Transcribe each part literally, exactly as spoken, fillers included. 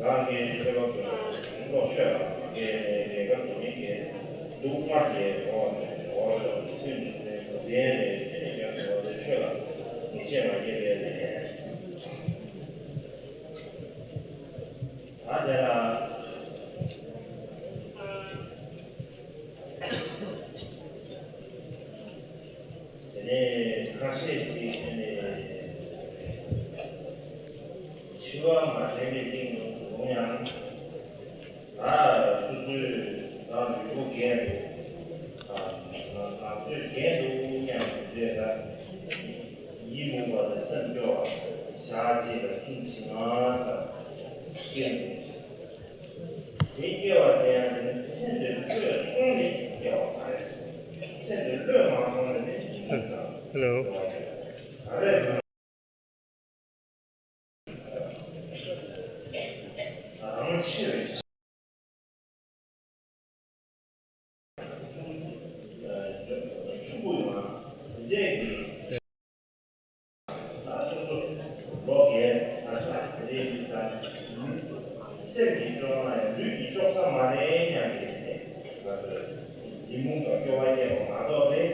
རང་གི་ཆོས་ལ་བསྟོད་པ་བློ་ཆོས་ལ་མ་སྐྱེས་ནས་རྒྱལ་ཁབ་དུ་མི་གྱི་སྡུག་བསྔལ་གྱི་འགྲོ་བ་མེད་འགྲོ་བ་སོགས་ཀྱི་སེམས་ཀྱི་སེམས་སུ་ལྡན་ནས་ཅི་ནས་ཀྱང་འགྲོ་བ་དེ་ཆོས་ལ་ངེས་ཤེས་མ་སྐྱེས་པས་ནས། ད་དེ་ལ། དེ་ནས་ཁ་ཤས་ཀྱིས་དེ་ནས་འཆི་བ་མ་དྲན་པའི་སྟེང་དུ་ལོང་ཡང་། ད་སོ་སོའི་ད་ལུས་པོ་རྒས་འདུག་ད་ང་ཚོས་རྒས་འདུག་སྙམ་དུ་བཟོས་ད། ཡིད་མུག་པ་དང་སེམས་སྐྱོ་བ། ཞག་གཅིག་ལ་ཐེངས་གཅིག་ང་ད་སྐྱེ་འདུག་དེ་སྐྱེ་བ་དེ་ཡང་དེ་ནི་ཚེ་འདིར་ཆོས་མཐོང་ནས་སྐྱེ་བ་མ་རེད། ཚེ་འདིར་བློས་མ་ཐོངས་ནས་ནི་ཤིན་ཏུ་དང་། ཧེ་ལོ། ག་རེ་ཟེར་ན། རང་ཆེ་བའི་ཆ་ཆུང་ཀུ་ཡོང་ན་དེ་འདྲས་ཀྱི། ད་སོ་སོ་ལོ་རྒས་ད་ཆ་དེ་འདྲའི་ཡིན་ཙང་། སེམས་ཀྱི་སྐྱོ་ན་ཡང་ལུས་ཀྱི་སྐྱོ་ས་མ་རེད་སྙམ་པའི་ནས་ང་ཚོས་ཡིད་མུག་དང་སྐྱོ་བ་སྐྱེས་པ་མ་གཏོགས་རེད།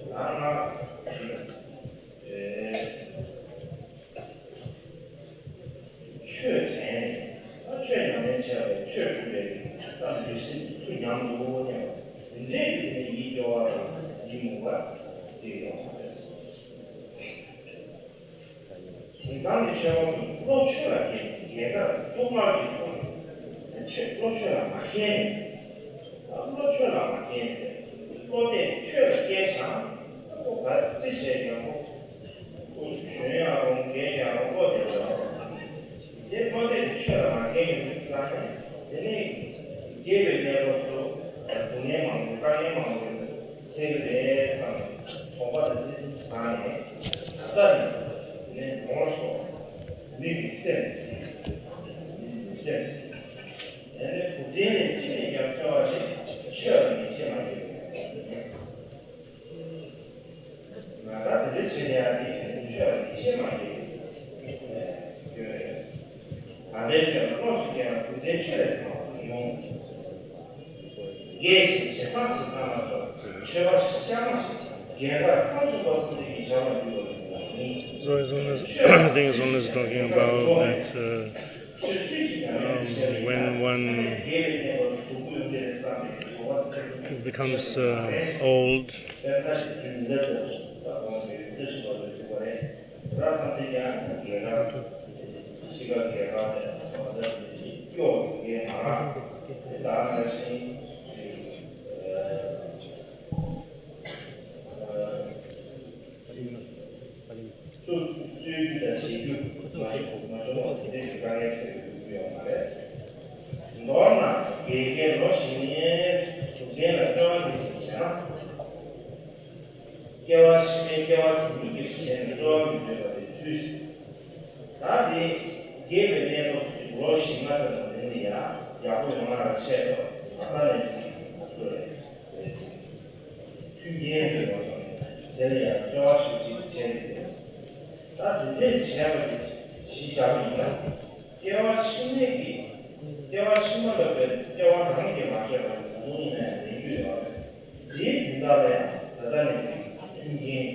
ད་ང་ཨེ་ཆོས་དྲན་ནས་ད་ཆོས་ཉམས་ལེན་བྱས་པས་ཆོས་གྲུབ་པའི་ད་ལུས་སེམས་ཐུགས་ཉམས་འདུག་སྙམ་པ་དེ་འདྲའི་ཡིད་ནས་ཡིད་སྐྱོ་བ་དང་ཡིད་མུག་པ་སྐྱེ་ཡོང་བ་རེད། དེང་སང་གི་ཆོས་པ་ཚོས་བློ་ཆོས་ལ་རྒྱལ་རྒྱལ་ཁ་ཐུགས་མར་གྱི་ཐོག་ནས་ཆོས་བློ་ཆོས་ལ་མ་མཁྱེན་ནས། བློ་ཆོས་ལ་མ་མཁྱེན་ནས་བློ་གཏད་ཆོས་ལ་བསྐྱལ་བཞག་ཁོ་ག་ཅི་བྱས་ཀྱང་ཁོ་གཞོན་ཡང་རུང་རྒས་ཡང་རུང་བློ་གཏད་ཀྱང་རུང་། དེ་བློ་གཏད་དེ་ཆོས་ལ་མ་མཁྱེན་ཡོད་དུས་ཙང་ནས་དེ་ནས་རྒས་པའི་གནས་སྐབས་སུ་སྡུག་བསྔལ་མང་པོ་དཀའ་ངལ་མང་པོ་ཡོད། ཚེ་གི་རེད་བསམ་ནས་དོགས་པ་དང་ཚེ་ཚུལ་བཟང་ནས་ད་ལྟ་ནས་ནས་ནོར་སོང་། མི་གི་སེམས་ཟིན། མི་གི་སེམས་ཟིན། ཡང་ནས་གུ་དྲིན་ལས་ཅི་ནས་ཀྱང་འཚོ་བ་ཞིག་ཆོས་ལ་ངེས་ཤེས་མ་སྐྱེས་པའི་ཡིན། ང་ད་དེ་འདྲའི་བྱེད་ཡག་གི་ཆོས་ལ་ངེས་ཤེས་མ་སྐྱེས་པའི་ཡོད་རེད། ད་ལྟའི་ཆོས་ལ་བློ་ཞིག་སྐྱེས་ན་གུ་དྲིན་ཆོས་ལས་ཟིན་པ་ཡོང་། དགེ་ཞིག་བྱེད་སང་ཞིག་བཏང་ན་ཆོག་ཆོས་པ་ཞིག་བཤད་མ་ཞིག་རྒན་དར་ཁམས་གསུམ་པ་ཐུགས་རྗེ་ཡིས་བྱ་བ་འགྲུབ་པར་འགྱུར་བ་ཡིན། So as long as, I think as long as talking about that, uh, um, when one becomes uh, old, སུ་གསོད་རྒྱུ་དང་བྱེད་རྒྱུ་མ་ཡིན་མ་བྱུང་བ་དེ་འདྲའི་དཀའ་ངལ་ཆེ་བའི་ཐུག་རྒྱུ་ཡོད་མ་རེད། མདོར་ན་དགེ་རྒན་ལོ་བཞི་ནས་དུག་ཅན་ལ་སྐྱོ་བ་མི་བྱེད་ཅིང་། སྐྱེ་བ་ཕྱི་མའི་སྐྱེ་བ་དེ་ཉིད་ཀྱི་ཞེན་ནས་སྤྲོ་བ་མི་འདོད་པ་དེ་འཁྲུལ་ཟིན། ད་དེ་རྒས་པའི་གནས་ལུགས་ཤིག་ལོ་བཞི་ལྔ་ཙམ་ལ་འཛིན་ནས་ཡང་ཡག་པོ་ཡོང་ན་ར་ཆད་དོ། ད་ལྟ་ནས་ཀྱང་ཁོ་རེ་རེ་ཅིག་མཐུན་རྐྱེན་ཡོད་པ་དང་དེ་ལ་ཡང་སྐྱོ་བ་ཞིག་ཅིག་བྱས་ནས་ཡོད། ད་དེ་འདྲས་བྱས་པ་དེ་གཞི་བཞག་པ་ཡིན་ན་སྐྱེ་བ་ཕྱི་མའི་གི་སྐྱེ་བ་ཕྱི་མ་ལ་བས་སྐྱེ་བ་རང་གིས་མ་བྱས་པ་ཡིན་ན་ཡིན་རྒྱུ་ཡོད་རེད། དེའི་དོན་དག་ལ་ཡང་ད་ལྟ་ནས་ཀྱི་མཐུན་རྐྱེན།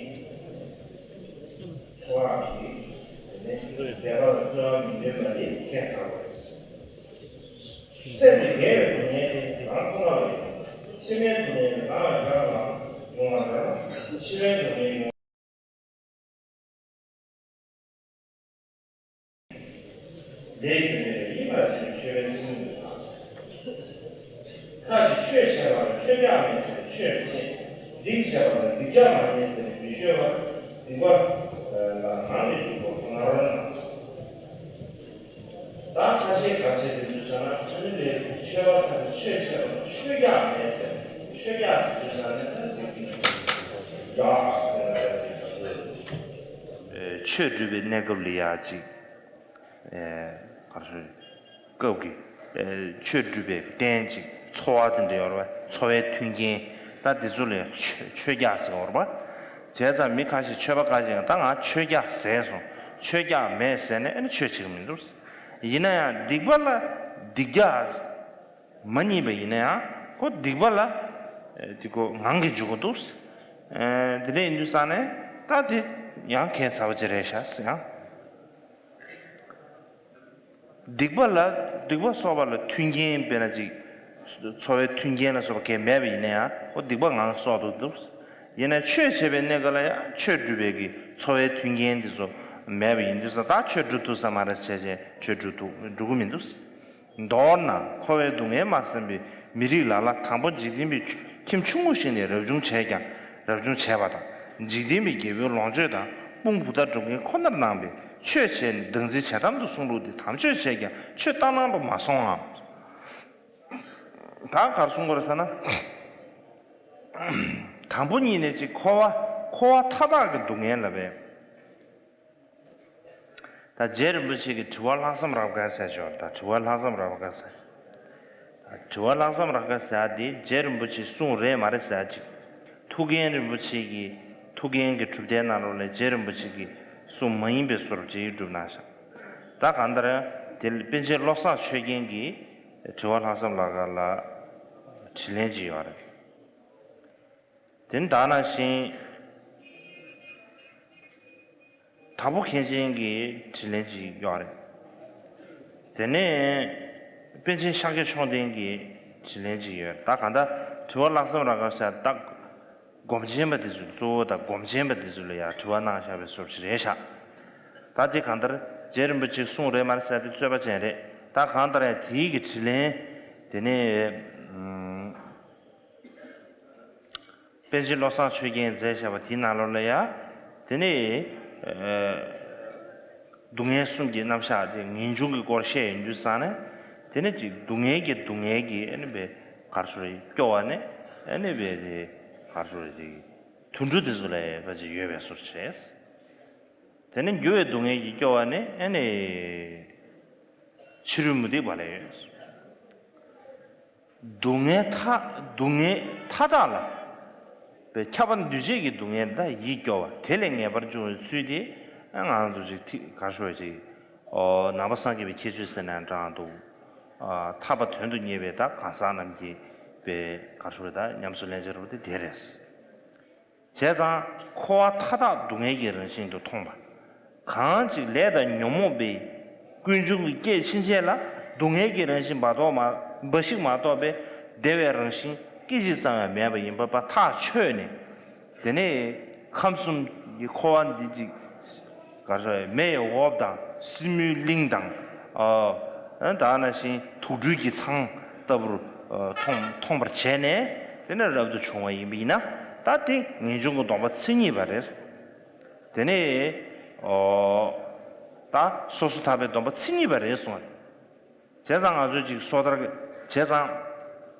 འཚོ་བ་ཞིག་དེ་ནས་བདེ་བ་ལ་སྤྲོ་བ་མི་འདོད་པ་དེ་ཁྱད་མཚར་བ་རེད། སེམས་ཀྱི་དགེ་བའི་སྡུག་བསྔལ་དེ་རང་མཐོང་བ་རེད། ཕྱི་མའི་སྡུག་བསྔལ་དེ་རང་ལ་རང་ལ་ཡོང་བ་ལྟར་ཕྱི་མའི་སྡུག་བསྔལ་ཡོང་ལས་རྒྱུ་འབྲས་ཡིན་པར་བྱས་ནས་ཆོས་པའི་སེམས་ལུགས་དང་། ཁ་ཅིག་ཆོས་བྱས་པ་ལ་ཆོས་རྒྱག་མེད་ཟེར་ནས་ཆོས་མི་བྱེད། སྡིག་བྱས་པ་ལ་སྡིག་རྒྱག་མ་ཉེས་ཟེར་ནས་མི་ཆོས་པ་སྡིག་པ་ལ་ངང་ནས་འཇུག་པ་ངར་བ་ན། ད་ཁ་ཤས་ག་ཆེ་དེ་ཚོས་བྱས་ན་ཨ་ནི་ལས་ཆོས་པ་ཁ་ཅིག་ཆོས་བྱས་པ་ལ་ཆོས་རྒྱག་མེད་ཟེར་ནས་ཆོས་རྒྱག་ཟེར་ནས་ད་སྡིག་རྒྱག་ཟེར་ན་ཆོས་སྒྲུབ་པའི་གནས་སྐབས་ལ་ཡ་ཅིག་ག་རེ་ཞུ། སྐབས་ཀྱི་ཆོས་སྒྲུབ་པའི་རྟེན་ཅིག་འཚོ་བ་དེ་འདྲ་ཡོད་རེད་པ། འཚོ་བའི་མཐུན་རྐྱེན་ད་འདི་ཚོ་ལ་ཆོས་ཆོས་རྒྱག་ཟེར་བ་རེད་པ། བྱས་ཙང་མི་ཁ་ཤས་ཆོས་པ་ཁ་ཤས་ཀྱིས་ད་ང་ཆོས་རྒྱག་ཟས་སོང་། ཆོས་རྒྱག་མེད་ཟས་ནས་ཨ་ནི་ཆོས་བྱེད་ཀྱི་མི་འདུག་ཡིན་ན་ཡང་སྡིག་པ་ལ་སྡིག་རྒྱག་མ་རྙེད་པ་ཡིན་ན་ཡང་ཁོ་སྡིག་པ་ལ་ཨེ་དེ་ཁོ་ངང་གིས་འཇུག་གི་འདུག་ཨེ་དེ་འདྲ་ཡིན་དུས་ཙང་ནས་ད་དེ་ཡང་ཁྱད་མཚར་པོ་ཅིག་རེད་ཤག་ཟེར་ཡང་། སྡིག་པ་ལ་སྡིག་པ་གསོག་པ་ལ་མཐུན་རྐྱེན་དཔེར་ན་ཅིག་འཚོ་བའི་མཐུན་རྐྱེན་ལ་སོགས་པ་གང་མེད་པ་ཡིན་ན་ཡང་ཁོ་སྡིག་པ་ངང་གསོག་ཏུ་འདུག་ཡིན་ན་ཆོས་བྱེད་པའི་གནས་སྐབས་ལ་ཡང་ཆོས་སྒྲུབ་པའི་གི་འཚོ་བའི་མཐུན་རྐྱེན་དེ་ཚོ་མེད་པ་ཡིན་དུས་ཙང་ད་ཆོས་སྒྲུབ་ཐུབ་ས་མ་རེད་བྱས་བྱས་ཆོས་སྒྲུབ་ཐུབ་འགྲོ་གི་མི་འདུག་མདོར་ན་འཁོར་བའི་སྡུག་བསྔལ་མ་བསམ་པའི་མི་རིགས་ལ་ལ་དང་པོ་འཇིག་རྟེན་པའི་ཁྱིམ་ཆུང་ངུ་ཞིག་ནས་རབ་བྱུང་བྱས་ཀྱང་རབ་བྱུང་བྱས་པ་དང་འཇིག་རྟེན་པའི་རྒྱལ་པོའི་ལོངས་སྤྱོད་དང་དཔུང་བུ་ད་སྒྲུབ་མཁན་ཁོ་ནར་སྣང་བས་ཆོས་བྱས་ནས་བདག་འཛིན་བྱེད་དམ་དུ་གསུངས་ལུགས་འདི་དམ་ཆོས་བྱས་ཀྱང་ཆོས་བཏང་སྣང་དུ་མ་སོང་ངམ། ད་གར་གསུང་དགོས་རེད་ཟེར་ན། དང་པོ་ཉིད་ནས་ཅིག་འཁོར་བ་འཁོར་བ་མཐའ་དག་གི་སྡུག་བསྔལ་ལ་བས། ད་རྗེ་རིན་པོ་ཆེ་གིས་དྲི་བ་ལྷག་བསམ་རབ་དཀར་ཟེར་ཞོར་ད་དྲི་བ་ལྷག་བསམ་རབ་དཀར་ཟེར། དྲི་བ་ལྷག་བསམ་རབ་དཀར་ཟེར་འདི་རྗེ་རིན་པོ་ཆེའི་གསུང་རེད་མ་རེད་ཟེར་ཅིག་ཐུའུ་བཀྭན་རིན་པོ་ཆེ་གི་ཐུའུ་བཀྭན་གྱི་གྲུབ་མཐའི་ནང་ལོགས་ལས་རྗེ་རིན་པོ་ཆེ་གི་གསུང་མ་ཡིན་པའི་བཟོ་འདྲ་ཅིག་བསྒྲུབས་གནང་ཤག་ད་གང་ལྟར་དེ་ལ་པཎ་ཆེན་བློ་བཟང་ཆོས་རྒྱན་གྱིས་དྲི་བ་ལྷག་བསམ་རབ་དཀར་ལ་དྲིས་ལན་ཅིག་ཡོད་རེད། དེ་ནི་ད་ནང་བཞིན། དྭགས་པོ་མཁན་ཆེན་གྱི་དྲིས་ལན་ཅིག་ཡོད་རེད། དེ་ནས་པཎ་ཆེན་ཤཱཀྱ་མཆོག་ལྡན་གྱི་དྲིས་ལན་ཅིག་ཡོད་རེད། ད་གང་ལྟར་དྲི་བ་ལྷག་བསམ་རབ་དཀར་ཤག་ད་སྒོམ་ཆེན་པ་དེ་ཚོ་གཙོ་བོ་དང་སྒོམ་ཆེན་པ་དེ་ཚོ་ལ་ཡང་དྲི་བ་གནང་བཞག་པའི་བཟོ་ཞིག་རེད་ཤག་ད་དེ་གང་ལྟར་རྗེ་རིན་པོ་ཆེའི་གསུང་རེད་མ་རེད་ཟེར་དེ་རྩོད་པ་ཅན་རེད། ད་གང་ལྟར་ཡང་དེའི་གི་དྲིས་ལན་དེ་ནས་ཨུམ། པཎ་ཆེན་བློ་བཟང་ཆོས་རྒྱན་མཛད་བཞག་པ་དེའི་ནང་ལོགས་ལ་ཡ། དེ་ནས་ཨ་སྡུག་བསྔལ་གསུམ་གྱི་རྣམ་གཞག་དེ་ངེས་འབྱུང་གི་སྐོར་བཤད་ཡོང་དུས་ཙང་ནས། དེ་ནས་ཅིག་སྡུག་བསྔལ་གྱི་སྡུག་བསྔལ་གྱི་ཨ་ནི་བའི་གར་སོ་རེ་སྐྱོ་བ་ནས་ཨ་ནི་བའི་དེ་གར་སོ་རེ་ཅིག་དུད་འགྲོ་དེ་ཚོ་ལ་ཡ་ཅིག་ཡོད་པའི་བཟོ་བྱས། དེ་ནས་འགྱུར་བའི་སྡུག་བསྔལ་གྱི་སྐྱོ་བ་ནས་ཨ་ནི་ཕྱི་རོལ་མུ་སྟེགས་པ་ལ་ཡོད། སྡུག་བསྔལ་མཐའ་སྡུག་བསྔལ་མཐའ་དག་ལ། པའི་ཁྱབ་པ་འདུས་བྱས་ཀྱི་སྡུག་བསྔལ་དང་ཡིད་སྐྱོ་བ་དེ་ལས་ངེས་པར་འབྱུང་བའི་ཚུལ་དེ་ང་ཚོ་ཅིག་ཐིག་གར་ཤོར་བའི་ཅིག་ཨོ་ནང་པ་སངས་རྒྱས་པའི་ཁྱད་ཆོས་ཟེར་ན་འདྲ་འདུག་ཨ་ཐར་པ་དོན་དུ་གཉེར་བའི་ད་གང་ཟག་རྣམས་ཀྱིས་པའི་གར་ཤོར་བའི་ད་ཉམས་སུ་ལེན་བྱ་རུ་དེ་དེ་རེད། བྱས་ཙང་འཁོར་བ་མཐའ་དག་སྡུག་བསྔལ་གྱི་རང་བཞིན་དུ་མཐོང་བ། གང་ཅིག་ལས་དང་ཉོན་མོངས་པའི་ཀུན་འབྱུང་གི་སྐྱེ་ཕྱིན་ཆད་ལ་སྡུག་བསྔལ་གྱི་རང་བཞིན་མ་གཏོགས་མ་འབའ་ཞིག་མ་གཏོགས་པའི་བདེ་བའི་རང་བཞིན་སྐད་ཅིག་ཙམ་ཡང་མེད་པ་ཡིན་པ་པ་ཐག་ཆོད་ནས། དེ་ནས་ཁམས་གསུམ་གྱི་འཁོར་བ་འདི་ཅིག་ག་རེ་མེ་ཡི་འོབས་དང་སྲིན་མོའི་གླིང་དང་། ཨ་ད་ནང་བཞིན་དུག་སྦྲུལ་གྱི་ཚང་ལྟ་བུར་ཨ་མཐོང་མཐོང་བར་བྱས་ནས་དེ་ནས་རབ་ཏུ་བྱུང་བ་ཡིན་པ་ཡིན་ན། ད་དེ་ངེས་འབྱུང་གི་སྡོམ་པ་མཚན་ཉིད་པ་རེད། དེ་ནས་ཨོ་ད་སོ་སོ་ཐར་པའི་སྡོམ་པ་མཚན་ཉིད་པ་རེད་གསུངས་པ་རེད། བྱས་ཙང་ང་ཚོས་ཅིག་སོ་ཐར་བྱས་ཙང་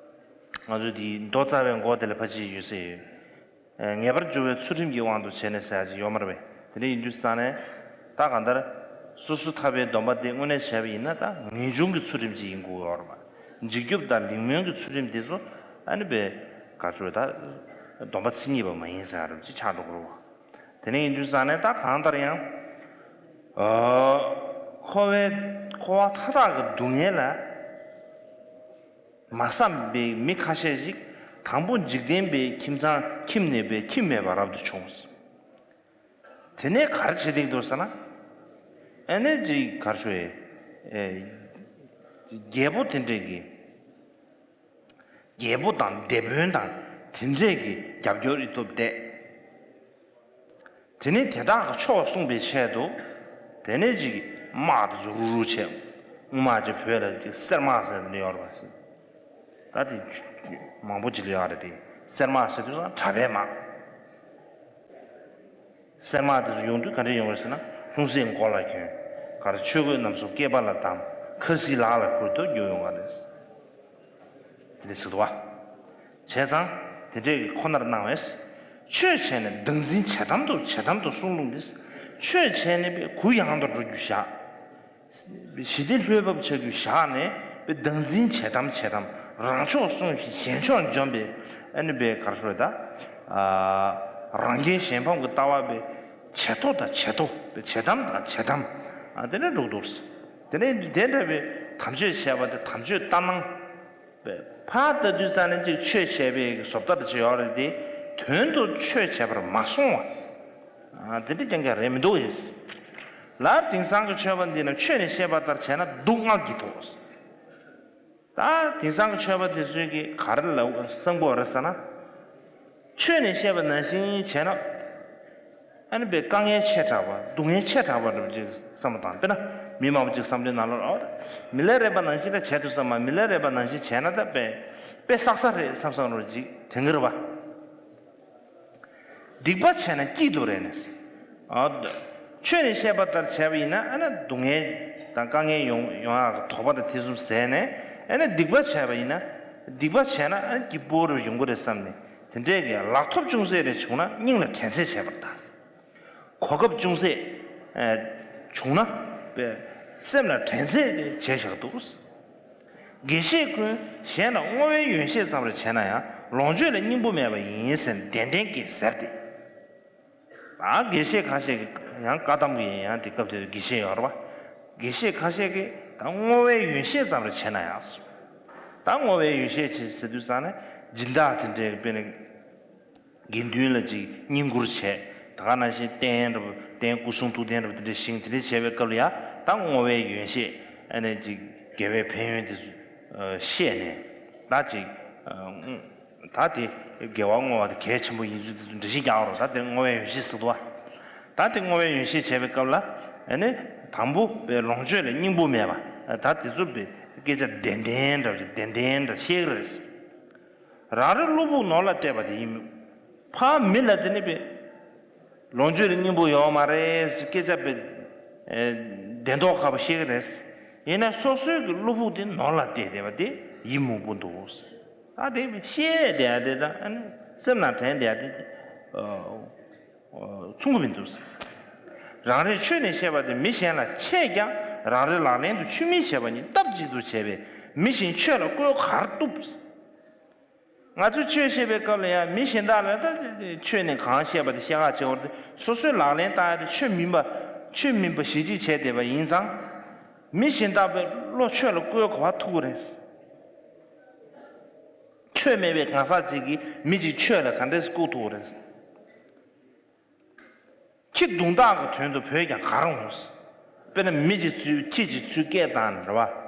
ང་ཚོས་དེའི་མདོ་རྩ་བའི་མགོ་དེ་ལ་ཕལ་ཆེར་ཡོད་ས་ཡོད། ངེས་པར་འབྱུང་བའི་ཚུལ་ཁྲིམས་ཀྱི་དབང་དུ་བྱས་ནས་ཟེར་ཡ་ཅིག་ཡོད་མ་རེད་པས། དེ་འདྲ་ཡིན་དུས་ཙང་ནས་ད་གང་ལྟར་སོ་སོ་ཐར་པའི་སྡོམ་པ་དེ་དངོས་གནས་བྱས་པ་ཡིན་ན་ད་ངེས་འབྱུང་གི་ཚུལ་ཁྲིམས་ཅིག་ཡིན་དགོས་ཡོད་རེད་པ། འཇིགས་སྐྱོབ་དང་ལིང་མོན་གྱི་ཚུལ་ཁྲིམས་དེ་ཚོ་ཨ་ནི་པའི་ག་ཚོད་ད་སྡོམ་པ་མཚན་ཉིད་པ་མ་ཡིན་ཟེར་ཡ་རབ་ཅིག་ཆགས་འགྲོ་གི་རེད་པ། དེ་ནས་ཡིན་དུས་ཙང་ནས་ད་གང་ལྟར་ཡང་ཨ་འཁོར་བའི་འཁོར་བ་མཐའ་དག་གི་སྡུག་བསྔལ་ལ། མ་བསམ་པའི་མི་ཁ་ཤས་ཤིག་དང་པོ་འཇིག་རྟེན་པའི་ཁྱིམ་ཚང་ཁྱིམ་ནས་པའི་ཁྱིམ་མེད་པ་རབ་ཏུ་བྱུང་། དེ་ནས་ག་རེ་བྱེད་དེ་འདུག་ཟེར་ན། ཨ་ནི་ཅིག་ག་རེ་ཞུ་ཨེ། རྒྱལ་པོ་དེ་འདྲས་ཀྱི། རྒྱལ་པོ་དང་སྡེ་དཔོན་དང་དེ་འདྲས་ཀྱི་རྒྱབ་སྐྱོར་ཡིན་སྟབས་བསྡད། དེ་ནས་དེ་དག་གི་ཕྱོགས་བསྲུང་བའི་ཆེད་དུ། དེ་ནས་ཅིག་དམག་དེ་ཚོ་རུག་རུག་བྱས། སྔོན་མ་ཅིག་བོད་ལ་ཅིག་གསེར་དམག་ཟེར་ནས་ཡོད་རེད་པ། ད་དེ་མང་པོ་ཅིག་ལ་ཡོད་རེད་དེ། གསེར་དམག་ཟེར་དུས་ཙང་གྲྭ་པའི་དམག་གསེར་དམག་དེ་ཚོ་ཡོང་དུས་ག་འདྲ་ཡོང་གི་རེད་ཟེར་ན། ལྷུང་བཟེད་མགོ་ལ་གྱོན། ག་རེ་ཆོས་གོས་རྣམས་སུ་སྐེད་པ་ལ་བསྡམས། ཁ་སིལ་ལག་ལ་ཁུར་དུ་རྒྱུག་ཡོང་བ་རེད། དེ་འདྲ་ཟེར་འདུག་བ། བྱས་ཙང་དེ་འདྲས་ཀྱི་ཁོ་ནར་སྣང་བས། ཆོས་བྱས་ནས་བདག་འཛིན་བྱེད་དམ་དུ་བྱེད་དམ་དུ་གསུངས་ལུགས་འདི། ཆོས་བྱས་ནས་པའི་གུ་ཡངས་དུ་འགྲོ་རྒྱུ་བཞག་ཞི་བདེ་ལྷོད་བབས་བྱ་རྒྱུ་བཞག་ནས་པའི་བདག་འཛིན་བྱེད་དམ་བྱེད་དམ། རང་ཕྱོགས་བསྲུང་ཞིང་གཞན་ཕྱོགས་འཇོམས་པའི་ཨ་ནི་པའི་གར་ཤོར་ད། རང་རྒྱལ་གཞན་ཕམ་གྱི་ལྟ་བ་པའི་བྱེད་དོ་དང་བྱེད་དོ་པའི་བྱེད་དམ་དང་བྱེད་དམ། ཨ་དེ་ནས་འགྲོ་འདུག་དེ་ནས་དེ་འདྲ་བའི་དམ་ཆོས་བྱས་པ་དེ་དམ་ཆོས་ལྟར་སྣང་། ཕར་ལྟ་དུས་ཙ་ནས་ཅིག་ཆོས་བྱས་པའི་བཟོ་ལྟ་ཅིག་ཡོད་རེད་དེ། དོན་དུ་ཆོས་བྱས་པར་མ་སོང་བ། དེ་འདྲ་རྐྱང་རྐྱང་རེད་མི་འདུག་ཨེ། ལར་དེང་སང་གི་ཆོས་པ་འདི་རྣམས་ཆོས་ནས་བཤད་པ་ལྟར་བྱས་ན་སྡུག་བསྔལ་གྱི་དོགས། ད་དེང་སང་གི་ཆོས་པ་དེ་ཚོས་ཀྱིས་ག་རེ་ལ་བསམ་གྱི་ཡོད་རེད་ཟེར་ན། ཆོས་ནས་བཤད་པ་ནང་བཞིན་བྱས་ན། ཨ་ནི་དཔེ་དཀའ་ངལ་ཆེ་དྲགས་པ་སྡུག་བསྔལ་ཆེ་དྲགས་པ་འདྲ་པོ་ཅིག་བསམ་བློ་བཏང་། དཔེར་ན་མི་མང་པོ་ཅིག་བསམ་བློའི་ནང་ལོགས་ལ་ཨོ། མི་ལ་རས་པ་ནང་བཞིན་ལ་བྱས་ཐུབ་ས་མ། མི་ལ་རས་པ་ནང་བཞིན་བྱས་ན་ད་དཔེ་དཔེ་བསགས་ས་རེད་བསམ་བསམ་འདྲ་པོ་ཅིག་དྲན་གྱི་རེད་པ། སྡིག་པ་བྱས་ན་སྐྱིད་འདུག་རེད་ནས། ཨ། ཆོས་ནས་བཤད་པ་ལྟར་བྱས་པ་ཡིན་ན་ཨ་ནི་སྡུག་བསྔལ་དང་དཀའ་ངལ་ཡོང་ཡོང་ཡག་གི་དོགས་པ་དང་དེ་ཚོ་ཟད་ནས། ཨ་ནི་སྡིག་པ་བྱས་པ་ཡིན་ན། སྡིག་པ་བྱས་ན་ཨ་ནི་སྐྱིད་པོ་རེ་ཡོང་གི་རེད་བསམ་ནས། དེ་འདྲས་ཀྱི་ལག་ཐོབ་ཅུང་ཟད་རེ་བྱུང་ན་སྙིང་ལ་དྲན་ཚད་བྱས་པར་གདའ། གོ་སྐབས་ཅུང་ཟད་ཨ་བྱུང་ན་སེམས་ལ་དྲན་ཚད་བྱས་བཞག་འདུག། དགེ་བཤེས་ཀུན་གཞན་ལ་བསྔོ་བའི་ཡོན་བཤད་ཙམ་རེ་བྱས་ན་ཡང་ལོངས་སྤྱོད་ལ་སྙིང་པོ་མེད་པ་ཡིན་ཟེར་ཏན་ཏན་གྱིས་ཟེར་ཏེ། ད་དགེ་བཤེས་ཁ་ཤས་ཀྱིས་ཡང་བཀའ་གདམས་ཀྱི་ཡང་དེ་སྐབས་དེར་དགེ་བཤེས་ཡོད་རེད་པ། དགེ་བཤེས་ཁ་ཤས་ཀྱིས་ད་བསྔོ་བའི་ཡོན་བཤད་ཙམ་རེ་བྱས་ན་ཡང་། ད་བསྔོ་བའི་ཡོན་བཤད་བྱེད་ཟེར་དུས་ཙང་ནས་སྦྱིན་བདག་དེ་འདྲའི་དཔེར་ན། དགེ་འདུན་ལ་ཅིག་བསྙེན་བཀུར་བྱས། ད་ག་ནང་བཞིན་རྟེན་འདྲ་པོ་རྟེན་སྐུ་གསུང་ཐུགས་རྟེན་འདྲ་པོ་དེ་འདྲ་བཞེངས། དེ་འདྲ་བྱས་པའི་སྐབས་ལ་ཡང་ད་བསྔོ་བའི་ཡོན་བཤད། ཨ་ནི་ཅིག་དགེ་བའི་ཕན་ཡོན་དེ་ཚོ་བཤད་ནས། ད་ཅིག་ད་དེ་དགེ་བ་བསྔོ་བ་དེ་གལ་ཆེན་པོ་ཡིན་ཚུལ་དེ་ཚོ་འགྲེལ་བཤད་རྒྱག་རོགས། ད་དེ་བསྔོ་བའི་ཡོན་བཤད་ཟེར་འདུག་པ། ད་དེ་བསྔོ་བའི་ཡོན་བཤད་བྱས་པའི་སྐབས་ལ་ཨ་ནི་དང་པོ་པའི་ལོངས་སྤྱོད་ལ་སྙིང་པོ་མེད་པ། ད་དེ་ཚོ་པའི་སྐད་ཆ་བདེན་བདེན་འདྲ་བདེན་བདེན་འདྲ་བཤད་ཀྱི་རེད། རང་རེ་བློ་ཕུགས་ནོར་ལ་གཏད་པ་དེ་ཡིན། ཕ་མི་ལ་དེ་ནི་པའི་ལོངས་སྤྱོད་ལ་སྙིང་པོ་ཡོད་མ་རེད་ཟེར་སྐད་ཆ་པའི་བདེན་མདོག་ཁ་པོ་བཤད་ཀྱི་རེད། ཡིན་ན་སོ་སོའི་གི་བློ་ཕུགས་དེ་ནོར་ལ་གཏད་བསྡད་པ་དེ་ཡིད་མུག་པོ་འདུག། ད་དེ་བཤད་བསྡད་ཡ་དེ་དང་ཨ་ནི་སེམས་ནང་དྲན་བསྡད་ཡ་དེ་མཚུངས་པོ་མི་འདུག། རང་རེས་ཆོས་ནས་བཤད་པ་དེ་མི་གཞན་ལ་འཆད་ཀྱང་རང་རེ་ལག་ལེན་དུ་ཆུད་མི་བྱེད་པ་ཉིད་སྟབས་གཅིག་ཏུ་བྱས་པས་མི་གཞན་ཆོས་ལ་བཀོལ་གར་བཏུབ། ང་ཚོས་ཆོས་བཤད་པའི་སྐབས་ལ་ཡང་མི་གཞན་དག་ལ་ད་ཆོས་ནས་གང་བཤད་པ་དེ་བཤད་ཁག་བྱེད་བར་དུ་སོ་སོའི་ལག་ལེན་བསྟར་ཡ་དེ་ཆོས་མིན་པ། ཆོས་མིན་པ་ཞེ་གཅིག་བྱས་བསྡད་པ་ཡིན་ཙང་། མི་གཞན་དག་པའི་བློ་ཆོས་ལ་བཀོལ་ག་པར་ཐུབ་ཀྱི་རེད། ཆོས་མེད་པའི་གང་ཟག་ཅིག་གིས་མི་གཅིག་ཆོས་ལ་ག་འདྲས་བཀོལ་ཐུབ་ཀྱི་རེད། ཁྱི་གདུང་དག་གི་དོན་དུ་བོས་ཀྱང་ག་རེ་འོང་། དཔེར་ན་མི་གཅིག་ཚུར་ཁྱི་གཅིག་ཚུར་སྐད་བཏང་ནས་རེད་བ།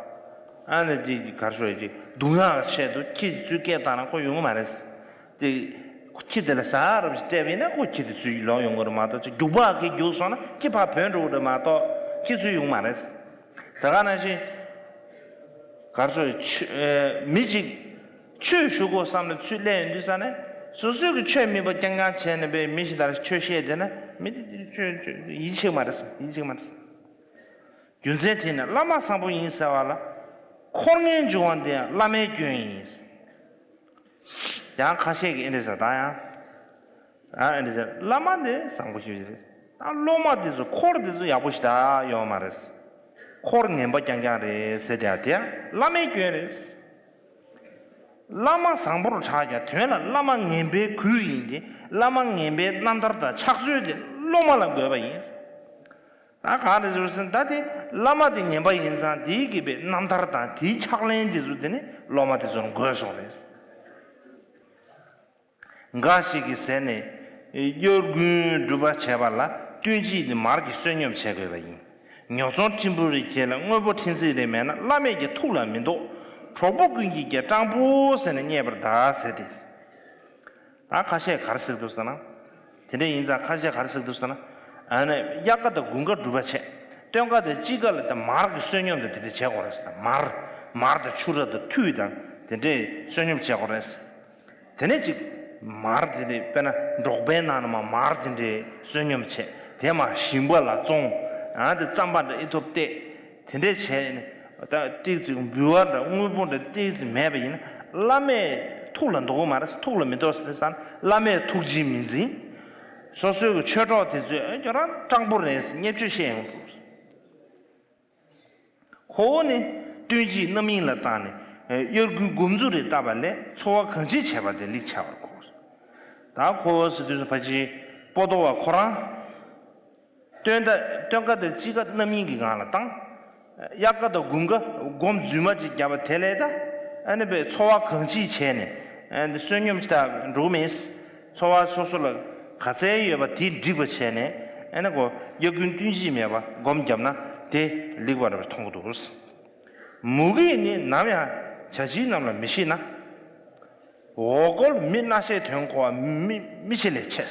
ཨ་ནི་དེ་ག་རེ་ཞུ་ཡ་ཅིག་གདུང་ཡག་ཆེད་དུ་ཁྱི་གཅིག་ཚུར་སྐད་བཏང་ན་ཁོ་ཡོང་གི་མ་རེད། དེ་ཁྱི་དེ་ལ་ཟ་རབས་ཤིག་སྤྲད་པ་ཡིན་ན་ཁོ་ཁྱི་དེ་ཚུར་ལོག་ཡོང་གི་རེད་མ་གཏོགས་ཅིག་རྒྱུག་པ་གིས་རྒྱུག་སོང་ན་ཁྱི་ཕར་བུད་འགྲོ་གི་རེད་མ་གཏོགས་ཁྱི་ཚུར་ཡོང་གི་མ་རེད། ད་ག་ནང་བཞིན། གར་སོགས་ཆོས་ཨེ་མི་གཅིག་ཆོས་ཞུ་དགོས་བསམ་ནས་ཚུར་སླེབས་ཡོང་དུས་ཙ་ནས་སོ་སོའི་གི་ཆོས་མིན་པ་རྐྱང་རྐྱང་བྱས་ནས་པའི་མི་ཞིག་དང་ཆོས་བཤད་བསྡད་ན་མི་དེ་ཆོས་ཆོས་ཡིད་ཆེས་མ་རེད་བསམ། ཡིད་ཆེས་མ་རེད་བསམ། རྒྱུ་མཚན་དེ་ནི་བླ་མ་བཟང་པོ་ཡིན་ཟེར་བ་ལ་འཁོར་ངན་འབྱུང་བ་འདི་ཡང་བླ་མའི་སྐྱོན་ཡིན། ཡང་ཁ་ཤས་ཀྱིས་ཨེ་འདྲ་ཟེར་ད་ཡང་། ཨ་ཨེ་འདྲ་ཟེར་བླ་མ་འདི་བཟང་པོ་ཞིག་རེད། ད་སློབ་མ་འདི་ཚོ་འཁོར་འདི་ཚོ་ཡག་པོ་ཞིག་ད་ཡོད་མ་རེད། འཁོར་ངན་པ་རྐྱང་རྐྱང་རེད་ཟེར་དེ་ཡང་དེ་ཡང་བླ་མའི་སྐྱོན་རེད། བླ་མ་བཟང་པོར་གྲགས་ཀྱང་དོན་ལ་བླ་མ་ངན་པའི་ཁུལ་ཡིན་ཏེ་བླ་མ་ངན་པའི་རྣམ་ཐར་དང་ཕྱག་སྲོལ་དེ་སློབ་མ་ལ་འགོས་པ་ཡིན། ད་ག་རེ་ཟེར་ཟེར་ན་ད་དེ་བླ་མ་དེ་ངན་པ་ཡིན་ཙང་དེའི་གི་པའི་རྣམ་ཐར་དང་དེའི་ཕྱག་ལེན་དེ་ཚོ་དེ་ནི་སློབ་མ་དེ་ཚོར་འགོས་སོང་རེད། འགའ་ཞིག་གིས་ཟེར་ནས་དབྱར་དགུན་སྒྲུབ་པ་བྱེད་པ་ལ་བསྟུན་དཔྱིད་དེ་མར་གྱི་བསོད་སྙོམས་བྱེད་དགོས་པ་ཡིན། ཉོ་ཚོང་ཁྲིམས་ཕུག་རེ་ཁྱེར་ལ་དངོས་པོ་ཕྲན་ཚེགས་རེ་མེད་ན་བླ་མེད་ཀྱི་ཐུགས་ལ་མི་འདོགས། གྲོགས་པོ་ཀུན་གྱིས་ཀྱང་སྤྲང་པོ་ཟེར་ནས་བསྙད་པར་གདའ་ཟེར་ཏེ། ད་ཁ་ཤས་ག་རེ་ཟེར་འདུག་ཟེར་ན། དེ་འདྲ་ཡིན་ཙང་ཁ་ཤས་ག་རེ་ཟེར་འདུག་ཟེར་ན། ཨ་ནི་དབྱར་ཁ་དང་དགུན་ཁ་སྒྲུབ་པ་བྱས། སྟོན་ཁ་དང་དཔྱིད་ཁ་ལ་དེ་མར་གྱི་བསོད་སྙོམས་དང་དེ་འདྲ་བྱེད་དགོས་རེད་ཟེར། མར། མར་དང་ཕྱུར་ར་དང་ཐུད་དང་དེ་འདྲའི་བསོད་སྙོམས་བྱེད་དགོས་རེད་ཟེར། དེ་ནས་ཅིག་མར་དེ་འདྲའི་དཔེར་ན་འབྲོག་པའི་ནང་ན་མ་མར་དེ་འདྲའི་བསོད་སྙོམས་བྱས། དེ་མ་ཞིང་པ་ལ་བཙོང་། ཨ་དེ་རྩམ་པ་འདྲ་ཨི་ཐོབ་སྟེ། དེ་འདྲས་བྱས་ནས་ད་ཏིག་ཙིག་འབུལ་བ་འདྲ་དངོས་པོ་འདྲ་ཏིག་ཙིག་མེད་པ་ཡིན་ན་བླ་མས་ཐུགས་ལ་འདོགས་ཀྱི་མ་རེད། ཐུགས་ལ་མི་འདོགས་ཟེར་ཙང་བླ་མས་ཐུགས་རྗེས་མི་འཛིན། སོ་སོའི་གི་ཆོས་གྲོགས་དེ་ཚོས་ཨེ་ཁྱོད་རང་སྤྲང་པོ་རེད་ཟེར་བརྙས་བཅོས་བཤད་ཡོང་འདུག། ཁོ་བོ་ནི་སྟོན་དཔྱིད་རྣམ་གཡེང་ལ་བཏང་ནས་དབྱར་དགུན་དགོབ་འཛུགས་རེ་བཏབ་པ་ལས་འཚོ་བ་གང་ཅིའི་བྱས་པ་དེ་ལེགས་ཆགས་པར་གོ། ད་ཁོ་བོ་ཟེར་དུས་སུ་ཕལ་ཆེར་པོ་ཏོ་བ་ཁོ་རང་། སྟོན་ཟླ་སྟོན་ཁ་དང་དཔྱིད་ཁ་རྣམ་གཡེང་གི་ངང་ལ་བཏང་། དབྱར་ཁ་དང་དགུན་ཁ་སྒོམ་རྫུན་མ་ཅིག་བརྒྱབ་པ་དེ་ལས་ད་ཨ་ནི་པའི་འཚོ་བ་གང་ཅིའི་བྱས་ནས་ཨ་ནི་བསོད་སྙོམས་ཅིག་ད་འགྲོ་གི་མེད། འཚོ་བ་སོ་སོ་ལ་ག་ཚད་ཡོད་པ་དེ་འགྲིག་པ་བྱས་ནས་ཨ་ནི་གོ་དབྱར་དགུན་སྟོན་དཔྱིད་མེད་པ་སྒོམ་བརྒྱབ་ན་དེ་ལེགས་པ་རེད་པ་མཐོང་གི་འདུག། མུ་གེ་ནི་ནམ་ཡང་བྱ་བྱིའུ་རྣམས་ལ་མི་ཤེས་ན། འོ་སྐོལ་མི་རྣ་ཤེས་དོན་གོ་བ་མི་མི་ཆེ་ལས་ཆེ།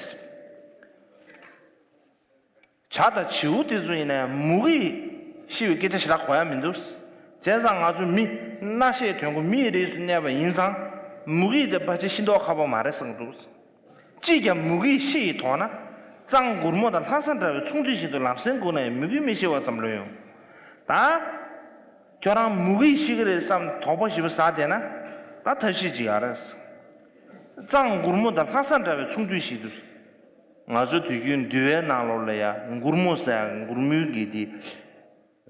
བྱ་དང་བྱིའུ་དེ་ཚོ་ཡིན་ན་ཡང་མུ་གེ་ཤི་བའི་སྐད་ཆ་ཞེ་དྲག་གོ་ཡ་མི་འདུག། བྱས་ཙང་ང་ཚོ་མི་རྣ་ཤེས་དོན་གོ་མིའི་རིགས་སུ་གནས་པ་ཡིན་ཙང་མུ་གེ་དེ་ཕལ་ཆེར་ཤི་མདོག་ཁ་པོ་མ་རེད་བསམ་གྱི་འདུག། ཅིས་ཀྱང་མུ་གེ་ཤི་ཡི་དོགས་ན། གཙང་སྒོར་མོ་དང་ལྷ་ས་འདྲ་བའི་ཚོང་འདུས་ཤིག་ཏུ་ལམ་སེང་སྒུག་ན་ཡང་མུ་གེ་མི་ཤི་བ་ཙམ་ལོས་ཡོང་། ད། ཁྱོད་རང་མུ་གེ་ཤི་གི་རེད་བསམ་དོགས་པ་ཞེ་པོ་ཟ་བསྡད་ན། ད་ཐབས་ཤེས་ཅིག་ཡོད་རེད། གཙང་སྒོར་མོ་དང་ལྷ་ས་འདྲ་བའི་ཚོང་འདུས་ཤིག་ཏུ། ང་ཚོ་དུས་རྒྱུན་འདུལ་བའི་ནང་ལོགས་ལ་ཡ་སྒོར་མོ་ཟེར་ཡ་སྒོར་མོའི་གི་དེ།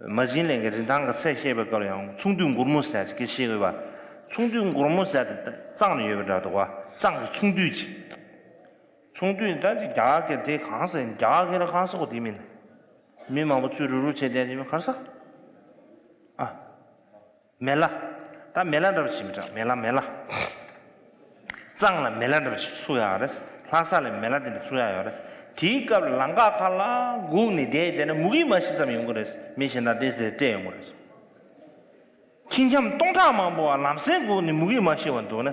མ་བྱིན་ལེན་གྱི་རིན་ཐང་གི་ཚད་བཤད་པའི་སྐབས་ལ་ཡང་ཚོང་འདུས་སྒོར་མོ་ཟེར་ཅིག་བཤད་དགོས་པ། ཚོང་འདུས་སྒོར་མོ་ཟེར་དེ་གཙང་ལ་ཡོད་པ་འདྲ་འདུག་བ། གཙང་གི་ཚོང་འདུས་ཅིག། ཚོང་འདུས་ད་ཅིག་རྒྱ་གར་སྐད་དེ་གང་ཟེར་རྒྱ་གར་སྐད་ལ་གང་ཟེར་གོ་དེ་མིན། མི་མང་པོ་ཚུར་རུག་རུག་བྱས་བསྡད་དེ་མིན་གར་ས། ཨ། མེ་ལ། ད་མེ་ལ་འདྲ་པོ་ཅིག་མི་འདྲ་མེ་ལ་མེ་ལ། གཙང་ལ་མེ་ལ་འདྲ་པོ་ཞིག་ཚུགས་ཡག་རེད། ལྷ་ས་ལ་མེ་ལ་དེ་འདྲ་ཚུགས་ཡག་ཡོད་རེད། དེའི་སྐབས་ལ་ལམ་ཁ་ཁ་ལ་སྒུག་ནས་བསྡད་བསྡད་ན་མུ་གེ་མ་ཤི་ཙམ་ཡོང་གི་རེད། མི་གཞན་དག་དེ་དེ་སྤྲད་ཡོང་གི་རེད། ཁྱི་འཁྱམ་སྟོང་ཕྲག་མང་པོ་བ་ལམ་སེང་སྒུག་ནས་མུ་གེ་མ་ཤི་བ་འདུག་ན།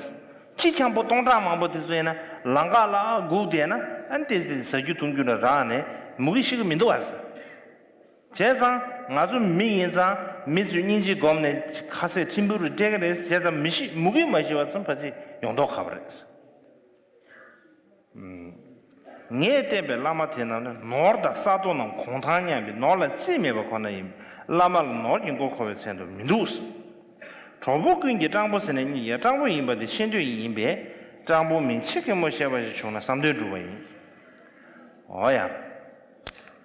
ཁྱི་འཁྱམ་པོ་སྟོང་ཕྲག་མང་པོ་དེ་ཚོ་ཡིན་ན་ལམ་ཁ་ལ་སྒུག་བསྡད་ན་ཨ་ནི་དེ་དེ་ཟ་རྒྱུ་འཐུང་རྒྱུ་ལ་རག་ནས་མུ་གེ་ཤི་གི་མི་འདུག་བ་ཟེར། བྱས་ཙང་ང་ཚོ་མི་ཡིན་ཙང་མི་ཚོས་སྙིང་རྗེ་སྒོམ་ནས་ཁ་ཟས་ཕྲན་བུ་རེ་སྤྲད་ཀྱི་རེད། བྱས་ཙང་མི་ཤི་མུ་གེ་མ་ཤི་བ་ཙམ་ཕལ་ཆེར་ཡོང་མདོག་ཁ་པོ་རེད། ངས་བསྟེན་པའི་བླ་མ་དེ་རྣམས་ནི་ནོར་དང་ས་རྡོ་རྣམས་གོང་ཐང་མཉམ་པའི་ནོར་ལ་རྩིས་མེད་པ་ཁོ་ན་ཡིན། བླ་མ་ལ་ནོར་གྱི་མགོ་འཁོར་བའི་མཚན་དུ་མི་འདུག། གྲོགས་པོ་ཀུན་གྱི་སྤྲང་པོ་ཟེར་ནས་གཉིས་ཡོད། སྤྲང་པོ་ཡིན་པ་དེ་ཤེས་འདོད་ཡིན་པས་སྤྲང་པོ་མིན་ཆེ་གེ་མོ་ཤེས་པ་ཞིག་བྱུང་ན་བསམ་དོན་འགྲུབ་པ་ཡིན། འོ་ཡ།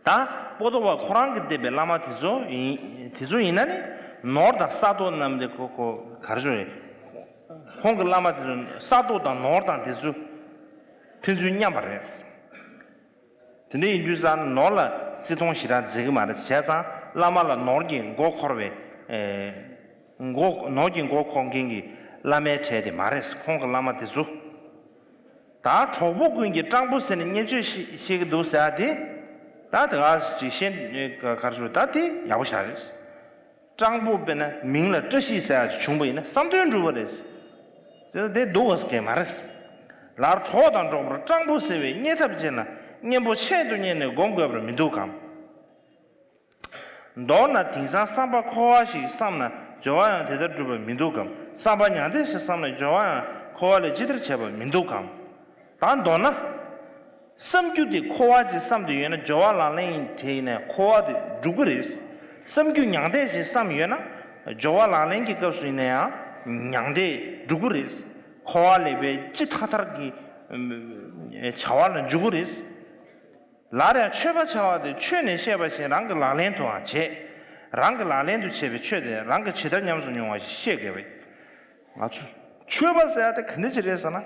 ད་པོ་ཏོ་བ་ཁོ་རང་གིས་བསྟེན་པའི་བླ་མ་དེ་ཚོ་ཡིན་དེ་ཚོ་ཡིན་ན་ནི་ནོར་དང་ས་རྡོ་རྣམས་དེ་ཁོ་ཁོ་ག་རེ་ཞུ་རེད། ཁོང་གི་བླ་མ་དེ་ཚོ་ས་རྡོ་དང་ནོར་དང་དེ་ཚོ་ཕན་ཚུན་མཉམ་པ་རེད། དེ་འདྲ་ཡིན་དུས་ཙང་ནོར་ལ་བརྩི་མཐོང་ཞེ་དྲག་མཛད་ཀྱི་མ་རེད། བྱས་ཙང་བླ་མ་ལ་ནོར་གྱི་མགོ་འཁོར་བའི་ཨེ། མགོ་ནོར་གྱི་མགོ་འཁོར་མཁན་གྱི་བླ་མའི་གྲས་དེ་མ་རེད། ཁོང་གི་བླ་མ་དེ་ཚོ། ད་གྲོགས་པོ་ཀུན་གྱི་སྤྲང་པོ་ཟེར་ནས་བརྙས་བཅོས་ཤི་ཤེས་ཀྱི་འདུག་ཟེར་ཡ་དེ། ད་དེ་ག་ཅིག་ཤེས་ག་རེ་ཞུ་ད་དེ་ཡག་པོ་ཞེ་དྲག་རེད། སྤྲང་པོ་དཔེར་ན་མིང་ལ་བཀྲ་ཤིས་ཟེར་ཡ་ཅིག་བྱུང་པ་ཡིན་ན་བསམ་དོན་འགྲུབ་པ་རེད། དེ་དེ་སྡུག་པ་གང་ཡང་མ་རེད། ལར་གྲོགས་དང་འགྲོགས་པར་སྤྲང་པོ་ཟེར་བའི་བརྙས་ཐབས་ཅན་ལ་གཉེན་པོ་ཆེད་དུ་གཉེར་ནས་སྒོམ་དགོས་པར་མི་འདུག་གམ། མདོར་ན་དེང་སང་བསམ་པ་འཁོར་བ་ཞིག་བསམ་ན་སྦྱོར་བ་ཡང་དེ་ལྟར་འགྲུབ་པ་མི་འདུག་གམ། བསམ་པ་མྱང་འདས་ཞིག་བསམ་ན་སྦྱོར་བ་ཡང་འཁོར་བ་ལས་ཇི་ལྟར་བྱེད་པ་མི་འདུག་གམ། ད་མདོར་ན། བསམ་རྒྱུ་དེ་འཁོར་བ་ཅིག་བསམ་དུ་ཡོད་ན་སྦྱོར་བ་ལག་ལེན་དེ་ཡིན་ན་འཁོར་བ་དེ་འགྲུབ་ཀྱི་རེད། བསམ་རྒྱུ་མྱང་འདས་ཞིག་བསམ་ཡོད་ན་སྦྱོར་བ་ལག་ལེན་གྱི་སྐབས་སུ་ཡིན་ན་ཡང་མྱང་འདས་འགྲུབ་ཀྱི་རེད། འཁོར་བ་ལས་པའི་ཅི་ཐར་ཐར་གྱི་བྱ་བ་ལ་འཇུག་གི་རེད། ལར་ཡང་ཆོས་པ་བྱ་བ་དེ་ཆོས་ནས་བཤད་པ་བཞིན་རང་གི་ལག་ལེན་དུའང་བྱེད། རང་གི་ལག་ལེན་དུ་བྱས་པའི་ཆོས་དེ་རང་གིས་ཇི་ལྟར་ཉམས་སུ་མྱོང་བ་ཞིག་ཤེས་དགོས་པས། ང་ཚོ་ཆོས་པ་ཟེར་ཡ་དེ་ག་འདྲ་ཅིག་རེད་ཟེར་ན།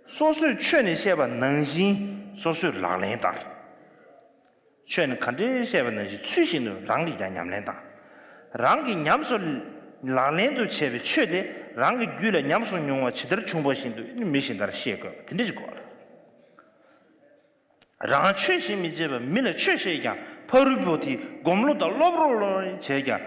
སོ་སོས་ཆོས་ནས་བཤད་པ་ནང་བཞིན་སོ་སོས་ལག་ལེན་བསྟར། ཆོས་ནི་ག་འདྲའི་བཤད་པ་ནང་བཞིན་ཚུལ་བཞིན་དུ་རང་གིས་ཀྱང་ཉམས་ལེན་དང་། རང་གིས་ཉམས་སུ་ལག་ལེན་དུ་བྱས་པའི་ཆོས་དེ་རང་གི་རྒྱུད་ལ་ཉམས་སུ་མྱོང་བ་ཇི་ལྟར་བྱུང་བ་བཞིན་དུ་མི་གཞན་དག་ལ་བཤད་དགོས་པ་དེ་འདྲ་ཞིག་དགོས་པ་རེད། རང་ཆོས་བྱེད་མི་བྱེད་པར་མི་ལ་ཆོས་བཤད་ཀྱང་ཕ་རོལ་པོ་དེས་སྒོམ་བློ་དང་སློབ་རོགས་བྱས་ཀྱང་།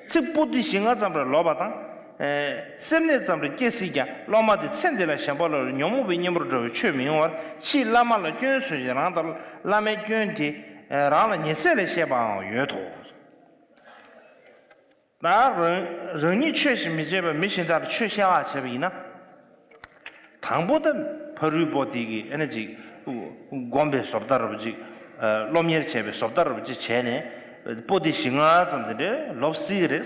ཚིག་པོ་ཏི་བཞི་ལྔ་ཙམ་རེ་ལོབས་པ་དང་། ཨེ། སེམས་གནས་ཙམ་རེ་སྐྱེ་སྲིད་ཀྱང་སློབ་མ་དེ་ཚེ་འདི་ལ་ཞེན་པ་ལོག་ཉོན་མོངས་པའི་གཉེན་པོར་འགྲོ་བའི་ཆོས་མི་ཡོང་བར་ཕྱིས་བླ་མ་ལ་སྐྱོན་འཚོལ་ཞིང་རང་དང་བླ་མའི་སྐྱོན་དེ་རང་ལ་ཉེ་ཚད་ལས་བཤད་པའང་ཡོད་དོ། ད་རང་རང་ཉིད་ཆོས་ཤིག་མི་བྱེད་པར་མི་གཞན་དག་ལ་ཆོས་བཤད་པ་བྱས་པ་ཡིན་ན། དང་པོ་ད་ཕ་རོལ་པོ་དེ་གིས་ཨེ་ན་ཅིག་སྒོམ་པའི་བཟོ་ལྟ་རུ་ཅིག་སློབ་གཉེར་བྱས་པའི་བཟོ་ལྟ་རུ་ཅིག་བྱས་ནས་པོ་ཏི་བཞི་ལྔ་ཙམ་དེ་འདྲའི་ལོབས་སྲིད་ཀྱི་རེད།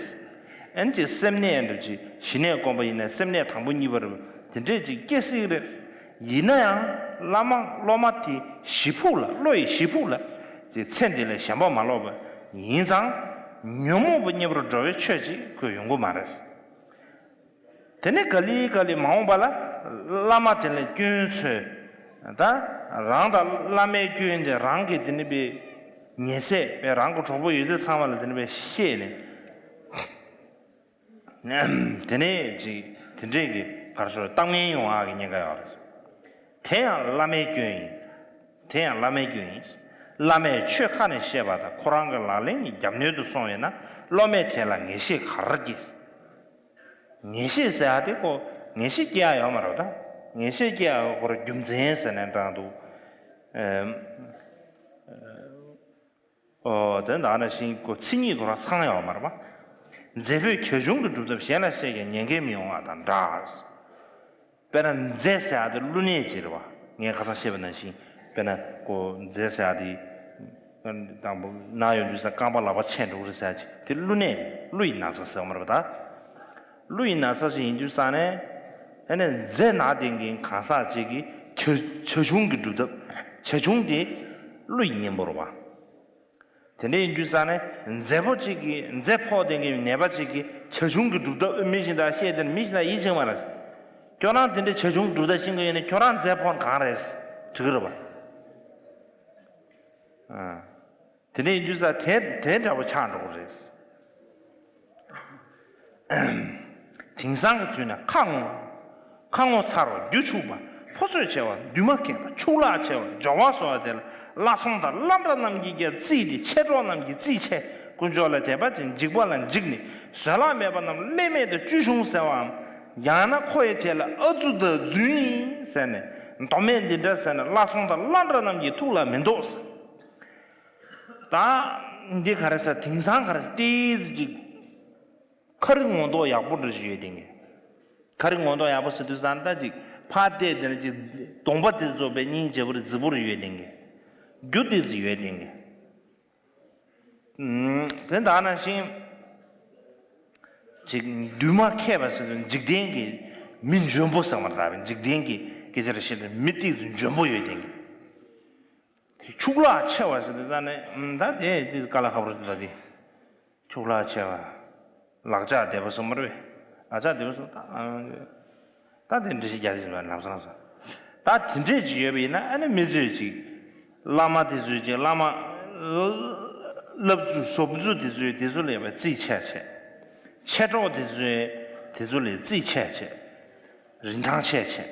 ཨེ་ན་ཅིག་སེམས་གནས་རུ་ཅིག་ཞི་གནས་སྒོམ་པ་ཡིན་ན་སེམས་གནས་དང་པོ་གཉིས་པ་རུ་དེ་འདྲས་ཅིག་སྐྱེ་སྲིད་ཀྱི་རེད། ཡིན་ན་ཡང་བླ་མ་སློབ་མ་དེ་ཞེ་ཕུགས་ལ་བློ་ཡི་ཞེ་ཕུགས་ལ་ཅིག་ཚེ་འདི་ལ་ཞེན་པ་མ་ལོག་པ་ཡིན་ཙང་ཉོན་མོངས་པའི་གཉེན་པོར་འགྲོ་བའི་ཆོས་ཅིག་ཁོས་ཡོང་གི་མ་རེད། དེ་ནས་ག་ལེ་ག་ལེ་མ་འོངས་པ་ལ་བླ་མ་དེ་ལ་སྐྱོན་འཚོལ། ད་རང་དང་བླ་མའི་སྐྱོན་དེ་རང་གིས་དེ་ནི་པའི་ཉེ་ཚད་པའི་རང་གི་གྲོགས་པོ་ཡོད་ཚད་ཚང་མ་ལ་དེ་ནི་པའི་བཤད་ནས་ དེ་ནས་ཅིག་དེ་འདྲས་ཀྱི་ཕར་ཞོར་གཏམ་ངན་ཡོང་ཡག་གི་ཉེན་ཁ་ཡོད་རེད། དེ་ཡང་བླ་མའི་སྐྱོན་ཡིན། དེ་ཡང་བླ་མའི་སྐྱོན་ཡིན། བླ་མས་ཆོས་ཁ་ནས་བཤད་པ་དང་ཁོ་རང་གི་ལག་ལེན་གྱི་རྒྱབ་སྣོན་དུ་སོང་ཡོད་ན་སློབ་མས་དེ་ལ་ངེས་ཤེས་ག་རེ་སྐྱེས། ངེས་ཤེས་ཟེར་ཡག་དེ་ཁོ་ངེས་ཤེས་སྐྱེ་ཡག་ཡོད་མ་རེད་ད། ངེས་ཤེས་སྐྱེ་ཡག་ཁོ་རང་རྒྱུ་མཚན་ཟེར་ནས་དྲངས་འདུག་ཨོ་དེ་འདྲ་ནང་བཞིན་ཁོ་མཚན་ཉིད་ཁོ་རང་ཚང་ཡོད་མ་རེད་པ། མཛད་པོས་གལ་ཆུང་གི་སྒྲུབ་ཐབས་གཞན་ལ་བཤད་ཀྱང་ཉེན་ཁ་མི་ཡོང་བ་དང་འདྲ། དཔེར་ན་མཛད་ཟེར་ཡག་དེ་བསླུ་ནས་ཅིག་རེད་བ། ངས་ཁ་སང་བཤད་པ་ནང་བཞིན་དཔེར་ན་ཁོ་མཛད་ཟེར་ཡག་དེ་དང་པོ་ན་ཡོང་དུས་ས་རྐང་པ་ལག་པ་ཆད་འགྲོ་གི་རེད་ཟེར་ཡག་ཅིག་དེ་བསླུ་ནས་བསླུ་ཡི་ན་ཚ་ཟེར་བ་མ་རེད་པ་ད། བསླུ་ཡི་ན་ཚ་ཞིག་ཡིན་དུས་ས་ནས་ཨ་ནི་མཛད་ན་དེ་འགན་གང་ཟག་ཅིག་གིས་བྱ་བྱ་ཆུང་གི་སྒྲུབ་ཐབས་བྱ་ཆུང་དེ་བསླུ་ཡི་གཉེན་པོ་རེད་བ། དེ་འདྲ་ཡིན་དུས་ས་ནས་མཛད་པོ་གཅིག་གིས་མཛད་ཕོག་ལྡན་གྱི་ནད་པ་གཅིག་གིས་བྱ་ཆུང་གི་སྒྲུབ་ཐབས་མི་གཞན་དག་བཤད་དེ་མི་གཞན་དག་ཡིད་ཆེས་མ་རེད། ཁྱོད་རང་དེ་འདྲའི་བྱ་ཆུང་སྒྲུབ་ཐབས་ཤེས་ཀྱི་ཡོད་ན་ཁྱོད་རང་མཛད་ཕོག་གང་རེད་དྲི་གི་རེད་པ། ཨ། དེ་འདྲ་ཡིན་དུས་ས་དེ་དེ་འདྲ་པོ་ཆགས་འགྲོ་གི་རེད། དེང་སང་གི་དུས་ན་ཁ་ངོ་། ཁ་ངོ་ཚ་རུ་རྒྱུ་ཕྱུག་པ། ཕོ་ཚོད་ཆེ་བ། འདུས་མ་ཁེངས་པ། ཕྱུགས་ལག་ཆེ་བ། འབྱོར་བ་གསོ་བ་དེ་ལ་བླ་ཚོང་དང་བླ་གྲྭ་རྣམས་ཀྱིས་ཀྱང་བརྩིས་ཏེ་མཆེད་གྲོགས་རྣམས་ཀྱིས་བརྩིས་ཆེ། དཀོན་མཆོག་ལ་དད་པ་ཅན་འཇིགས་པ་ལ་འཇིགས་ནས་བཟོད་གླགས་མེད་པ་རྣམས་ཀླད་མེད་དང་བཅུད་ཆུང་ཟེར་བའམ། ཡང་ན་ཁོ་ཡི་དེ་ལ་ཨ་ཙུ་དང་རྫུན་ཡིན་ཟེར་ནས་མདོ་སྨད་འདི་འདྲ་ཟེར་ནས་བླ་ཚོང་དང་བླ་གྲྭ་རྣམས་ཀྱི་ཐུགས་ལ་མི་འདོགས་ཟེར། ད་འདི་ག་རེ་ཟེར་དེང་སང་ག་རེ་ཟེར་ཏིས་ཅིག་ཁ་རི་ངོ་མདོག་ཡག་པོ་འདྲ་ཞིག་ཡོད་དེ་ངས། ཁ་རི་ངོ་མདོག་ཡག་པོ་ཟེར་དུས་ཙང་ད་ཅིག་ཕར་བལྟས་དེ་ན་ཅིག་གདོང་པ་དེ་ཚོ་དཔེ་སྙིང་རྗེ་པོ་རེད་མཛེས་པོ་རེད་ཡོད་དེ་ངས། རྒྱུ་དེ་ཚོ་ཡོད་དེ་ངས། ཨུམ། དེ་ད་ནང་བཞིན་ཅིག་འདུས་མ་ཁེངས་པ་ཟེར་དུས་འཇིག་རྟེན་གྱི་མི་འཇོན་པོ་ཟེར་བ་ལྟ་བུའི་འཇིག་རྟེན་གྱི་སྐད་ཆ་རེ་བཤད་དུས་མི་ཏིག་ཙམ་འཇོན་པོ་ཡོད་དེ་ངས། དེ་ཕྱུགས་ལག་ཆེ་བ་ཟེར་དུས་ད་ནི་ཨུམ་ད་དེ་དེ་དཀའ་ལས་ཁག་པོ་རེད་འདུག་ད་དེ། ཕྱུགས་ལག་ཆེ་བ། ལག་ཆ་བདེ་བ་སོང་མ་རེད་པས། ལག་ཆ་བདེ་བ་སོང་ད། ད་དེ་འདྲི་ཞིག་རྒྱག་བཞིན་པ་ལམ་སང་སོང་། ད་དེ་འདྲས་ཅིག་ཡོད་པ་ཡིན་ན་ཨ་ནི་མི་ཚོས་ཅིག་བླ་མ་དེ་ཚོས་ཅིག་བླ་མ། བླ་བཙུན་ཟུར་བཙུན་དེ་ཚོས་དེ་ཚོ་ལ་ཡོད་པའི་རྩིས་ཆེ་ཆེ། མཆེད་གྲོགས་དེ་ཚོས་དེ་ཚོ་ལ་རྩིས་ཆེ་ཆེ། རིན་ཐང་ཆེ་ཆེ།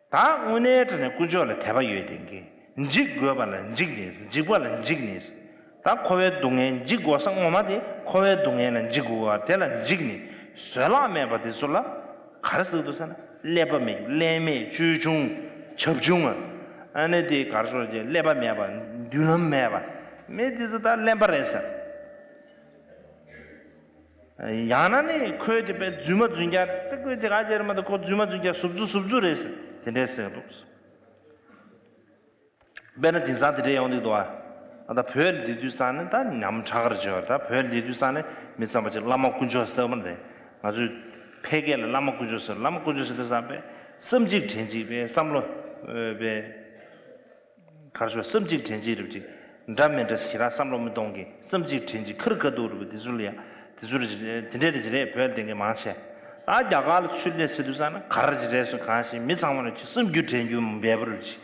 ད་དངོས་གནས་དྲང་གནས་དཀོན་མཆོག་ལ་དད་པ་ཡོད་དེ་གིས་འཇིགས་དགོས་པ་ལ་འཇིགས་ནས་འཇིགས་པ་ལ་འཇིགས་ནས། ད་འཁོར་བའི་སྡུག་བསྔལ་འཇིགས་དགོས་ས་ངོ་མ་དེ་འཁོར་བའི་སྡུག་བསྔལ་ལ་འཇིགས་དགོས་པ་དེ་ལ་འཇིགས་ནས་བཟོད་གླགས་མེད་པ་དེ་ཚོ་ལ་ག་རེ་ཟེར་འདུག་ཟེར་ན་ཀླད་པ་མེད་ཀླད་མེད་བཅོལ་ཆུང་བྱབ་ཆུང་ཨ་ནི་དེ་ག་རེ་ཟེར་ཀླད་པ་མེད་པ་མདུན་ལམ་མེད་པ་མི་དེ་ཚོ་ད་གླེན་པ་རེད་ཟེར། ཡང་ན་ནི་ཁོས་དེ་པའི་རྫུན་མ་རྫུན་རྐྱང་དེ་ཁོས་དེ་ག་ཅེར་མ་དེ་ཁོ་རྫུན་མ་རྫུན་རྐྱང་ཟུབ་རྫུ་ཟུབ་རྫུ་རེད་ཟེར་དེ་འདྲས་ཟེར་འདུག་དཔེར་ན་དེང་སང་དེ་འདྲས་ཡོང་འདུག་འདུག་ཨ། ད་བོད་ལ་བསྡད་དུས་ཙང་ནི་ད་ཉམ་ཕྲག་རེ་བྱོས་ད་བོད་ལ་བསྡད་དུས་ཙང་ནི་མི་ཚང་མ་ཅིག་བླ་མ་དཀོན་མཆོག་ཟེར་བ་རེད། ང་ཚོས་ཕལ་སྐད་ལ་བླ་མ་དཀོན་མཆོག་ཟེར་བླ་མ་དཀོན་མཆོག་ཟེར་དུས་ཙང་པས་བསམ་གཅིག་དྲན་གཅིག་པས་བསམ་བློ་པས། གར་ཞོག་བསམ་གཅིག་དྲན་གཅིག་རེད་ཅིག་འདྲ་མི་འདྲ་ཞེ་དྲག་བསམ་བློ་མི་གཏོང་གི་བསམ་གཅིག་དྲན་གཅིག་ཁར་ཁ་ཐུག་རེད་པ་དེ་ཚོ་ལ་ཡ་དེ་ཚོ་རེད་དེ་འདྲས་རེད་ཅི་རེད་བོད་ལ་བསྡད་མཁན་མང་ཆེ། ད་རྒྱ་གར་ལ་ཚུར་སླེབས་ཟེར་དུས་ཙང་ན་ག་རེ་ཅི་རེད་སོང་གང་ཞིག་མི་ཚང་མ་ལ་ཅིག་བསམ་རྒྱུ་དྲན་རྒྱུ་འབེལ་པོ་རེད་ཅིག་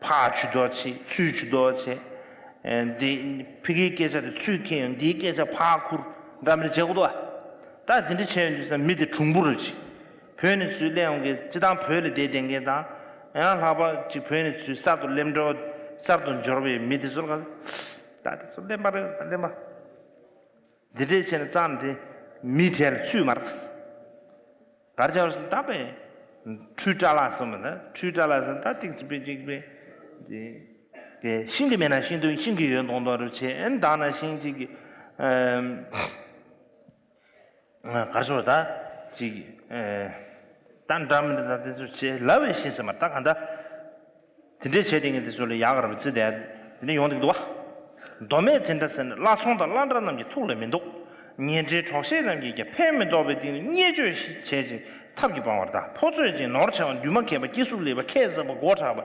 ཕར་ཇུས་གཏོགས་བྱེད་ཚུར་ཇུས་གཏོགས་བྱེད། འདི་ཕ་གིའི་སྐད་ཆ་དེ་ཚུར་འཁྱེར་ཡོང་འདིའི་སྐད་ཆ་ཕར་ཁུར་འདྲ་མི་འདྲ་བྱེད་དགོས་འདུག་ཨ། ད་དེ་འདྲ་བྱས་ཡོང་དུས་ཙང་མི་དེ་གྲུང་པོ་རེད་ཅིག་བོད་ནས་ཚུར་སླེབས་ཡོང་གི་སྤྱི་བཏང་བོད་ལ་བསྡད་བསྡད་མཁན་དང་། ཡང་ལྷག་པར་ཅིག་བོད་ནས་ཚུར་གསར་དུ་སླེབས་འགྲོ་གསར་དུ་འབྱོར་བའི་མི་དེ་ཚོ་ལ་ད་དེ་ཚོ་གླེན་པ་རེད་གླེན་པ། འདི་འདྲས་བྱས་ནས་བཙལ་ནས་དེ་མི་གྲལ་ལ་ཚུད་མ་རེད། གར་བྱ་བར་སོང་ད་པས། འཕྲུལ་སྐྲ་ལག་སོང་མ་ད་འཕྲུལ་སྐྲ་ལག་སོང་ད་ཏིག་ཙི་པའི་ཅིག་པའི། དེ་ཤིང་གི་མེད་ན་ཤིང་དུ་ཤིང་གི་ཡོད་མདོག་མདོག་རུ་བྱས་ཨེ་མདའ་ན་ཤིང་ཅིག་གི་གར་སོང་ད་ཅིག་ད་འདྲ་མི་འདྲ་ད་དེ་ཚོ་བྱས་ལབ་པའི་ཤིང་ཟེར་མ་ད་ག་འདྲ། དེ་འདྲའི་བྱས་དེ་ངས་དེ་ཚོ་ལ་ཡག་ག་ར་བརྩི་དེ་དེ་འདྲ་ཡོང་འདུག་འདུག་བ། མདོ་སྨད་དེ་འདྲ་ཟེར་ནས་བླ་ཚོང་དང་བླ་གྲྭ་རྣམས་ཀྱི་ཐུགས་ལ་མི་འདུག་ཉེ་འབྲེལ་གྲོགས་བཤེས་རྣམས་ཀྱིས་ཀྱང་ཕན་མི་ཐོགས་པའི་སྟེང་དུ་བརྙས་བཅོས་ཤིག་བྱས་ཅིང་ཐབས་ཀྱིས་སྤང་བར་གདའ། ཕོ་ཚོད་ཅན་ནོར་ཆེ་བ་འདུས་མ་ཁེངས་པ་སྐྱེས་སུ་ལེགས་པ་ཁས་བཟང་པོ་མགོ་དྲག་པ།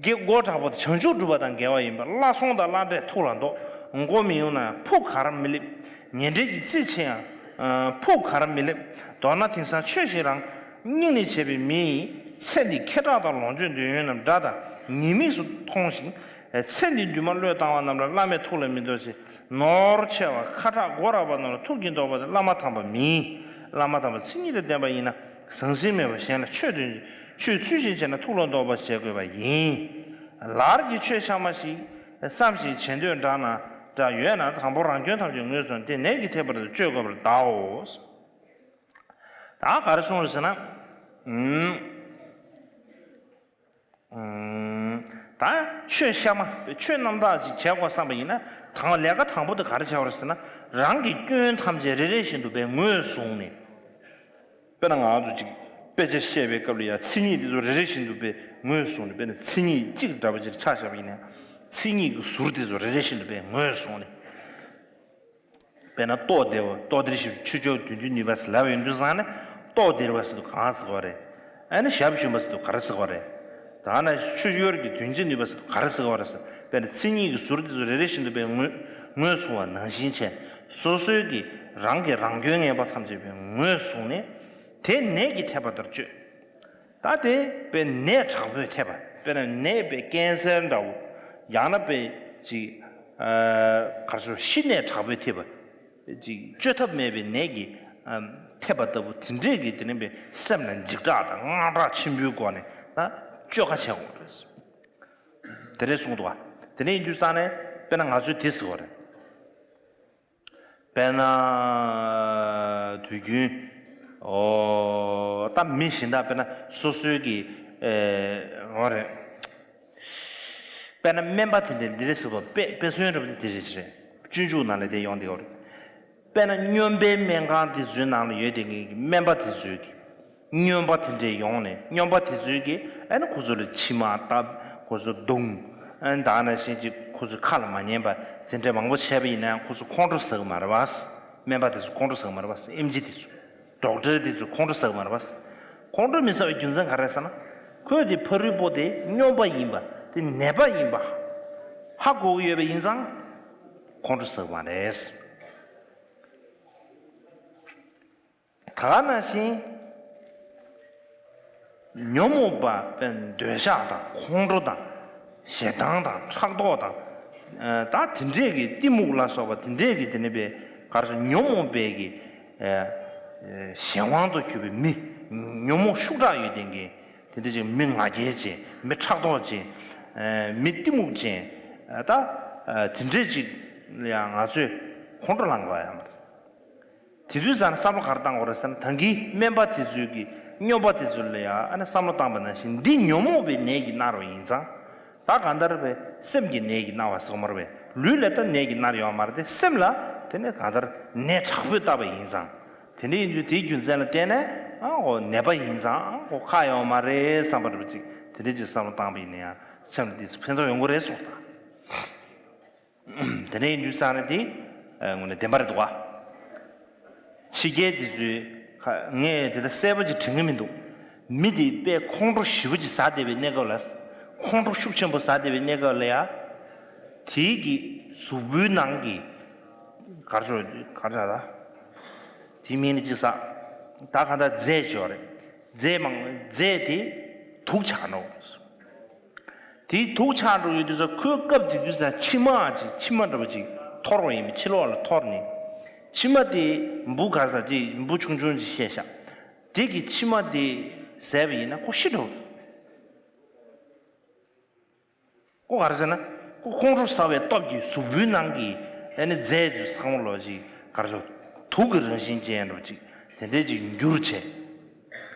དགེ་མགོ་དྲག་པོ་དེ་བྱང་ཆུབ་སྒྲུབ་པ་དང་འགལ་བ་ཡིན་པས་བླ་ཚོང་དང་བླ་གྲྭའི་ཐུགས་ལ་འདོགས། མགོ་མི་ཡོང་ན་ཕུགས་ག་ར་མི་སླེབས། ཉེ་འབྲེལ་གྱི་རྩིས་ཆེ་ཡང་ཕུགས་ག་ར་མི་སླེབས། མདོར་ན་དེང་སང་ཆོས་ཤིག་རང་སྙིང་ནས་བྱས་པའི་མི་ཡིས་ཚེ་འདི་ཁེ་གྲགས་དང་ལོངས་སྤྱོད་འདོད་ཡོན་རྣམས་དགྲ་དང་ཉེས་དམིགས་སུ་མཐོང་ཞིང་ ཚེ་འདི་འདུན་མ་བློས་བཏང་བ་རྣམས་ལ། བླ་མའི་ཐུགས་ལ་མི་གཏོགས་ཤིང་། ནོར་ཆེ་བ་ཁ་དྲག་མགོ་རག་པ་རྣམས་ལ། ཐུགས་ཀྱིས་འདོགས་པ་དེ་བླ་མ་དམ་པ་མིན། བླ་མ་དམ་པ་མཚན་ཉིད་དང་ལྡན་པ་ཡིན་ན། ཟང་ཟིང་མེད་པར་གཞན་ལ་ཆོས་སྟོན། ཆོས་ཚུལ་བཞིན་བྱས་ན་ཐུགས་ལ་འདོགས་པ་བྱེད་དགོས་པ་ཡིན། ལར་གྱི་ཆོས་ཆགས་མ་ཞིག་བསམ་ཞིང་བྱེད་འདོད་འདྲ་ན་འདྲ་ཡོད་ན། དང་པོ་རང་སྐྱོན་ཐམས་ཅད་ངོས་བཟུང་སྟེ། ནད་ཀྱིས་ཐེབས་པ་དེ་བཅོས་དགོས་པར་གདའོ། ད་ག་རེ་གསུངས་རེད་ཟེར་ན། ཨུམ། ཨུམ། ད་ཆོས་གཤའ་མ་ཆོས་རྣམ་དག་ཅིག་བྱེད་དགོས་བསམ་པ་ཡིན་ན། དང་ལས་ཀ་དང་པོ་དེ་ག་རེ་བྱ་བ་རེད་ཟེར་ན། རང་གི་སྐྱོན་ཐམས་ཅད་རེ་རེ་བཞིན་དུ་དཔེ་ངོས་བཟུང་ནས། དཔེར་ན་ང་ཚོ་ཅིག་དཔེ་ཆ་བཤད་པའི་སྐབས་ལ་ཡང་མཚན་ཉིད་དེ་ཚོ་རེ་རེ་བཞིན་དུ་དཔེ་ངོས་བཟུང་ནས། དཔེར་ན་མཚན་ཉིད་གཅིག་འདྲ་པོ་ཅིག་ཆ་བཞག་པ་ཡིན་ན། མཚན་ཉིད་ཀྱི་ཟུར་དེ་ཚོ་རེ་རེ་བཞིན་དུ་དཔེ་ངོས་བཟུང་ནས། དཔེར་ན་ལྟོ་ལྡིར་བ། ལྟོ་ལྡིར་ཞིང་ཆུ་སྐྱོར་དོན་བདུན་ནུས་པ་ཟེར་ལབ་ཡོང་དུས་ཙང་ནས། ལྟོ་ལྡིར་བ་ཟེར་དུས་གང་ཟེར་བ་རེད། ཨ་ནི་ཞབས་ཞུམ་པ་ཟེར་དུས་ག་རེ་ཟེར་བ་རེད། ད་ནི་ཆུ་སྐྱོར་གྱི་དོན་བདུན་ནུས་པ་ཟེར་དུས་ག་རེ་ཟེར་བ་རེད་ཟེར། དཔེར་ན་མཚན་ཉིད་ཀྱི་ཟུར་དེ་ཚོ་རེ་རེ་བཞིན་དུ་དཔེ་ངོས་ངོས་བཟུང་བ་ནང་བཞིན་བྱས། སོ་སོའི་གི་རང་གི་རང་སྐྱོན་ངན་པ་ཐམས་ཅད་དཔེ་ངོས་བཟུང་ནས། དེ་ནད་ཀྱིས་ཐེབས་པ་ལྟར་བཅོས། ད་དེ་དཔེ་ནད་དྲག་པོས་ཐེབས་པ། དཔེར་ན་ནད་དཔེ་ཀན་སར་འདྲ་བོ། ཡང་ན་དཔེ་ཅིག་ཨ་ག་རེ་ཟེར། ཤི་ནད་དྲག་པོས་ཐེབས་པ། ཅིག་བཅོས་ཐབས་མེད་པའི་ནད་ཀྱིས་ཨ་ཐེབས་པ་ལྟ་བུ་དེ་འདྲས་ཀྱི། དེ་ནི་དཔེ་སེམས་ལ་འཇིགས་སྐྲག་དང་དངངས་སྐྲག་ཆེན་པོའི་སྒོ་ནས་ད་བཅོས་ཁ་བྱེད་དགོས་རེད། དེ་རེད་གསུངས་འདུག་བ། དེ་ནས་ཡིན་དུས་ཙང་ནས་དཔེར་ན་ང་ཚོས་དེ་ཟེར་བ་རེད། དཔེར་ན་དུས་རྒྱུན། ཨོ། ད་མི་གཞན་དག་དཔེར་ན་སོ་སོའི་གི་ཨེ། འོ་རེད། དཔེར་ན་སྨན་པ་དེ་འདྲས་འདི་རེད་ཟེར་བ། དཔེ་དཔེ་མཚོན་འདྲ་པོ་དེ་འདི་རེད་ཅི་རེད། སྤྱོད་འཇུག་ནང་ལ་དེ་ཡོང་བསྡད་ཡོད་རེད། དཔེར་ན་སྨྱོན་པའི་སྨན་ཁང་དེ་ཚོའི་ནང་ལ་ཡོད་བསྡད་མཁན་གྱི་སྨན་པ་དེ་ཚོའི་གི་སྨྱོན་པ་དེ་འདྲས་ཡོང་ནས། སྨྱོན་པ་དེ་ཚོས་ཀྱིས་ཨ་ནི་ཁོ་ཚོ་ལ་མཆིལ་མ་བཏབ། ཁོ་ཚོ་བརྡུང་། ཨ་ནི་ད་ནང་བཞིན་ཅིག་ཁོ་ཚོའི་ཁ་ལ་མ་ཉན་པ་དེ་འདྲས་མང་པོ་བྱས་པ་ཡིན་ན་ཡང་། ཁོ་ཚོ་ཁོང་ཁྲོ་ཟ་གི་མ་རེད་པ། སྨན་པ་དེ་ཚོ་ཁོང་ཁྲོ་ཟ་གི་མ་རེད་པ། ཨེམ་ཆི་དེ་ཚོ། ཌོག་ཊར་དེ་ཚོ་ཁོང་ཁྲོ་ཟ་གི་མ་རེད་པ། ཁོང་ཁྲོ་མི་ཟ་བའི་རྒྱུ་མཚན་ག་རེ་རེད་ཟེར་ན། ཁོས་དེ་ཕ་རོལ་པོ་དེ་སྨྱོན་པ་ཡིན་པ། དེ་ནད་པ་ཡིན་པ་ཧ་གོ་གི་ཡོད་པ་ཡིན་ཙང་། ཁོང་ཁྲོ་ཟ་གི་མ་རེད། ད་ག་ནང་བཞིན། ཉོན་མོངས་པ་དཔེ་འདོད་ཆགས་དང་ཁོང་ཁྲོ་དང་། ཞེ་སྡང་དང་ཕྲག་དོག་དང་། ཨ་ད་དེ་འདྲས་ཀྱི་གཏི་མུག་ལ་སོགས་པ་དེ་འདྲས་ཀྱི་དེ་ནི་དཔེ་ག་རེ་ཟེར། ཉོན་མོངས་པའི་གི་ཨ་གཞན་དབང་དུ་གྱུར་པའི་མི། ཉོན་མོངས་ཤུགས་དྲག་ཡོད་མཁན་གྱི་དེ་འདྲས་ཅིག། མི་ང་རྒྱལ་ཅན། མི་ཕྲག་དོག་ཅན། ཨ་མི་གཏི་མུག་ཅན། ཨ་ད་ཨ་དེ་འདྲས་ཅིག་ལ་ཡང་ང་ཚོས་ཁོང་ཁྲོ་ལངས་པ་ཡང་མ་རེད། དེ་དུས་ཙང་ནས་བསམ་བློ་ག་རེ་བཏང་དགོས་རེད་ཟེར་ན། ད་གིན་སྨན་པ་དེ་ཚོས་ཀྱིས་སྨྱོན་པ་དེ་ཚོ་ལ་ཡང་ཨ་ནི་བསམ་བློ་བཏང་པ་ནང་བཞིན། འདི་ཉོན་མོངས་པའི་ནད་ཀྱིས་མནར་བ་ཡིན་ཙང་། ད་གང་ལྟར་དཔེ་སེམས་ཀྱི་ནད་ཀྱིས་མནར་བ་ཟེར་གྱི་མ་རེད་པས། ལུས་ལ་ད་ནད་ཀྱིས་མནར་ཡོད་མ་རེད་དེ། སེམས་ལ་དེ་ནི་གང་ལྟར་ནད་དྲག་པོས་བཏབ་པ་ཡིན་ཙང་། དེ་འདྲ་ཡིན་དུས་དེའི་རྒྱུ་མཚན་ལ་བརྟེན་ནས་ཨ་ཁོ་ནད་པ་ཡིན་ཙང་། ཨ་ཁོ་ཁག་ཡོད་མ་རེད་བསམ་པ་འདྲ་པོ་ཅིག། དེ་འདྲ་ཅིག་བསམ་བློ་བཏང་པ་ཡིན་ན་ཡང་སེམས་ལ་དེ་ཚོ་ཕན་ཐོགས་ཡོང་གི་རེད་གསུངས་དང་། དེ་ནས་ཡིན་དུས་ཙང་ནས་དེ་དངོས་གནས་བདེན་པ་རེད་འདུག་ག། ཕྱི་རྒྱལ་དེ་ཚོས་ཁ་ངས་དེ་ལྟར་གསལ་པོ་ཅིག་དྲན་གྱི་མི་འདུག། མི་དེ་དཔེ་ཁོང་ཁྲོ་ཞེ་པོ་ཅིག་ཟ་བསྡད་པའི་གནས་སྐབས་ལ། ཁོང་ཁྲོ་ཤུགས་ཆེན་པོ་ཟ་བསྡད་པའི་གནས་སྐབས་ལ་ཡ། དེའི་གི་གཟུགས་པོའི་ནང་གི་གར་ཆོག་གར་ཆག་ལ། དེའི་མིང་ནི་ཅི་ཟ། ད་ག་ད་རྫས་ཅིག་ཡོད་རེད། རྫས་མང་རྫས་དེ་དུག་ཆགས་འགྲོ། དེའི་དུག་ཆགས་འགྲོ་ཡོད་དུས་ཙང་། ཁོའི་སྐབས་དེ་དུས་ཙང་མཆིལ་མ་ཅིག་མཆིལ་མ་འདྲ་པོ་ཅིག་འཐོར་བ་ཡིན་པས། ཕྱི་ལོགས་ལ་འཐོར་ནས། མཆིལ་མ་དེ་འབུ་ག་རེ་ཟ་ཅིག། འབུ་ཆུང་ཆུང་ཅིག་བཤད་ཤག། དེ་གི་མཆིལ་མ་དེ་བཟས་པ་ཡིན་ན་ཁོ་ཤི་འགྲོ། ཁོ་ག་རེ་ཟེར་ན། ཁོ་ཁོང་ཁྲོ་ཟ་བའི་སྟོབས་ཀྱིས་གཟུགས་པོའི་ནང་གི་ཨ་ནི་རྫས་དེ་ཚང་མ་ལོག་ཅིག་ག་རེ་ཟེར། དུག་གི་རང་བཞིན་ཅན་འདྲ་པོ་ཅིག་དེ་འདྲས་ཅིག་འགྱུར་བྱས།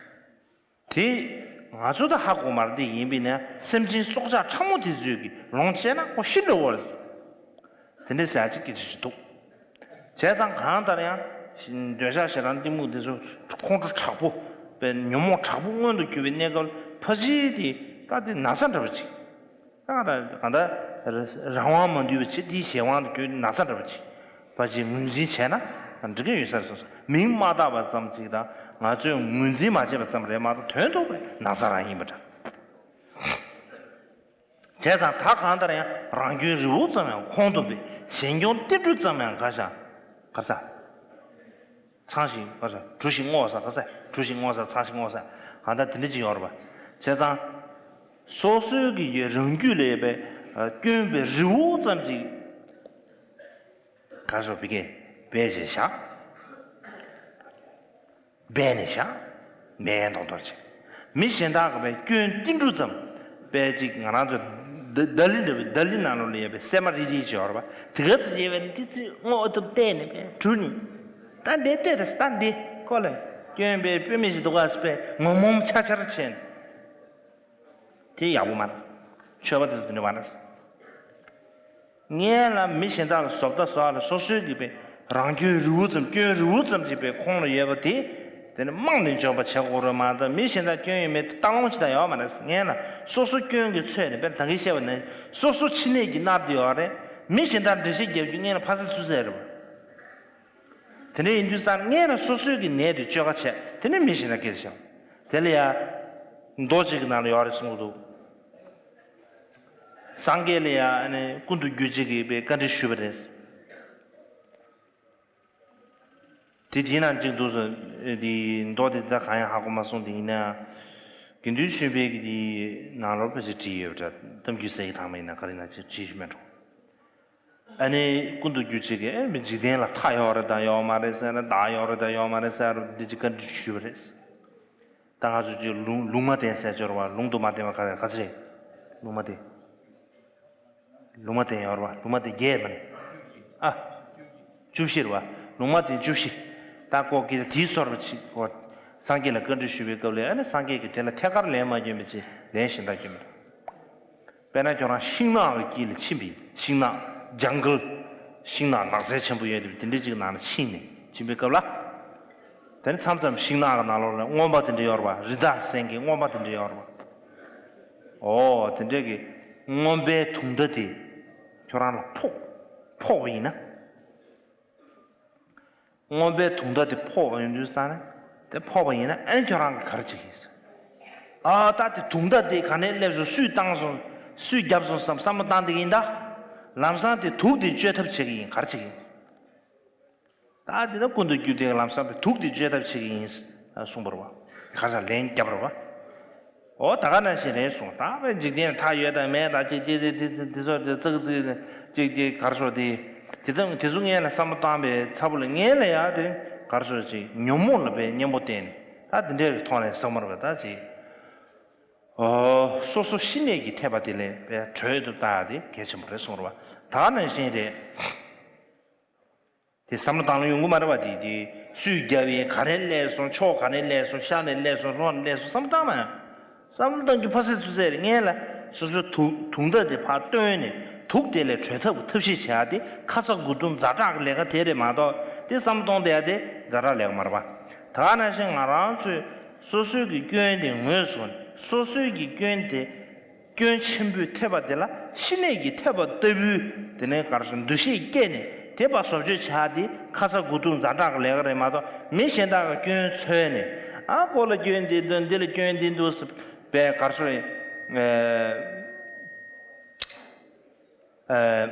དེ་ང་ཚོ་ད་ཧ་གོ་མ་རེད། དེ་ཡིན་པས་ན་སེམས་ཅན་སྲོག་ཆགས་ཕྲ་མོ་དེ་ཚོས་ཀྱིས་ལོངས་སྤྱད་ན་ཁོ་ཤི་འགྲོ་བ་རེད། དེ་འདྲའི་ཟེར་ཡ་ཅིག་སྐད་ཆ་ཅིག་འདུག། བྱས་ཙང་གང་ལྟར་ཡང་འདོད་ཆགས་ཞེ་སྡང་གཏི་མུག་དེ་ཚོ་ཁོང་ཁྲོ་དྲག་པོ་དཔེ་ཉོན་མོངས་དྲག་པོ་མངོན་དུ་གྱུར་པའི་གནས་སྐབས་ལ་ཕལ་ཆེར་དེ་ད་དེ་ན་ཚ་འདྲ་པོ་ཅིག། ད་གང་ལྟར་གང་ལྟར་རང་དབང་མ་འདུས་པ་བྱས། དེའི་གཞན་དབང་དུ་གྱུར་ན་ཚ་འདྲ་པོ་ཅིག། ཕལ་ཆེར་ངོས་འཛིན་བྱས་ན་འགྲིག་གི་ཡོད་ས་རེད་བསམ་སོང་། མིང་མ་བཏགས་པ་ཙམ་ཅིག་དང་། ང་ཚོས་ངོས་འཛིན་མ་བྱས་པ་ཙམ་རེད་མ་གཏོགས། དོན་དུ་དཔེ་ན་ཚ་རང་ཡིན་པ་འདྲ། བྱས་ཙང་ད་གང་ལྟར་ཡང་རང་སྐྱོན་རི་བོ་ཙམ་ཡང་ཁོང་དུ་སྦས། གཞན་སྐྱོན་ཏིལ་འབྲུ་ཙམ་ཡང་ག་ཤ་ག་ས། ཚང་ཞིང་ག་ས་གྲུ་ཞིག་བསྔོག་ས། ག་ས་གྲུ་ཞིག་བསྔོག་ས། ཚང་ཞིག་བསྔོག་ས། གང་ལྟར་དེ་འདྲ་ཅིག་ཡོད་རེད་པ། བྱས་ཙང་སོ་སོའི་གི་རང་རྒྱུད་ལ་ཡོད་པའི་ སྐྱོན་པའི་རི་བོ་ཙམ་ཅིག་ག་རེ་ཟེར་བི་ཀའི་སྦས་བྱས་བཞག་སྦས་ནས་བཞག་མེད་མདོག་མདོག་བྱས། མི་གཞན་དག་གི་བའི་སྐྱོན་ཏིལ་འབྲུ་ཙམ་སྦས་ཅིག་ང་རང་ཚོ་ད་ལི་འདྲ་བའི་ད་ལི་ནང་ལོགས་ལ་ཡོད་པའི་སྲན་མ་རིལ་རིལ་ཅིག་ཡོད་རེད་པ། དེ་ག་ཚོད་ཡོད་པའི་འདི་ཚོས་སྔོ་ཨ་ཐུབ་བལྟས་ནས་བའི་གྲུ་ནི་ད་འདི་ལྟོས་དང་ད་འདི་ཁོ་ལ་སྐྱོན་པའི་དཔེ་མི་ཞིག་འདུག་ག་སྤེ་ངོ་མོམ་ཆ་ཆར་བྱས་ནས་དེ་ཡག་པོ་མ་རེད། ཆོས་པ་དེ་ཚོ་དེ་འདྲ་མ་རེད། ངས་ལ་མི་གཞན་དག་ལ་བཟོ་ལྟ་བཟོ་ཨ་ལ་སོ་སོའི་གི་པའི་རང་སྐྱོན་རི་བོ་ཙམ་སྐྱོན་རི་བོ་ཙམ་གྱི་པའི་ཁོང་ལ་ཡོད་པ་དེ་དེ་ནི་རྨང་ནས་འཇོག་པ་བྱེད་དགོས་རེད་མ་གཏོགས་མི་གཞན་དག་སྐྱོན་ཡོད་མེད་དེ་ལྟ་ལོང་ཅི་དང་ཡོད་མ་རེད། ངས་ལ་སོ་སོ་སྐྱོན་གྱི་ཚོད་ནས་དཔེར་ད་གིན་བཤད་པ་ནི་སོ་སོ་ཕྱི་ནས་ཀྱི་མནར་དེ་ཡོད་རེད། མི་གཞན་དག་འགྲེལ་བཤད་རྒྱབ་རྒྱུ་ངས་ལ་ཕ་སི་ཚུ་ཟེར་རེད་པ། དེ་འདྲ་ཡིན་དུས་ཙང་ངས་ལ་སོ་སོའི་གི་ནད་དེ་བཅོས་ཁ་བྱས་དེ་ནི་མི་གཞན་དག་སྐད་ཆ་བཤད་དེ་ལ་ཡ་མདོ་གཅིག་གི་ནང་ལ་ཡོད་རེད་གསུང་གི་འདུག་སངས་རྒྱས་ལ་ཡང་ཨ་ནི་ཀུན་ཏུ་རྒྱུ་གཅིག་གིས་པའི་བཀའ་འདྲི་ཞུས་པ་རེད། དེ་དེའི་ནང་གཅིག་འདུག་ཟེར། དེའི་མདོ་དེ་ད་གང་ཡང་ཧ་གོ་མ་སོང་། དེ་ཡིན་ན་ཡང་དགེ་འདུན་ཆོས་འཕེལ་གྱི་དེའི་ནང་ལོགས་ཕལ་ཆེར་བྲིས་ཡོད་པ་འདྲ། གཏམ་རྒྱུད་གསེར་གྱི་ཐང་པ་ཡིན་ན་ག་རེ་ན་ཅིག་བྲིས་ཤིག་མེད་འགྲོ། ཨ་ནི་ཀུན་ཏུ་རྒྱུ་གཅིག་གིས་ཨེ་མི་འཇིག་རྟེན་ལ་མཐའ་ཡོད་རེད་དང་ཡོད་མ་རེད་ཟེར་ན་བདག་ཡོད་རེད་དང་ཡོད་མ་རེད་ཟེར་རུ་འདི་ཅིག་བཀའ་འདྲི་ཞུས་པ་རེད། ད་ང་ཚོ་ཅིག་ལུང་ལུང་མ་བསྟན་ཟེར་སྦྱོར་བ་ལུང་དུ་མ་བསྟན་པ་ག་རེ་ག་ཚོད་རེད། ལུང་མ་བསྟན། ལུང་མ་བསྟན་ཡོད་རེད་བ། ལུང་མ་བསྟན་བརྒྱད་མ་ནི། ཨ། བཅུ་བཞི་རེད་བ། ལུང་མ་བསྟན་བཅུ་བཞི། ད་ཀོ་ཀི་དེའི་སོར་བ་ཅིག་གོ། སངས་རྒྱས་ལ་བཀའ་འདྲི་ཞུས་པའི་སྐབས་ལ་ཨ་ནི་སངས་རྒྱས་ཀྱིས་དེ་ལ་ཐད་ཀར་ལན་མ་བསྐྱོན་པའི་ཅིག་ལན་གཞན་དག་བསྐྱོན་པ་རེད། དཔེར་ན་ཁྱོད་རང་ཤིང་ནགས་ཀྱི་དཀྱིལ་ལ་ཕྱིན་པ་ཡིན། ཤིང་ནགས། ཇང་གལ། ཤིང་ནགས་ནགས་ཚལ་ཆེན་པོ་ཡོད་དེ་དེ་འདྲའི་ཅིག་ནང་ལ་ཕྱིན་ནས་ཕྱིན་པའི་སྐབས་ལ། དེ་ནི་མཚམས་མཚམས་ཤིང་ནགས་ཀྱི་ནང་ལོགས་ལ་རྔོན་པ་དེ་འདྲ་ཡོད་རེད་བ། རི་དྭགས་སེང་གེ་རྔོན་པ་དེ་འདྲ་ཡོད་རེད་བ། ཨོ་དེ་འདྲའི་གི་རྔོན་པའི་དུང་བརྡ་དེ་ཁྱོད་རང་ལ་ཕོག་ཕོག་པ་ཡིན་ན། རྔོན་པའི་དུང་བརྡ་དེ་ཕོག་ཡོང་དུས་ཙང་ནས་དེ་ཕོག་པ་ཡིན་ན་ཨ་ནི་ཁྱོད་རང་གིས་ག་རེ་བྱེད་ཀྱི་ཡིན། ཨ་ད་དེ་དུང་བརྡ་དེ་ག་ནས་སླེབས་སོང་། སུས་བཏང་སོང་། སུས་བརྒྱབ་སོང་བསམ་བསམ་བློ་བཏང་བསྡད་ཀྱི་ཡིན་ད། ལམ་སང་དེ་དུག་དེ་བཅོས་ཐབས་བྱེད་ཀྱི་ཡིན། ག་རེ་བྱེད་ཀྱི་ཡིན། ད་དེ་ད་ཀུན་ཏུ་རྒྱུ་དེ་ལམ་སང་དེ་དུག་དེ་བཅོས་ཐབས་བྱེད་ཀྱི་ཡིན་གསུངས་པ་རེད་བ། ག་རེ་ལན་བརྒྱབ་པ་རེད་བ། ཨོ་ད་ག་ནང་བཞིན་རེད་གསུངས། ད་བས་འཇིག་རྟེན་མཐའ་ཡོད་དང་མེད་དང་ཅིག་ཅིག་དེ་དེ་དེ་དེ་ཚོ་དེ་ཙག་ཙིག་ཅིག་ཅིག་ག་རེ་ཟེར་དེ་དེ་ཚོ་དེ་ཚོ་ངས་ལ་བསམ་བློ་བཏང་པའི་ཚ་བོ་ལ་ངས་ལ་ཡ་དེ་ག་རེ་ཟེར་ཅིག་ཉོན་མོངས་ལ་བས་གཉེན་པོ་བསྟེན་ནས་ད་དེ་འདྲའི་ཐོག་ནས་བསམ་མར་བ་ད་ཅིག་ཨོ་སོ་སོ་ཤི་ནས་ཀྱི་ཐེབས་པ་དེ་ལས་བས་གྲོལ་དུ་བཏང་ཡ་དེ་གལ་ཆེན་པོ་རེད་གསུངས་རེད་བ། ད་ག་ནང་བཞིན་རེད། དེ་བསམ་བློ་བཏང་ལ་ཡོང་གི་མ་རེད་པ། དེ་དེ་སུས་བརྒྱབ་ཡིན། ག་རེ་སླེབས་སོང་། ཕྱོགས་ག་ནས་སླེབས་སོང་། ཤར་ནས་སླེབས་སོང་། ལྷོ་ནས་སླེབས་སོང་། བསམ་བློ་བཏང་མ་ཡོང་། བསམ་བློ་བཏང་རྒྱུ་ཕ་སེ་ཚུ་སེ་རེད། ངས་ལ་སོ་སོའི་དུག་དུང་བརྡ་དེ་ཕར་བཏོན་ནས་དུག་དེ་ལས་གྲོལ་ཐབས་ཀྱི་ཐབས་ཤེས་བྱེད་ཡ་དེ་ཁ་ཚ་དགོས་གཏུགས་ཛ་དྲག་གི་ལས་ཀ་དེ་རེད་མ་གཏོགས་དེ་བསམ་བློ་གཏོང་བསྡད་ཡ་དེ་ཛ་དྲག་ལས་ཀ་མ་རེད་པ། ད་ག་ནང་བཞིན་ང་རང་ཚོས་སོ་སོའི་གི་སྐྱོན་དེ་ངོས་བཟུང་ནས་སོ་སོའི་གི་སྐྱོན་དེ། སྐྱོན་ཆེན་པོའི་ཐེབས་པ་དེ་ལ་ཤི་ནད་ཀྱི་ཐེབས་པ་ལྟ་བུའི་དེ་ནས་ག་རེ་ཟེར་འདུ་ཤེས་སྐྱེས་ནས་དེ་ཕར་བཟོ་བཅོས་བྱ་དེ་ཁ་ཚ་དགོས་གཏུགས་ཛ་དྲག་གི་ལས་ཀ་རེད་མ་གཏོགས་མི་གཞན་དག་གི་སྐྱོན་འཚོལ་ནས་ཨ་ཁོ་ལ་སྐྱོན་འདི་འདུག་འདི་ལ་སྐྱོན་འདི་འདུག་ཟེར་བས་ག་རེ་ཟེར་ཨེ།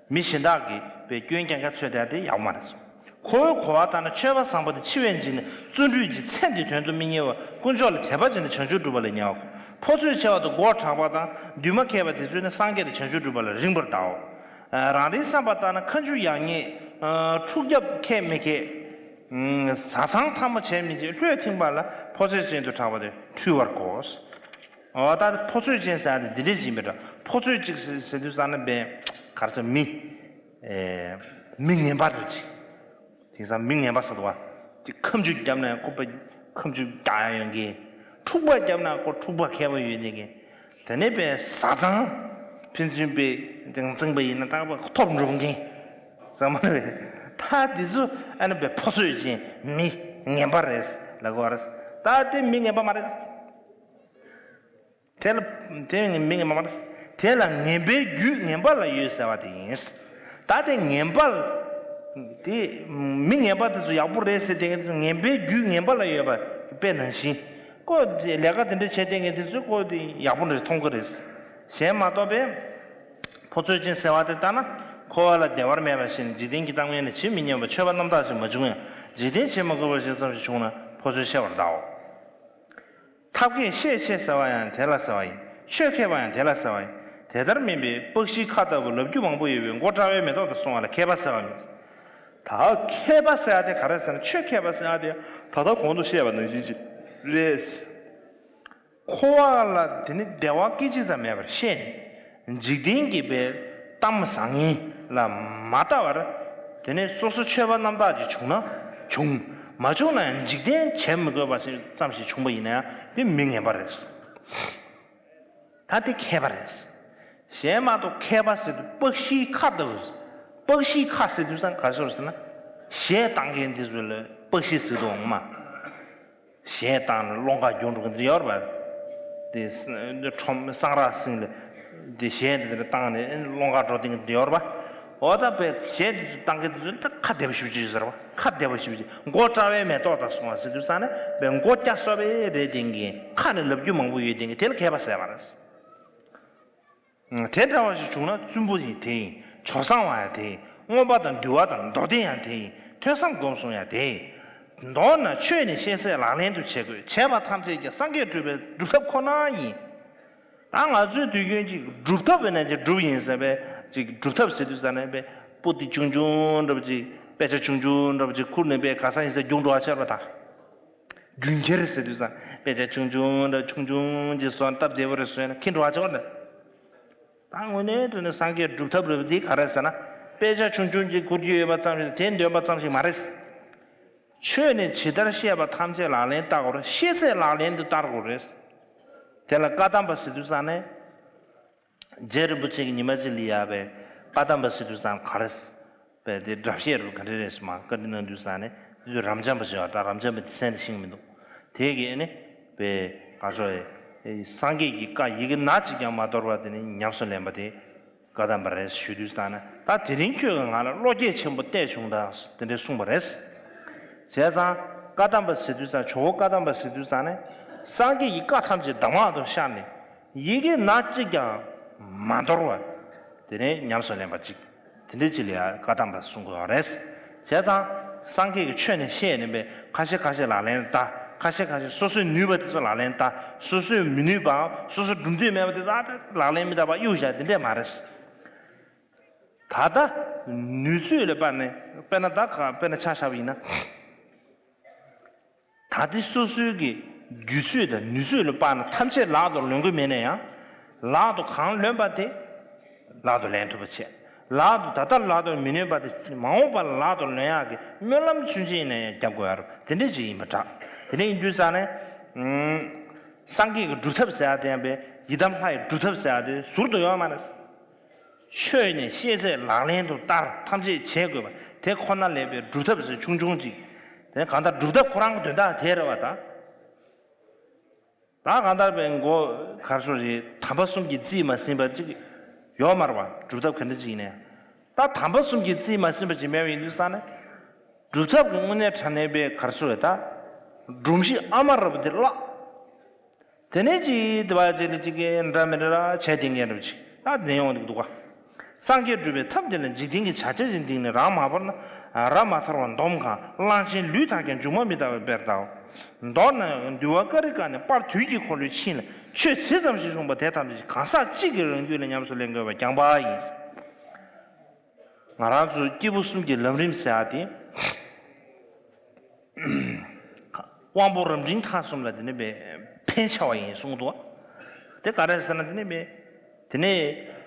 མི་གཞན་དག་གིས་པའི་སྐྱོན་རྐྱང་རྐྱང་འཚོལ་བསྡད་དེ་ཡག་པོ་མ་རེད་གསུངས། ཁོ་བོའི་གོ་བ་ལྟར་ན་ཆོས་པ་བཟང་པོ་དེ་འཆི་བས་འཇིགས་ནས་བརྩོན་འགྲུས་ཀྱི་ཚད་འདི་དོན་དུ་མི་གཉེར་བར་དཀོན་མཆོག་ལ་དད་པ་བྱས་ནས་བྱང་ཆུབ་སྒྲུབ་པ་ལ་ཉེ་བར་གོ། ཕོ་ཚོད་ཆེ་བ་དང་མགོ་དྲག་པ་དང་འདུན་མ་ཁེགས་པ་དེ་ཚོས་ནི་སངས་རྒྱས་དང་བྱང་ཆུབ་སྒྲུབ་པ་ལ་རིངས་པར་གདའོ། རང་རེའི་བསམ་པ་ལྟར་ན་ཁ་མཆུ་ཡག་ཉེས་འཁྲུག་རྒྱབ་ཁེགས་མི་ཁེགས། བཟའ་ཚང་ཐལ་མོ་བྱས་མི་བྱས་ལྷོད་ཐིང་པ་ལ་ཕོ་ཚོད་ཅན་དུ་གྲགས་པ་དེ་འཁྲུལ་བར་གོ། འོ་ད་ཕོ་ཚོད་ཅན་ཟེར་ཡ་དེ་འདི་འདྲས་ཡིན་པས་འདྲ། ཕོ་ཚོད་ཅིག་ཟེར་ཟེར་དུས་ཙང་ན་བས་ག་རེ་ཟེར་མི། ཨེ། མི་ངན་པ་རེད་ཅིག་དེང་སང་མི་ངན་པ་ཟེར་འདུག་བ། ཅིག་ཁ་མཆུ་བརྒྱབ་ན་ཁོ་པ་ཁ་མཆུ་རྒྱག་ཡ་ཡོང་གི། འཁྲུག་པ་བརྒྱབ་ན་ཁོ་འཁྲུག་པ་མཁས་པོ་ཡོད་ནི་གི། དེ་ནས་བས་བཟའ་ཚང་ཕན་ཚུན་པས་འཛིང་པ་ཡིན་ན་ད་པ་ཐོབ་འགྲོ་མཁན། ཟེར་མ་རེད། ད་དེ་ཚོ་ཨ་ནི་བས་ཕོ་ཚོད་ཅན་མི་ངན་པ་རེད་ལབ་དགོས་རེད། ད་དེ་མི་ངན་པ་མ་རེད། དེ་ལ་དེ་མི་ངན་པ་མ་རེད། དེ་ལ་ངན་པའི་རྒྱུ་ངན་པ་ལ་ཡོད་ཟེར་བ་དེ་ཡིན། ད་དེ་ངན་པ་ལ་དེ་མི་ངན་པ་དེ་ཚོ་ཡག་པོ་རེད་ཟེར་དེ་ངན་པའི་རྒྱུ་ངན་པ་ལ་ཡོད་པ་དཔེ་ནང་བཞིན་ཁོ་དེ་ལས་ཀ་དེ་འདྲ་བྱས་དེ་ངན་དེ་ཚོས་ཁོ་དེ་ཡག་པོ་རེད་མཐོང་གི་རེད། གཞན་མ་གཏོགས་པས་ཕོ་ཚོད་ཅན་ཟེར་བ་དེ་ལྟ་ན་འཁོར་བ་ལ་བདེ་བར་མེད་པ་བཞིན་འཇིག་རྟེན་གྱི་གཏམ་ངན་ནི་ཇི་མི་སྙམ་པ་ཆོས་པ་རྣམ་དག་ཞིག་མ་བྱུང་ཡང་འཇིག་རྟེན་ཆེས་མ་གུས་པ་ཞིག་ཙམ་ཞིག་བྱུང་ན་ཕོ་ཚོད་ཆེ་བར་གདའོ། ཐབས་མཁས་ཤེད་ཆེ་ཟེར་བ་ཡང་དེ་ལ་ཟེར་བ་ཡིན། ཆོས་མཁས་པ་ཡང་དེ་ལ་ཟེར་བ་ཡིན། དེ་ལྟར་མིན་པའི་དཔག་གཞིའི་མཁའ་ལྟ་བུ་ལབ་རྒྱུ་མང་པོ་ཡོད་པས་མགོ་བཀྲ་བའི་མེ་ཏོག་དང་གསུངས་པ་ལ་མཁས་པ་ཟེར་བ་མིན། ད་མཁས་པ་ཟེར་ཡ་དེ་ག་རེ་ཟེར་ན། ཆོས་མཁས་པ་ཟེར་ཡ་དེ་ད་ལྟ་གོང་དུ་བཤད་པ་ནང་བཞིན་ཅིག་རེད། འཁོར་བ་ལ་དེ་ནི་བདེ་བ་སྐད་ཅིག་ཙམ་མེད་པར་ཤེས་ནས། འཇིག་རྟེན་གྱི་པའི་གཏམ་བཟང་ངན་ལ་མ་ལྟ་བར། དེ་ནས་སོ་སོ་ཆོས་པ་རྣམ་དག་ཅིག་བྱུང་ན་བྱུང་། མ་བྱུང་ན་ཡང་འཇིག་རྟེན་བྱེད་མི་དགོས་པ་ཞིག་ཙམ་ཞིག་བྱུང་པ་ཡིན་ན་ཡང་དེ་མི་ངན་པ་རེད། ད་དེ་མཁས་པ་རེད། གཞན་མ་གཏོགས་མཁས་པ་ཟེར་དུས་དཔག་གཞིའི་མཁའ་ལྟ་བུ། དཔག་གཞིའི་མཁའ་ཟེར་དུས་ཙང་ག་ཚོད་ཟེར་ན། གཞས་བཏང་མཁན་དེ་ཚོ་ལ་དཔག་གཞི་ཟེར་དུ་འོང་མ། གཞས་བཏང་ནས་ཀློང་ཁ་རྒྱུག་འགྲོ་གི་འདི་ཡོད་རེད་པ། དེ་ཁྲོམ་སངས་རགས་སིང་ལ་དེ་གཞས་འདི་འདྲ་བཏང་ནས་ཀློང་ཁ་འགྲོ་སྟེ་འདི་ཡོད་རེད་པ། འོ་ད་པའི་གཞས་འདི་ཚོ་བཏང་གི་འདི་ཚོ་ད་ཁ་བདེ་པོ་ཞེ་པོ་ཅིག་ཡོད་ཟེར་བ། ཁ་བདེ་པོ་ཞེ་པོ་ཅིག་མགོ་བཀྲ་བའི་མེ་ཏོག་དང་གསུངས་པ་ཟེར་དུས་ཙང་ནས་པའི་མགོ་སྐྱ་སོ་པའི་རེད། དེང་གི་ཁ་ནས་ལབ་རྒྱུ་མང་པོ་ཡོད། དེང་གི་དེ་ལ་མཁས་པ་ཟེར་བ་རེད། དེ་འདྲ་བ་ཞིག་བྱུང་ན་བཙུན་པོ་ཡིན་དེ་ཡིན། ཇོ་བཟང་བ་ཡང་དེ་ཡིན། མངོན་པ་དང་འདུལ་བ་དང་མདོ་སྡེ་ཡང་དེ་ཡིན། ཐོས་བསམ་སྒོམ་གསུམ་ཡང་དེ་ཡིན། མདོར་ན་ཆོས་ནི་ཤེས་ཚད་ལག་ལེན་དུ་བྱེད་དགོས། བྱས་པ་ཐམས་ཅད་ཀྱང་སངས་རྒྱས་སྒྲུབ་པའི་སྒྲུབ་ཐབས་ཁོ་ན་ཡིན། ད་ང་ཚོའི་དུས་རྒྱུན་གྱི་སྒྲུབ་ཐབས་ཡིན་ན་ཅིག་སྒྲུབ་ཡིན་ཟེར་བས་ཅིག་སྒྲུབ་ཐབས་ཟེར་དུས་ཙ་ནས་པའི་སྤུ་ཏི་ཆུང་ཆུང་འདྲ་པོ་ཅིག་དཔེ་ཆ་ཆུང་ཆུང་འདྲ་པོ་ཅིག་ཁུར་ནས་པའི་ག་ས་ཡིན་ཟེར་རྒྱུགས་འགྲོ་བ་ཆགས་པ་དང་། རྒྱུན་ཁྱེར་ཟེར་དུས་ཙང་དཔེ་ཆ་ཆུང་ཆུང་འདྲ་ཆུང་ཆུང་ཅིག་བཟོས་ན་སྟབས་བདེ་པོ་རེད་བཟོས་ན་ཁྱེར་འགྲོ་བ་ཆོག་ནས། ད་དངོས་གནས་དྲང་གནས་སངས་རྒྱས་སྒྲུབ་ཐབས་རེད་པ། འདི་ག་རེ་ཟེར་ན། དཔེ་ཆ་ཆུང་ཆུང་ཅིག་ཁུར་རྒྱུ་ཡོད་པ་ཙམ་ཞིག་དེ་འདོན་པ་ཙམ་ཞིག་མ་རེད། ཆོས་ནི་ཇི་ལྟར་བཤད་པ་ཐམས་ཅད་ལག་ལེན་བསྟར་དགོས་རེད། ཤེས་ཚད་ལག་ལེན་དུ་བསྟར་དགོས་རེད། དེ་ལ་བཀའ་གདམས་པ་ཟེར་དུས་ཙང་ནས། རྗེ་རིན་པོ་ཆེ་གིས་ཉི་མ་གཅིག་ལ་ཡར་བའི་བཀའ་གདམས་པ་ཟེར་དུས་ཙང་ག་རེ་ཟེར། བས་དེ་སྒྲ་བཤད་རུ་ག་འདྲ་རེད་ཟེར་མ་བཀའ་འདྲི་གནང་དུས་ཙང་ནས་དེ་ཚོས་རབ་འབྱམས་པ་ཞེས་པ་དང་རབ་འབྱམས་པ་དེ་གསན་དེ་ཤེས་ཀྱི་མི་འདུག་དེ་གིས་ནི་བས་ག་ཚོད་རེད། སངས་རྒྱས་ཀྱི་བཀའ་ཡི་གེ་ནག་གཅིག་ཀྱང་མ་དོར་བར་དེ་ནི་ཉམས་སུ་ལེན་པ་དེ་བཀའ་གདམས་པ་རེད་ཞུ་དུས་ཙང་ནས། ད་དེ་རིང་ཁྱོད་ཀྱིས་ང་ལ་བློ་སྐྱེད་ཆེན་པོ་གཏད་བྱུང་དང་དེ་འདྲས་གསུངས་པ་རེད། བྱས་ཙང་བཀའ་གདམས་པ་ཟེར་དུས་ཙང་ཇོ་བོ་བཀའ་གདམས་པ་ཟེར་དུས་ཙང་ནས་སངས་རྒྱས་ཀྱི་བཀའ་ཐམས་ཅད་གདམས་ངག་ཏུ་ཤར་ནས། ཡི་གེ་སྣ་གཅིག་ཀྱང་མ་འདོར་བར་དེ་ནས་ཉམས་སུ་ལེན་པ་ཅིག་དེ་འདྲའི་ཅིག་ལ་ཡང་བཀའ་གདམས་པ་གསུང་དགོས་པ་རེད། བྱས་ཙང་སངས་རྒྱས་ཀྱི་ཆོས་ནི་བཤད་ནས་པས་ཁ་ཤས་ཁ་ཤས་ལག་ལེན་བསྟར། ཁ་ཤས་ཁ་ཤས་སོ་སོའི་ནུས་པ་དེ་ཚོ་ལག་ལེན་བསྟར། སོ་སོའི་མི་ནུས་པའམ་སོ་སོ་སྒྲུབ་འདོད་མེད་པ་དེ་ཚོ་ཨ་ད་ལག་ལེན་མི་བསྟར་བ་གཡུག་བཞག་དེ་འདྲས་མ་རེད། ད་ལྟ་ནུས་ཚོད་ལ་དཔག་ནས་དཔེར་ན་ད་ག་དཔེར་ན་ཆ་བཞག་པ་ཡིན་ན། ད་ལྟའི་སོ་སོའི་གི་རྒྱུ་ཚོད་དང་ནུས་ཚོད་ལ་དཔག་ན་ཐམས་ཅད་ལག་ཏུ་ལོན་གི་མེད་ན་ཡང་། ལག་ཏུ་གང་ལོན་པ་དེ་ལག་ཏུ་ལེན་ཐུབ་པ་བྱས། ལག་ཏུ་ད་ལྟ་ལག་ཏུ་མི་ལོན་པ་དེ་མ་འོངས་པར་ལག་ཏུ་ལོན་ཡག་གི་སྨོན་ལམ་ཚུན་ཆད་ནས་ཡང་རྒྱབ་དགོས་ཡ་རུ་དེ་འདྲས་ཅིག་ཡིན་པ་འདྲ། དེ་འདྲས་ཡིན་དུས་ཙང་ནས། སངས་རྒྱས་ཀྱི་སྒྲུབ་ཐབས་ཟེར་ཡ་དེ་ཡང་པས་ཡི་དམ་ལྷ་ཡི་སྒྲུབ་ཐབས་ཟེར་ཡ་དེ་ཟུར་དུ་ཡོད་མ་རེད། ཆོས་ནི་ཤེས་ཚད་ལག་ལེན་དུ་བསྟར། ཐམས་ཅད་བྱེད་དགོས་པ་དེ་ཁོ་ན་ལས་པའི་སྒྲུབ་ཐབས་ཟེར་ཆུང་ཆུང་ཅིག་དེ་གང་ལྟར་སྒྲུབ་ཐབས་ཁོ་རང་གི་དོན་དག་དེ་རེད་བ་ད། ད་གང་ལྟར་པའི་མགོ་གར་སོ་རེད། དམ་པ་གསུམ་གྱིས་རྩིས་མ་ཟིན་པ་ཅིག་ཡོད་མ་རེད་བ། སྒྲུབ་ཐབས་ག་འདྲ་ཅིག་ཡིན་ནའི། ད་དམ་པ་གསུམ་གྱིས་རྩིས་མ་ཟིན་པ་ཅིག་མེད་པ་ཡིན་དུས་ཙང་ནས། སྒྲུབ་ཐབས་ཀྱི་དངོས་གནས་དྲང་གནས་པའི་གར་སོ་རེད་ད། སྒྲོམ་གཞི་ཨ་མ་ར་བ་དེ་བརླག་དེ་ནས་ཅིག་དེ་བ་ཅིག་ལ་ཅིག་གི་འདྲ་མི་འདྲ་ར་བྱས་དེ་ངན་རུ་ཅིག་ད་ནས་ཡོང་འདུག་འདུག་ག་སངས་རྒྱས་སྒྲུབ་པའི་ཐབས་འདི་ལ་འཇིག་རྟེན་གྱི་བྱ་བྱེད་ཅིག་འདིང་ནས་རང་མ་བོར་ན། རབ་མ་ཐར་བ་འདོམ་གང་། གླང་ཆེན་ལུས་ཐར་ཀྱང་མཇུག་མ་མི་ལྟ་བའི་དཔེར་ལྟའོ། མདོར་ན་འདུལ་བ་ཀ་རི་ཀ་ནས་དཔལ་དུས་ཀྱི་འཁོར་ལོའི་ཆིངས་ལ་ཆོས་ཇི་ཙམ་ཞིག་གསུངས་པ་དེ་ཐམས་ཅད་གང་ཟག་གཅིག་གི་རང་རྒྱུད་ལ་ཉམས་སུ་ལེན་དགོས་པ་རྐྱང་པ་ཡིན། ང་རང་ཚོ་སྐྱེས་བུ་གསུམ་གྱི་ལམ་རིམ་ཟེར་ཡ་དེ། དབང་པོ་རབ་འབྲིང་ཐ་གསུམ་ལ་དེ་ནི་པའི་ཕན་ཆེ་བ་ཡིན་གསུངས་འདུག་དེ་ག་རེ་ཟེར་ན་དེ་ནི་པའི་དེ་ནས་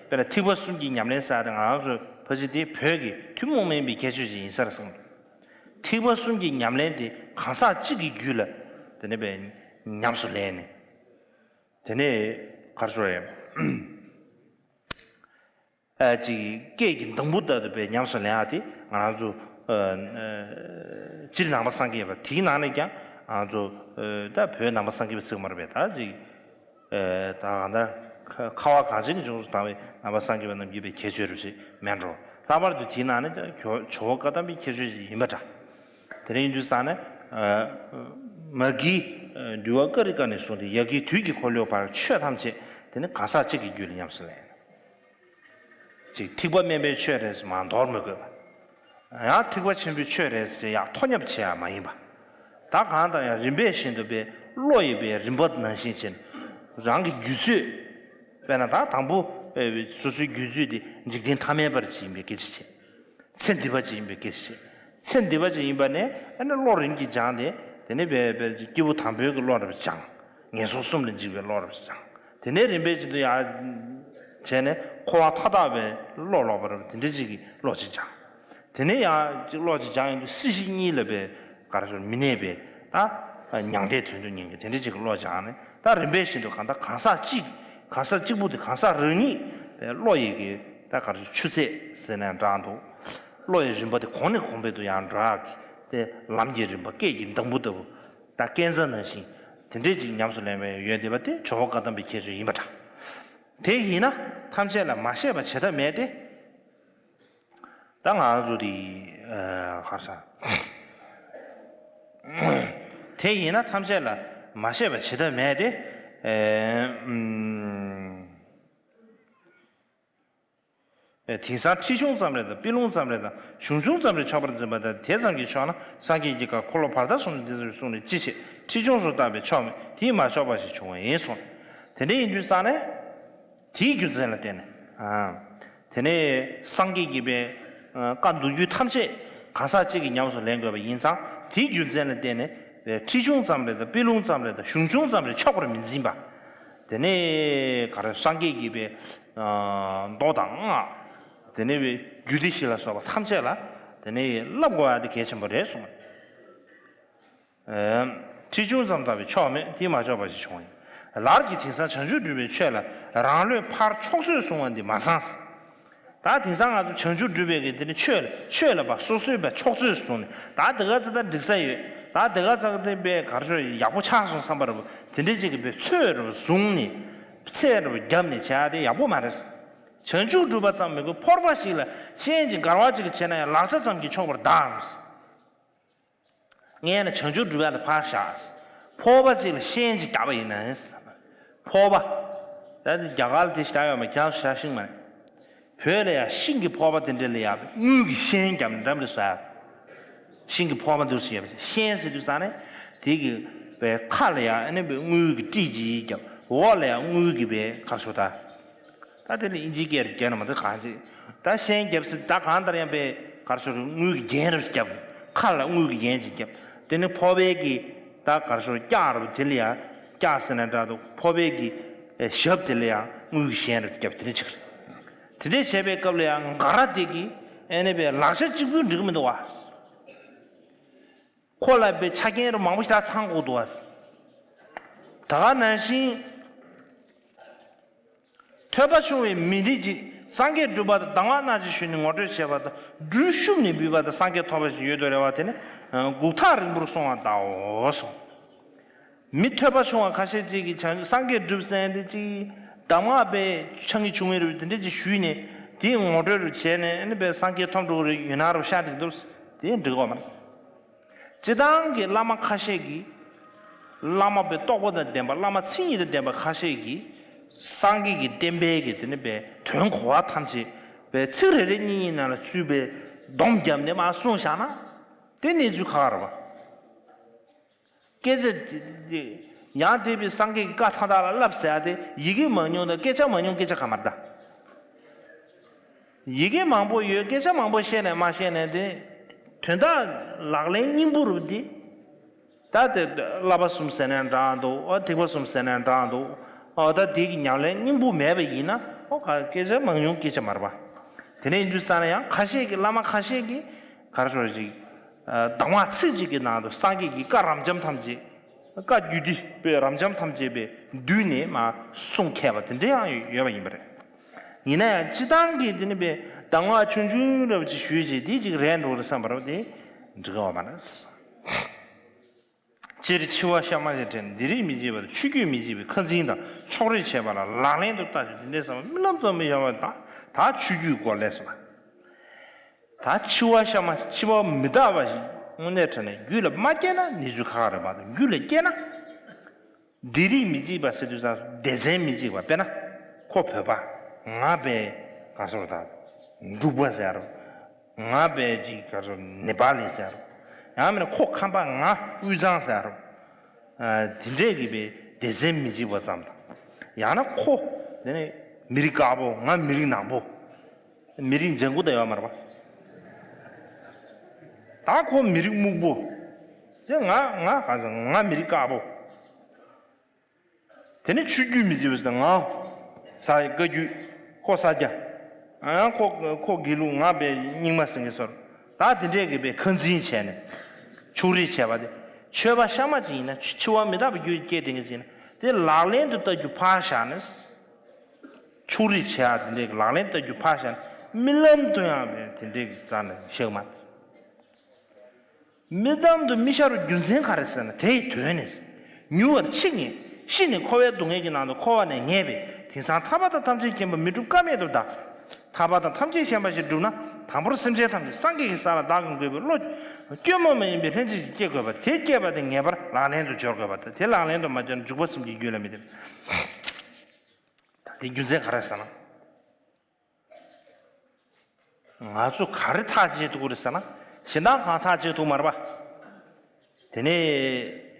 དཔེར་ན་ཐེག་པ་གསུམ་གྱི་ཉམས་ལེན་ཟེར་ཡ་དེ་ང་རང་ཚོ་ཕལ་ཆེར་དེ་བོད་ཀྱི་ཐུན་མོང་མིན་པའི་ཁྱད་ཆོས་ཤིག་ཡིན་ས་རེད་གསུངས་འདུག་ཐེག་པ་གསུམ་གྱི་ཉམས་ལེན་དེ་གང་ཟག་གཅིག་གི་རྒྱུད་ལ་དེ་ནི་པའི་ཉམས་སུ་ལེན་ནས་དེ་ནས་ག་རེ་ཟེར་ཡ། ཨ་ཅིག་སྐད་ཀྱི་གདངས་པོ་ལྟར་དུ་པའི་ཉམས་སུ་ལེན་ཡག་དེ་ང་རང་ཚོ་ཨ་ཨ་སྤྱིར་ནང་པ་སངས་རྒྱས་པ་དེའི་ནང་ནས་ཀྱང་ང་ཚོ་ཨ་ད་བོད་ནང་པ་སངས་རྒྱས་པ་ཟེར་གྱི་མ་རེད་པས། ད་ཅིག་ཨ་ད་གང་ལྟར་ཁ་ཁ་བ་གངས་ཅན་གྱི་ལྗོངས་སུ་དར་བའི་ནང་པ་སངས་རྒྱས་པ་རྣམས་ཀྱི་པའི་ཁྱད་ཆོས་རུ་ཞིག་མེད་འགྲོ། ལྷག་པར་དུ་དེའི་ནང་ནས་ཀྱང་ཇོ་ཇོ་བོ་བཀའ་གདམས་པའི་ཁྱད་ཆོས་ཤིག་ཡིན་པ་འདྲ། དེ་རིང་ཡིན་དུས་ཙང་ནས་ཨ་མ་གི་ཨ་འདུལ་བ་ཀ་རི་ཀ་ནས་བཟུང་སྟེ་ཡ་གི་དུས་ཀྱི་འཁོར་ལོའི་བར་ཆོས་ཐམས་ཅད་དེ་ནི་གང་ཟག་གཅིག་གི་རྒྱུད་ལ་ཉམས་སུ་ལེན། ཅིག་ཐེག་པ་དམན་པའི་ཆོས་རེད་ཟེར་མ་འདོར་མི་དགོས་པ། ཡང་ཐེག་པ་ཆེན་པོའི་ཆོས་རེད་ཟེར་ཡག་ཐོ་ཉབ་བྱེད་ཡག་མ་ཡིན་པ། ད་གང་ལྟར་ཡང་རིམ་པས་བཞིན་དུ་པའི་བློ་ཡི་པའི་རིམ་པ་ནང་བཞིན་བྱས་ནས་རང་གི་རྒྱུད་ཚོད། དཔེར་ན་ད་དང་པོ་ སོ་སོའི་རྒྱུད་ཚོད་དེ་འཇིག་རྟེན་ཐ་མལ་པ་ཅིག་ཡིན་པའི་སྐད་ཆ་བྱས། ཚེ་འདི་པ་ཅིག་ཡིན་པའི་སྐད་ཆ་བྱས། ཚེ་འདི་པ་ཅིག་ཡིན་པ་ནས་ཨ་ནི་བློ་རིམ་གྱིས་སྦྱངས་ཏེ། དེ་ནས་བས་བས་སྐྱེས་བུ་དང་པོའི་གི་བློ་རབ་སྦྱངས། ངན་སོང་གསུམ་ལས་འཇིགས་པའི་བློ་རབ་སྦྱངས། དེ་ནས་རིམ་པས་ཅིག་ཏུ་ཡར་བྱས་ནས་འཁོར་བ་མཐའ་དག་པའི་བློ་ལོག་པ་རབ་དེ་འདྲ་ཅིག་གི་བློ་ཅིག་སྦྱངས། དེ་ནས་ཡང་ཅིག་བློ་ཅིག་སྦྱངས་ཡོང་དུས་སྲིད་ཞི་གཉིས་ལ་བས་ག་རེ་ཟེར་མི་གནས་པའི་ད་མྱང་འདས་དོན་དུ་གཉེར་མཁན་དེ་འདྲ་ཅིག་གི་བློ་སྦྱངས་ནས། ད་རིམ་པས་བཞིན་དུ་གང་ལྟར་གང་ཟག་གཅིག་གང་ཟག་གཅིག་པུ་དེ་གང་ཟག་རང་ཉིད་བློ་ཡི་གི་ད་ག་རེ་ཆུ་ཚད་ཟེར་ནའང་འདྲ་འདུག་བློ་ཡི་རིམ་པ་དེ་གོང་ནས་གོང་འཕེལ་དུ་ཡང་འགྲོ་ཡག་གི་དེ་ལམ་གྱི་རིམ་པ་སྐས་ཀྱི་འདམ་བུ་ལྟ་བུ། ད་ཀན་ཛ་ནང་བཞིན་དེ་འདྲས་ཅིག་ཉམས་སུ་ལེན་པའི་ཡོན་ཏན་པ་དེ་ཇོ་བོ་བཀའ་གདམས་པའི་ཁྱད་ཆོས་ཡིན་པ་འདྲ། དེ་ཡིན་ན་ཐམས་ཅད་ལ་མ་བཤད་པ་བྱེད་ཐབས་མེད་དེ། ད་ང་ཚོ་དེ་ཨ་ཧར་ས། དེ་ཡིན་ན་ཐམས་ཅད་ལ་མ་བཤད་པ་བྱེད་ཐབས་མེད་དེ། ཨེ་ཨུམ། དེང་སང་ཁྲིད་ཆུང་ཙམ་རེ་དང་། དཔེ་ལུང་ཙམ་རེ་དང་། གཞུང་ཆུང་ཙམ་རེ་ཆོག་པར་འཛིན་པ་དང་། དེ་ཙམ་གྱིས་ཆོག་ན་སངས་རྒྱས་ཀྱི་བཀའ་འཁོར་ལོ་བར་དོ་གསུམ་དུ་འདི་ཙམ་གསུངས་ནས་ཅི་བྱེད། ཁྲིད་ཆུང་སུ་བཏགས་པས་ཆོག་མོད། དེས་མ་ཆོག་པ་ཞིག་འབྱུང་བ་ཡིན་གསུངས། དེ་འདྲ་ཡིན་དུས་ཙང་ནས་དེའི་རྒྱུ་མཚན་ལ་བརྟེན་ནས། ཨ། དེ་ནས་སངས་རྒྱས་ཀྱི་པའི་བཀའ་མདོ་རྒྱུད་ཐམས་ཅད་གང་ཟག་གཅིག་གིས་ཉམས་སུ་ལེན་དགོས་པ་ཡིན་ཙང་། དེའི་རྒྱུ་མཚན་ལ་བརྟེན་ནས་ཁྲིད་ཆུང་ཙམ་རེ་དང་། དཔེ་ལུང་ཙམ་རེ་དང་། གཞུང་ཆུང་ཙམ་རེ་ཆོག་པར་མི་འཛིན་པ། དེ་ནས་ག་རེ་སངས་རྒྱས་ཀྱི་པའི་མདོ་དང་སྔགས། དེ་ནས་པའི་རྒྱུད་སྡེ་བཞི་ལ་སོགས་པ་ཐམས་ཅད་ལ་དེ་ནས་བསླབ་དགོས་ཡ་དེ་གལ་ཆེན་པོ་རེད་གསུངས། ཁྲིད་ཆུང་ཙམ་བཏགས་པས་ཆོག་མོད། དེས་མ་ཆོག་པ་ཞིག་འབྱུང་བ་ཡིན། ལར་གྱི་དེང་སང་བྱང་ཆུབ་སྒྲུབ་པའི་ཆོས་ལ་རང་བློས་ཕར་ཕྱོགས་ཚོད་བཟུང་བ་འདི་མ་བཟང་། ད་དེང་སང་ང་ཚོ་བྱང་ཆུབ་སྒྲུབ་པའི་གི་དེ་ནི་ཆོས་ལ་ཆོས་ལ་པ་སོ་སོའི་པའི་ཕྱོགས་ཚོད་བཟུང་ནས། ད་དེ་ག་ཚོད་ད་འགྲིག་ས་ཡོད། ད་དེ་ག་ཚོད་དེ་པའི་གར་ཤོར་ཡག་པོ་ཆགས་སོང་བསམ་པ་རེད་པ། དེ་འདྲའི་ཅིག་གི་པའི་ཚོད་རེ་བཟུང་ནས་ཚད་རེ་བརྒྱབ་ནས་བྱ་ཡ་དེ་ཡག་པོ་མ་རེད། བྱང་ཆུབ་སྒྲུབ་པ་ཙམ་མི་དགོས། ཕོར་པ་ཞིག་ལ་ཤན་གྱི་འགལ་བ་ཅིག་བྱས་ན་ཡང་ལག་ཆ་ཙམ་གྱིས་ཆོག་པར་གདའ་འམ། ངས་ན་བྱང་ཆུབ་སྒྲུབ་ཡ་ལ་ཕར་བཞག། ཕོར་པ་ཅིག་ལ་ཤན་ཅིག་བརྒྱབ་པ་ཡིན་ན། ཕོར་པ། ད་ནི་རྒྱ་གར་ལ་དེ་ཞིག་བཞག་ཡོད་མ། རྒྱ་བཞག་ཤིང་མ་རེད། བོད་ལ་ཡང་ཤིང་གི་ཕོར་པ་དེ་འདྲ་ལ་ཡང་དངུལ་གྱི་ཤན་བརྒྱབ་ནས་འགྲམ་རེ་བཟོ་ཡ། ཤིང་གི་ཕོར་པ་འདུག་ཟེར་བ། ཤན་ཟེར་དུས་ཙང་ནས་དེ་གི་པའི་ཁ་ལ་ཡང་ཨ་ནི་པའི་དངུལ་གྱི་ཏྲི་ཅིག་བརྒྱབ། འོག་ལ་ཡང་དངུལ་གྱི་པའི་ཁར་སོ་ད། ད་དེ་ནི་ཨིན་ཇིའི་སྐད་རུ་བརྒྱབ་ན་མ་གཏོགས་གང་ཅི། ད་ཤན་བརྒྱབ་ཟེར། ད་གང་ལྟར་ཡང་པའི་གར་ཤོར་དངུལ་གྱི་རྒྱན་རུ་བརྒྱབ། ཁ་ལ་དངུལ་གྱི་རྒྱན་ཅིག་བརྒྱབ། དེ་ནི་ཕོར་པའི་གི་ད་གར་ཤོར་ལྕགས་རུ་དེ་ལ་ཡང་། ལྕགས་ཟེར་ན་འདྲ་འདུག་ཕོར་པའི་གི་ཞབས་དེ་ལ་ཡང་དངུལ་གྱི་ཤན་རུ་བརྒྱབ། དེ་འདྲ་ཅིག་རེད། དེ་འདྲ་བྱས་པའི་སྐབས་ལ་ཡང་འགའ་རེ་དེ་གི་ཨ་ནི་པའི་ལག་ཆ་གཅིག་པུས་འགྲིག་གི་མི་འདུག་བ། ཁོ་ལ་པའི་ཆ་རྐྱེན་རུ་མང་པོ་ཞིག་ད་ཚང་དགོས་འདུག་བ། ད་ག་ནང་བཞིན། ཐོས་པ་ཆུང་བའི་མི་རིགས་ཅིག་སངས་རྒྱས་སྒྲུབ་པ་དང་གདམས་ངག་སྣ་གཅིག་ཞུས་ནས་ངོ་སྤྲོད་བྱས་པ་དང་། སྦྲུལ་ཤུབས་ནས་འབུད་པ་དང་སངས་རྒྱས་ཐོབ་པ་ཞིག་ཡོད་དོ་རེད་བ། དེ་ནི་འགུགས་ཐག་རིང་པོར་སོང་བ་ལྟའོ་གསུངས། མི་ཐོས་པ་ཆུང་བ་ཁ་ཤས་ཅིག་གིས་བྱང་སངས་རྒྱས་སྒྲུབ་ཟེར་དེ་ཅིག་གདམས་ངག་པའི་ཆ་ངེས་ཆུང་ངེས་རེད་དེ་འདྲ་ཅིག་ཞུས་ནས། དེའི་ངོ་སྤྲོད་རུ་བྱས་ནས་ཨ་ནི་པའི་སངས་རྒྱས་ཐོབ་འགྲོ་གི་རེད། ཡོད་ན་རུ་ཤ་འགྲིག་འདུག་དེ་འགྲིག་གོ་མ་རེད། སྤྱིར་བཏང་གི་བླ་མ་ཁ་ཤས་ཀྱིས། བླ་མ་པའི་རྟོགས་པ་དང་ལྡན་པ། བླ་མ་མཚན་ཉིད་དང་ལྡན་པ་ཁ་ཤས་ཀྱིས། སངས་རྒྱས་ཀྱི་བསྟན་པའི་གི་དེ་ནི་པའི་དོན་གོ་བ་ཐམས་ཅད་པའི་ཚིག་རེ་རེ་གཉིས་གཉིས་ནང་ལ་ཚུད་པའི་སྡོམ་བརྒྱབ་ནས་མར་གསུངས་བཞག་ན། དེ་གནས་ཚུལ་ཁག་ཁག་རེད་པ། སྐད་ཆ་དེ། ཡང་དེ་བས་སངས་རྒྱས་ཀྱི་བཀའ་མཐའ་དག་ལ་བསླབ་ཟེར་ཡ་དེ། ཡི་གེ་མང་ཉུང་དང་སྐད་ཆ་མང་ཉུང་སྐད་ཆ་གང་མ་རེད་ད། ཡི་གེ་མང་པོ་ཡོད། སྐད་ཆ་མང་པོ་བཤད་ནས་མ་བཤད་ནས་དེ། དོན་དག་ལག་ལེན་སྙིང་པོ་རུ་དེ། ད་དེ་བསླབ་པ་གསུམ་ཟེར་ནའང་འདྲ་འདུག་ཨ། ཐེག་པ་གསུམ་ཟེར་ནའང་འདྲ་འདུག་ཨ། ད་དེ་གི་ཉམས་ལེན་སྙིང་པོ་མེད་པ་ཡིན་ན། ཨོ། ག་སྐད་ཆ་མང་ཉུང་སྐད་ཆ་མ་རེད་པ། དེ་ནས་ཡིན་དུས་ཙང་ན་ཡང་ཁ་ཤས་ཀྱིས། བླ་མ་ཁ་ཤས་ཀྱིས་ག་རེ་ཟེར་ཅིག་གདམས་ངག་ཚིག་གཅིག་གི་ནང་དུ་སངས་རྒྱས་ཀྱི་བཀའ་རབ་འབྱམས་ཐམས་ཅད། བཀའ་རྒྱུད་སྡེ་པའི་རབ་འབྱམས་ཐམས་ཅད་པའི་བསྡུས་ནས་མར་གསུངས་མཁས་པ་དེ་འདྲ་ཡང་ཡོད་པ་ཡིན་པ་རེད། ཡིན་ན་ཡང་སྤྱིར་བཏང་གི་དེ་ནི་པའི་གདམས་ངག་ཆུང་ཆུང་འདྲ་བོ་ཅིག་ཞུས་རྗེས་དེ་ཅིག་རན་འགྲོ་རེད་བསམ་པ་རེད་པ། དེ་འགྲིག་གི་ཡོད་མ་རེད། སྤྱིར་འཆི་བ་གཤའ་མ་ཞིག་དྲན། འདི་རིགས་མི་བྱེད་པར། ཆོས་བརྒྱུད་མི་བྱེད་པའི་ཁ་འཛིན་དང་ཕྱོགས་རིས་བྱས་པ་ལ་ལག་ལེན་དུ་བསྟར་ཞིང་། འདི་འདྲའི་བསམ་པ་རྨི་ལམ་དུ་མི་འབྱུང་བ་དང་། ད་ཆོས་བརྒྱུད་སྐོར་ལས་སོ། ད་འཆི་བ་གཤའ་མ། འཆི་བ་མི་རྟག་པ་ཞིག་དངོས་གནས་དྲང་གནས་རྒྱུད་ལ་མ་སྐྱེས་ན་གནས་ཚུལ་ཁག་ཁག་རེད་མ་གཏོགས། རྒྱུད་ལ་སྐྱེས་ན། འདི་རིགས་མི་གཅིག་པ་ཟེར་དུས་ཙང་སྡེ་ཚན་མི་གཅིག་པ། དཔེར་ན་ཁོ་བོད་པ། ང་པའི་ག་རེ་ཟེར་དགོས་ད། འབྲུག་པ་ཟེར་ཡ་རོ། ང་པའི་ཅིག་ག་རེ་ཟེར། ནེ་པ་ལི་ཟེར་ཡ་རོ། ཡང་མིན་ན་ཁོ་ཁམས་པ། ང་དབུས་གཙང་ཟེར་ཡ་རོ། ཨ། དེ་འདྲས་ཀྱི་པའི་སྡེ་ཚན་མི་གཅིག་པ་ཙམ་དང་། ཡང་ན་ཁོ་དེ་ནས་ མི་རིགས་དཀར་པོ། ང་མི་རིགས་ནག་པོ། མི་རིགས་ལྗང་གུ་དང་ཡོད་མ་རེད་པ། ད་ཁོ་མི་རིགས་སྨུག་པོ། དེ་ང་ང་གང་ཟེར། ང་མི་རིགས་དཀར་པོ། དེ་ནས་ཆོས་བརྒྱུད་མི་གཅིག་པ་ཟེར། ང་ས་བཀའ་བརྒྱུད། ཁོ་ས་སྐྱ། ཨ་ཁོ་ཁོ་དགེ་ལུགས། ང་བས་རྙིང་མ་ཟེར་མཁན་ཚོར། ད་དེ་འདྲས་ཀྱི་བས་ཁ་འཛིན་བྱས་ནས་ཕྱོགས་རིས་བྱས་པ་དེ། ཆོས་པ་གཤའ་མ་ཅིག་ཡིན་ན། འཆི་བ་མི་རྟག་པའི་རྒྱུད་སྐྱེས་དེ་འགའ་ཅིག་ཡིན་ན། དེ་ལག་ལེན་དུ་བསྟར་རྒྱུ་ཕར་བཞག་ནས། ཕྱོགས་རིས་བྱེད་ཡག་དེ་འདྲའི་ལག་ལེན་བསྟར་རྒྱུ་ཕར་བཞག་ནས། རྨི་ལམ་དུ་ཡང་བས་དེ་འདྲའི་རྩ་ནས་བཞག་མ། རྨི་ལམ་དུ་མི་ཤར་བའི་རྒྱུ་མཚན་ག་རེ་ཟེར་ན། དེའི་དོན་ནི། མྱུར་བར་འཆི་ངེས། ཤི་ནས་འཁོར་བའི་སྡུག་བསྔལ་གྱི་ནང་དུ་འཁོར་བ་ནས་ངེས་པས། དེང་སང་ཐར་པ་དང་ཐམས་ཅད་མཁྱེན་པ་མི་འགྲུབ་ཀ་མེད་དུ་གདའ། ཐར་པ་དང་ཐམས་ཅད་མཁྱེན་པ་ཞིག་བསྒྲུབ་ན། དང་པོར་སེམས་ཅན་ཐམས་ཅད་སངས་རྒྱས་ཀྱི་ས་ལ་བདག་གིས་འགོད་པའི་བློ། བཅོས་མ་མ་ཡིན་པའི་ལྷན་ཅིག་སྐྱེ་དགོས་པ། དེ་སྐྱེས་པ་དེ་ངེས་པར་ལག་ལེན་དུ་སྦྱོར་དགོས་པ་དང་། དེ་ལག་ལེན་དུ་མ་སྦྱོར་ན་འཇུག་པ་སེམས་ཀྱི་རྒྱུད་ལ་མི་ལྡན། ད་དེ་རྒྱུ་མཚན་ག་རེ་ཟེར་ན། ང་ཚོ་ག་རེ་ཐག་བཅད་ཐུབ་ཀྱི་རེད་ཟེར་ན། གཞན་དག་གང་ཐག་བཅད་ཐུབ་མ་རེད་པ། དེ་ནས་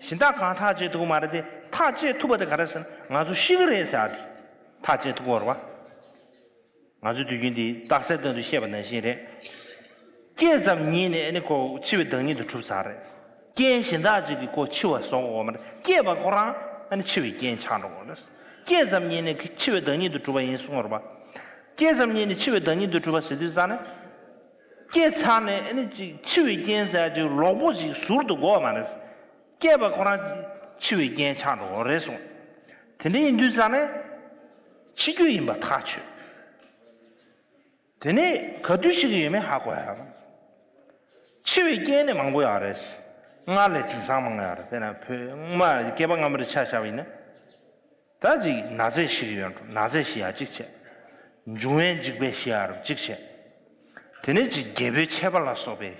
གཞན་དག་གང་ཐག་བཅད་ཐུབ་ཀྱི་མ་རེད་དེ། ཐག་བཅད་ཐུབ་པ་དེ་ག་རེ་ཟེར་ན། ང་ཚོ་ཤི་གི་རེད་ཟེར་ཡག་དེ་ཐག་བཅད་ཐུབ་ཀྱི་རེད་པ། ང་ཚོ་དུས་རྒྱུན་འདི་རྟགས་གསལ་སྟེང་དུ་བཤད་པ་ནང་བཞིན་རེད། སྐྱེས་ཙམ་ཉིད་ནས་ཨ་ནི་ཁོ་འཆི་བའི་བདག་ཉིད་དུ་གྲུབ་ཚར་རེད། རྐྱེན་གཞན་དག་ཅིག་གིས་ཁོ་འཆི་བར་བཟོ་དགོས་མ་རེད། སྐྱེས་པ་ཁོ་རང་ཨ་ནི་འཆི་བའི་རྐྱེན་ཆགས་འགྲོ་གི་རེད། སྐྱེས་ཙམ་ཉིད་ནས་འཆི་བའི་བདག་ཉིད་དུ་གྲུབ་པ་ཡིན་གསུངས་པ་རེད་པ། སྐྱེས་ཙམ་ཉིད་ནས་འཆི་བའི་བདག་ཉིད་དུ་གྲུབ་པ་ཟེར་དུས་ཙང་ནས། སྐྱེས་ཚར་ནས་ཨ་ནི་ཅིག་འཆི་བའི་རྐྱེན་ཟེར་ཡག་ཅིག་ལོག་པོ་ཅིག་ཟུར་དུ་དགོས་པ་མ་རེད། སྐྱེས་པ་ཁོ་རང་འཆི་བའི་རྐྱེན་ཆགས་འགྲོ་གི་རེད་གསུངས། དེ་འདྲ་ཡིན་དུས་ཙང་ནས། འཆི་རྒྱུ་ཡིན་པ་ཐག་ཆོད། དེ་ནས་ག་དུས་ཤི་གི་ཡོད་མེད་ཧ་གོ་ཡག། འཆི་བའི་རྐྱེན་ནི་མང་པོ་ཡོད་རེད། སྔར་ལས་དེང་སང་མང་ཡོད་རེད། དཔེར་ན་བོད་སྔ་མ་སྐྱེས་པ་སྔ་མ་རེ་ཆ་བཞག་པ་ཡིན་ན། ད་ཅིག་ན་ཚས་ཤི་གི་ཡོད་འགྲོ། ན་ཚས་ཤི་ཡག་གཅིག་བྱས། འབྱུང་བའི་འཇིགས་པས་ཤི་ཡག་རུ་གཅིག་བྱས། དེ་ནས་ཅིག་རྒྱལ་པོའི་ཆད་པ་ལ་སོགས་པའི།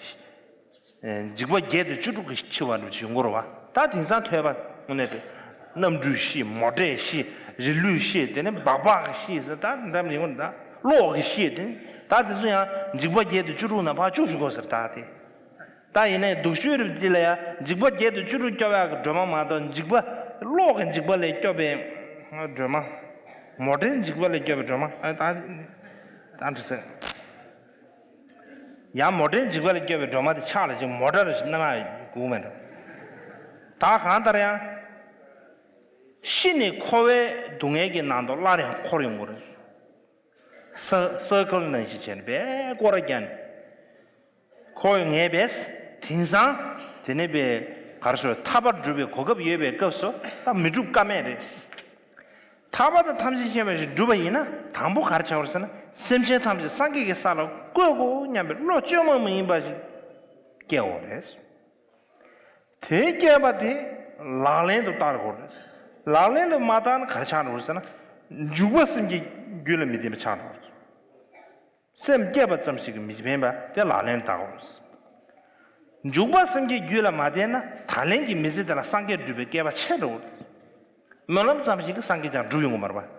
ཨེ། འཇིགས་པ་བརྒྱད་དང་བཅུ་དྲུག་གི་འཆི་བ་འདྲ་ཅིག་ཡོང་གི་རེད་པ། ད་དེང་སང་ཐོས་པ་དངོས་གནས་དེ། གནམ་གྲུས་ཤི། མོ་ཊས་ཤི། རི་ལུས་ཤི། དེ་ནས་སྦག་སྦག་གིས་ཤི་ཟེར། ད་འདྲ་མི་ཡོང་ད། གློག་གིས་ཤི། དེ་ད་དེ་ཚོ་ཡང་འཇིགས་པ་བརྒྱད་དང་བཅུ་དྲུག་ནང་ཕར་བཅུག་ཤོག་གོ་ཟེར། ད་དེ། ད་ཡིན་ནའི་སྡུག་ཤོས་རེད། དེ་ལ་ཡང་འཇིགས་པ་བརྒྱད་དང་བཅུ་དྲུག་སྐྱོབ་ཡག་གི་སྒྲོལ་མ་མ་གཏོགས། འཇིགས་པ། གློག་གི་འཇིགས་པ་ལས་སྐྱོབ་པའི་སྒྲོལ་མ། མོ་ཊའི་འཇིགས་པ་ལས་སྐྱོབ་པའི་སྒྲོལ་མ། ཨ། ད་ད་འདྲ་ཟེར། ཡང་མོ་ཊའི་འཇིགས་པ་ལས་སྐྱོབ་པའི་སྒྲོལ་མ་དེ་ཕྱག་ལ་ཅིག་མོ་ཊ་རེ་ཞིག་བསྣམས་ཡོང་གི་མེད་འགྲོ། ད་གང་ལྟར་ཡང་། ཤི་ནས་འཁོར་བའི་སྡུག་བསྔལ་གྱི་ནང་དུ་སླར་ཡང་འཁོར་ཡོང་གི་རེད། ས་སར་ཀལ་ནང་བཞིན་བྱས་ནས་བས་སྐོར་ར་བརྒྱབ་ནས། འཁོར་བའི་ངེས་པས། དེང་སང་། དེ་ནས་བས་ག་རེ་ཟེར། ཐར་པ་སྒྲུབ་པའི་གོ་སྐབས་ཡོད་པའི་སྐབས་སུ་ད་མི་སྒྲུབ་ཀ་མེད་རེད། ཐར་པ་དང་ཐམས་ཅད་མཁྱེན་པ་ཞིག་བསྒྲུབས་པ་ཡིན་ན། དང་པོ་ག་རེ་བྱ་དགོས་ཟེར་ན། སེམས་ཅན་ཐམས་ཅད་སངས་རྒྱས་ཀྱི་ས་ལ་བཀོད་དགོས་སྙམ་པའི་བློ་བཅོས་མ་མ་ཡིན་པ་ཞིག་སྐྱེ་དགོས་རེད། དེ་སྐྱེས་པ་དེ་ལག་ལེན་དུ་བསྟར་དགོས་རེད། ལག་ལེན་དུ་མ་བསྟར་ན་ག་རེ་ཆགས་འགྲོ་རེད་ཟེར་ན། འཇུག་པ་སེམས་ཀྱི་རྒྱུད་ལ་མི་ལྡན་པ་ཆགས་འགྲོ་རེད། སེམས་བསྐྱེད་པ་ཙམ་ཞིག་གིས་མི་ཕན་པ་དེ་ལག་ལེན་དུ་བསྟར་དགོས་རེད། འཇུག་པ་སེམས་ཀྱི་རྒྱུད་ལ་མ་ལྡན་ན། ད་ལན་གྱི་མི་ཚེ་དེ་ལ་སངས་རྒྱས་འགྲུབ་པའི་སྐལ་པ་ཆད་འགྲོ་གི་རེད། སྨོན་ལམ་ཙམ་ཞིག་གིས་སངས་རྒྱས་ཀྱང་འགྲུབ་ཡོང་གི་མ་རེད་པ།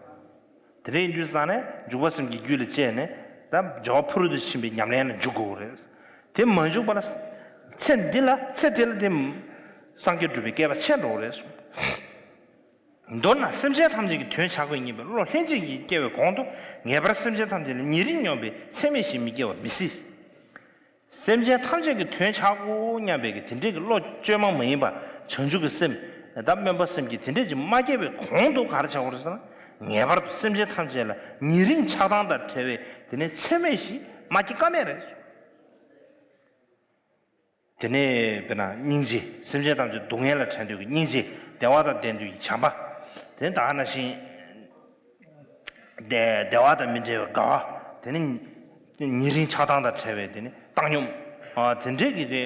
དེ་འདྲ་ཡིན་དུས་ཙང་ནས་འཇུག་པ་སེམས་ཀྱི་རྒྱུད་ལ་སྐྱེས་ནས། ད་རྒྱལ་བ་ཕ་རོལ་ཏུ་ཕྱིན་པའི་ཉམས་ལེན་ལ་འཇུག་དགོས་རེད། དེ་མ་འཇུག་པ་ལ། ཚེ་འདི་ལ། ཚེ་དེ་ལ་དེ་སངས་རྒྱས་འགྲུབ་པའི་སྐལ་པ་ཆད་འགྲོ་གི་རེད། མདོར་ན་སེམས་ཅན་ཐམས་ཅད་ཀྱི་དོན་བྱ་དགོས་སྙམ་པའི་བློ་ལྷན་ཅིག་སྐྱེ་བའི་གོང་དུ། ངེས་པར་སེམས་ཅན་ཐམས་ཅད་ལ་ཉེ་རིང་སྙོམས་པའི་ཚད་མེད་བཞི་མི་སྐྱེ་བ་མི་སྲིད། སེམས་ཅན་ཐམས་ཅད་ཀྱི་དོན་བྱ་དགོས་སྙམ་པའི་གི་དེ་འདྲའི་གི་བློ་བཅོས་མ་མ་ཡིན་པ། བྱང་ཆུབ་ཀྱི་སེམས། ད་སྨོན་པ་སེམས་ཀྱི་དེ་འདྲས་ཅིག་མ་སྐྱེས་པའི་གོང་དུ་ག་རེ་བྱ་དགོས་རེད་ཟེར་ན། ངེས་པར་དུ་སེམས་ཅན་ཐམས་ཅད་ལ་ཉེ་རིང་ཆགས་སྡང་དང་བྲལ་བའི་དེ་ནས་ཚད་མེད་བཞི་མ་སྐྱེ་ཀ་མེད་རེད། དེ་ནས་དཔེར་ན་སྙིང་རྗེ། སེམས་ཅན་ཐམས་ཅད་སྡུག་བསྔལ་ལ་བྲལ་འདོད་ཀྱི་སྙིང་རྗེ། བདེ་བ་དང་ལྡན་འདོད་ཀྱི་བྱམས་པ། དེ་ནས་ད་ག་ནང་བཞིན། བདེ་བདེ་བ་དང་མི་འབྲལ་བའི་དགའ་བ། དེ་ནི་ཉེ་རིང་ཆགས་སྡང་དང་བྲལ་བའི་དེ་ནི་བཏང་སྙོམས། ཨ། དེ་འདྲས་ཀྱི་དེ་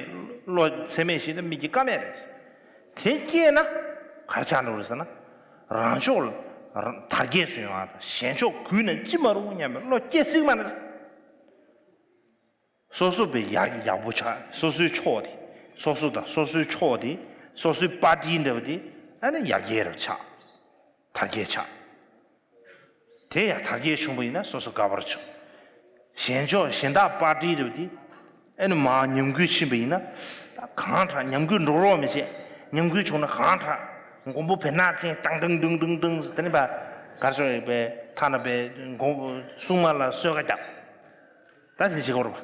བློ་ཚད་མེད་བཞི་དེ་མི་སྐྱེ་ཀ་མེད་རེད། དེ་སྐྱེས་ན་ག་རེ་ཆགས་འགྲོ་རེད་ཟེར་ན། རང་ཕྱོགས་ལ་དར་རྒྱས་སུ་ཡོང་བ་དང་། གཞན་ཕྱོགས་གུད་ན་ཅི་མ་རུང་སྙམ་པའི་བློ་སྐྱེ་སྲིད་མ་རེད། སོ་སོ་བས་ཡག་ཡག་པོ་ཆགས། སོ་སོའི་ཕྱོགས་དེ། སོ་སོ་དང་སོ་སོའི་ཕྱོགས་དེ། སོ་སོའི་པར་ཊི་འདྲ་བ་དེ་ཨ་ནི་ཡར་རྒྱས་རུ་ཆགས། དར་རྒྱས་ཆགས། དེ་ཡང་དར་རྒྱས་བྱུང་བ་ཡིན་ན་སོ་སོ་དགའ་བར་བྱུང་། གཞན་ཕྱོགས་གཞན་དག་པར་ཊི་འདྲ་བ་དེ་ཨ་ནི་མར་ཉམས་རྒུད་ཕྱིན་པ་ཡིན་ན། ད་གང་དྲག་ཉམས་རྒུད་འགྲོ་རོགས་མི་བྱེད། ཉམས་རྒུད་བྱུང་ན་གང་དྲག་མགོན་པོ་བེར་ནག་ཅན་ཏང་ཏང་ཏུང་ཏུང་ཏུང་ཟེར། དེ་ནི་པ་གར་ཤོར་ཡོད་པའི། ཐ་ན་པའི་མགོ་སྲུང་མ་ལ་གསོལ་ཁ་རྒྱག་ད་དེ་བྱེད་དགོས་རེད་པ།